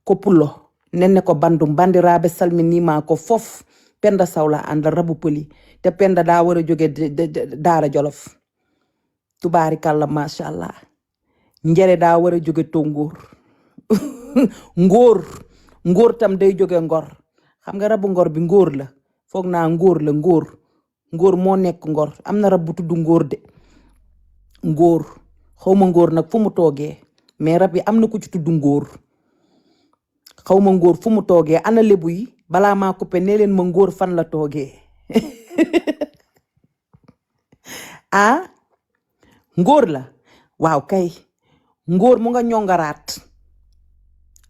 ko pullo nenne ko bandum bandiraabe salminima ko fof Penda Saw la àndal rabu pëli te Penda daa war a jóge Daara Jolof tubaarikàlla macha allah njere daa war a jóge Tongoor ngóor tam day jóge Ngor xam nga rabu Ngor bi ngóor la foog naa ngóor la ngóor moo nekk Ngor am na rab bu tudd ngóor de ngóor xawma ngóor nag fu mu toogee mais rab yi am na ku ci tudd ngóor xawma ngóor fu mu toogee ana lébu yi balaa maa coupé nee leen ma ngóor fan la toogee ah ngóor la waaw kay ngóor mu nga ñongaraat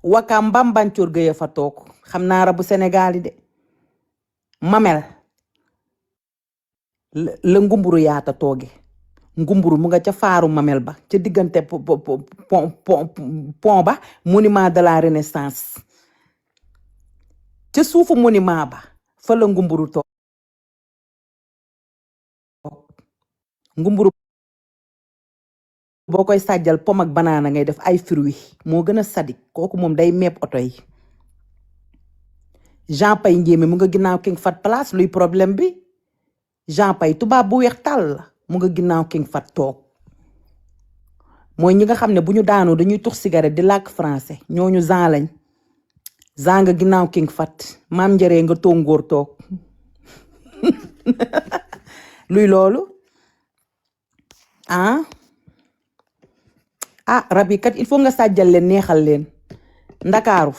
wakaam Mbambancoor Gueye fa toog xam naa rabu Sénégal yi de mamel la Ngumburu Yaata tooge Ngumburu mu nga ca faaru mamel ba ca diggante pont ba monument de la Renaissance ca suufu monument ba fa la Ngumburu toog Ngumburu boo koy sàjjal pom ak banaana ngay def ay fruits moo gën a sadik kooku moom day meeb oto yi Jean Pay Njémé mu nga ginnaaw King Fat Place luy problème bi Jean Pay tubaab bu weex tàll la mu nga ginnaaw King Fat toog mooy ñi nga xam ne bu ñu daanoo dañuy tux cigarette di làkk français ñooñu Jean lañ Jean nga ginnaaw King Fat maam njëree nga Tongoor toog luy loolu rab yi kat il faut nga sàjjal leen neexal leen ndakaaru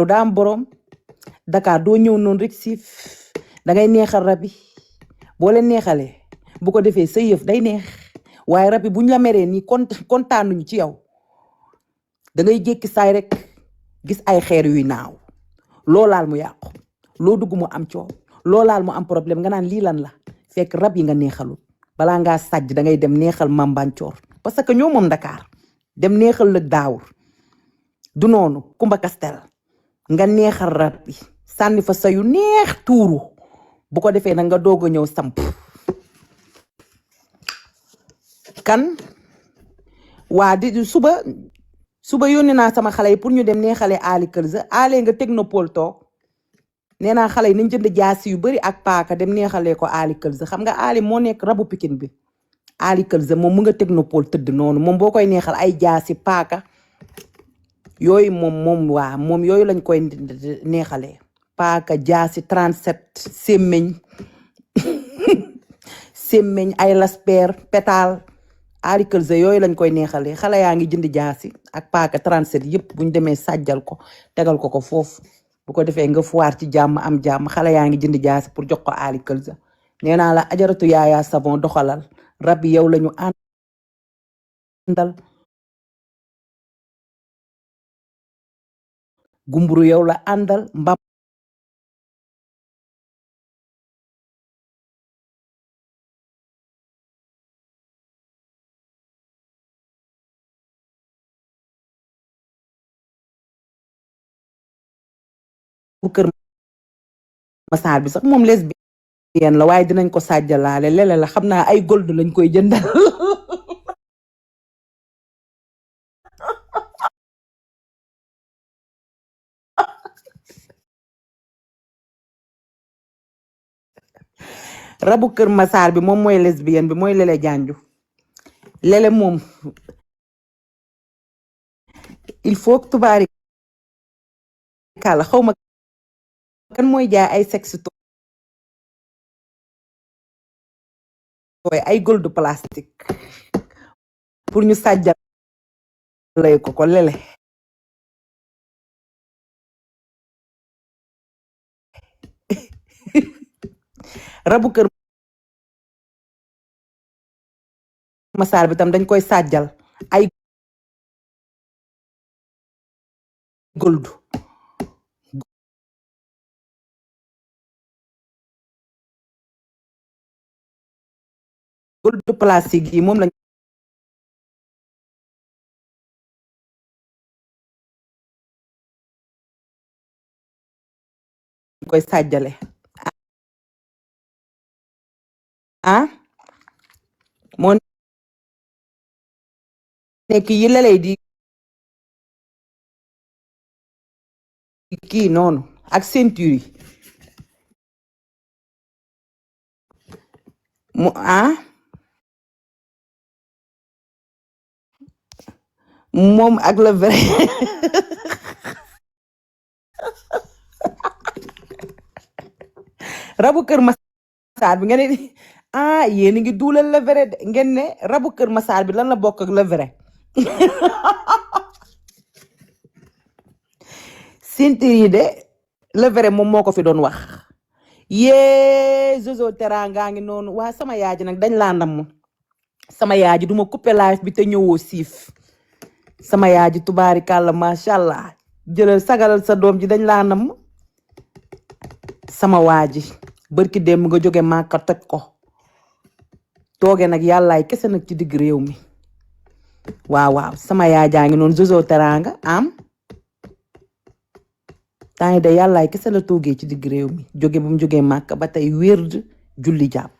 daa am boroom Dakar doo ñëw noonu rek siif dangay neexal rab yi boo leen neexalee bu ko defee sa yëf day neex waaye rab yi bu ñu la meree nii kontaanuñu ci yow da ngay jékki saay rek gis ay xeer yuy naaw loo laal mu yàqu loo dugg mu am coow loo laal mu am problème nga naan lii lan la fekk rab yi nga neexalul balaa ngaa sàjj da ngay dem neexal mambancoor parce que ñoo moom Dakar dem neexal lëg daawur du noonu Kumba Kastel nga neexal rab bi sànni fa sayu neex tuuru bu ko defee nag nga doog a ñëw samp kan waa di suba yónni naa sama xale yi pour ñu dem neexale aali këlsa aale nga technopole toog nee naa xale yi nañ jënd jaasi yu bari ak paaka dem neexalee ko aali këlsa xam nga aali moo nekk rabu pikin bi aali këlsa moom mu nga technopole tëdd noonu moom boo koy neexal ay jaasi paaka yooyu moom yooyu lañ koy neexalee paaka jaasi 37 sémmeñ ay lasper pétal aali këlsa yooyu lañ koy neexalee xale yaa ngi jënd jaasi ak paaka 37 yépp buñ demee sàjjal ko tegal ko foofu bu ko defee nga fuwaar ci jàmm am jàmm xale yaa ngi jënd jaasi pour jox ko aali këlsa nee naa la ajaratu yaayaa savon doxalal rab yi yow lañu àndal gumburu yow la àndal mbam bu kër masaar bi sax moom lesbienne la waaye dinañ ko sàjjalaale lele la xam naa ay gold lañ koy jëndal rabu kër masaar bi moom mooy lesbienne bi mooy lele janju lele moom il faut que tubaari kàlla xaw ma kan mooy jaay ay sexe toy ay gold plastique pour ñu sàjjal lay ko lele rabu kër masaar bi tam dañ koy sàjjal ay gold plastique yi moom lañ koy sàjjale moo nekk yi lelay di kii noonu ak ceinture yi moom ak le vrai rabu kër masaar bi nga ne yéen a ngi duulal le vrai de ngeen ne rabu kër masaar bi lan la bokk ak le vrai ceinture yi de le vrai moom moo ko fi doon wax yee Jojo Teranga ngi noonu waa sama yaaji nag dañ laa ndam sama yaaji duma couper live bi te ñëwoo siif sama yaaji tubaari kàlla macha allah jëlal sagalal sa doom ji dañ laa ndam sama waaji bërki dem nga jóge Màkka toj ko tooge nag yàllaay kese nag ci digg réew mi waaw sama yaajaa ngi noonu Jojo Teranga temps de yàllaay kese la toogee ci digg réew mi jóge bu mu jógee Màkka ba tey wérd julli jàpp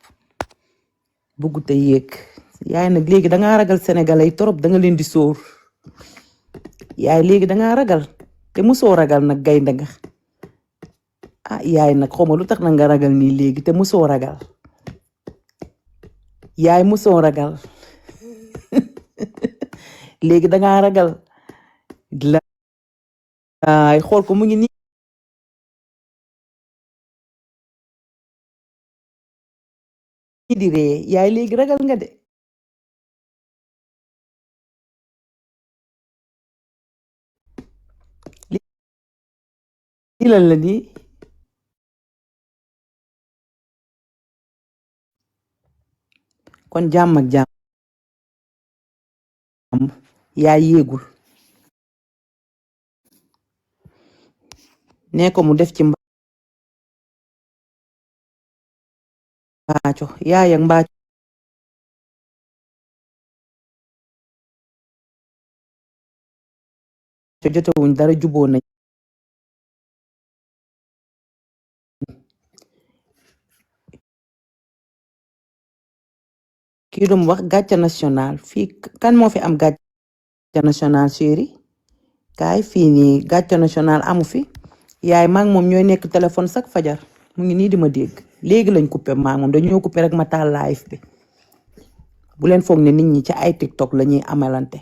buggu te yéeg yaay nag léegi dangaa ragal sénégalais yi torop danga leen di sóor yaay léegi dangaa ragal te musoo ragal nag gaynde nga yaay nag xawma lu tax na nga ragal nii léegi te musoo ragal yaay musoo ragal léegi dangaa ragal laay xool ko mu ngi nii di ree yaay léegi ragal nga de lii lan la nii kon jàmm ak jàmm yaay yéegul nee ko mu def ci mbaaco yaay ak mbaaco jotewuñ dara juboo nañ kii dum wax gàcce national fii kan moo fi am gàcce national chéri kaay fii nii gàcce national amu fi yaay maag moom ñooy nekk téléphone chaque fajar mu ngi nii di ma dégg léegi lañ coupé maag moom dañoo coupé rek ma taal live bi bu leen foog ne nit ñi ci ay TikTok la ñuy amalante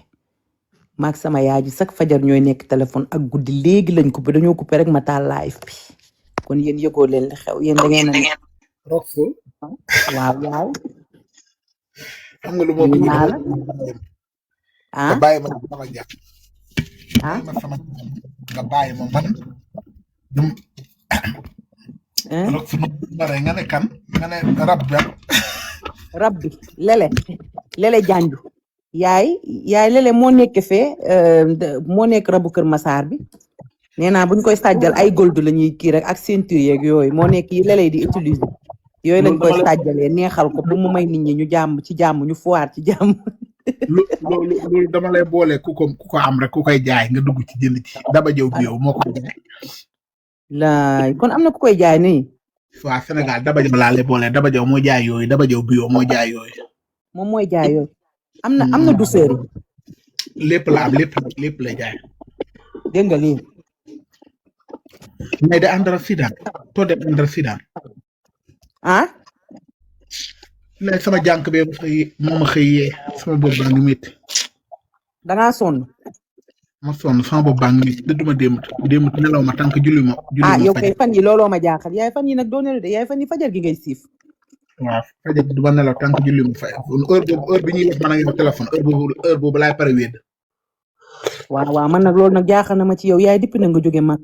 maag sama yaay ji chaque fajar ñooy nekk téléphone ak guddi léegi lañ coupé dañoo coupé rek ma taal live bi kon yéen yëgoo leen li xew yéen da ngeen a Roxful waaw yaay xam nga lu ma bëgg naa la nga ah bàyyi ma sama jàpp ah bàyyi ma sama nga bàyyi ma man dum hein Roxful bare nga ne kan nga ne rab ba rab bi lele janju yaay lele moo nekk fee moo nekk rabu Kër Masaar bi nee naa buñ koy sàjjal ay gold la ñuy kii rek ak ceinture yeeg yooyu moo nekk yi lele di utiliser yooyu lañ koy sàjjalee neexal ko bu mu may nit ñi ñu jàmm ci jàmm ñu foire ci jàmm loolu dama lay boole ku ko am rek ku koy jaay nga dugg ci jënd ci daba jëw bi yow moo ko jaay laay kon am na ku koy jaay nii waa Sénégal daba jëw laa lay boole daba jëw moo jaay yooyu daba jëw bi yow moo jaay yooyu moom mooy jaay yooyu am na douceur yi lépp la am lépp la jaay dégg nga lii mais de andra fidan to de andra fidan ah léegi sama jànk bee ma xëyee sama bopp baa ngi métti dangaa sonn ma sonn sama bopp baa ngi métti dëdduma démut nelaw ma tànk julli ma yow kay fan yi looloo ma jaaxal yaay fan yi nag doo nelaw de yaay fan yi fajar gi ngay siif waaw fajar du ma nelaw tànk julli ma fay heure bi ñuy wax man ak yow téléphone heure boobu laay pare wéed waaw man nag loolu nag jaaxal na ma ci yow yaay dipp na nga jóge Màkka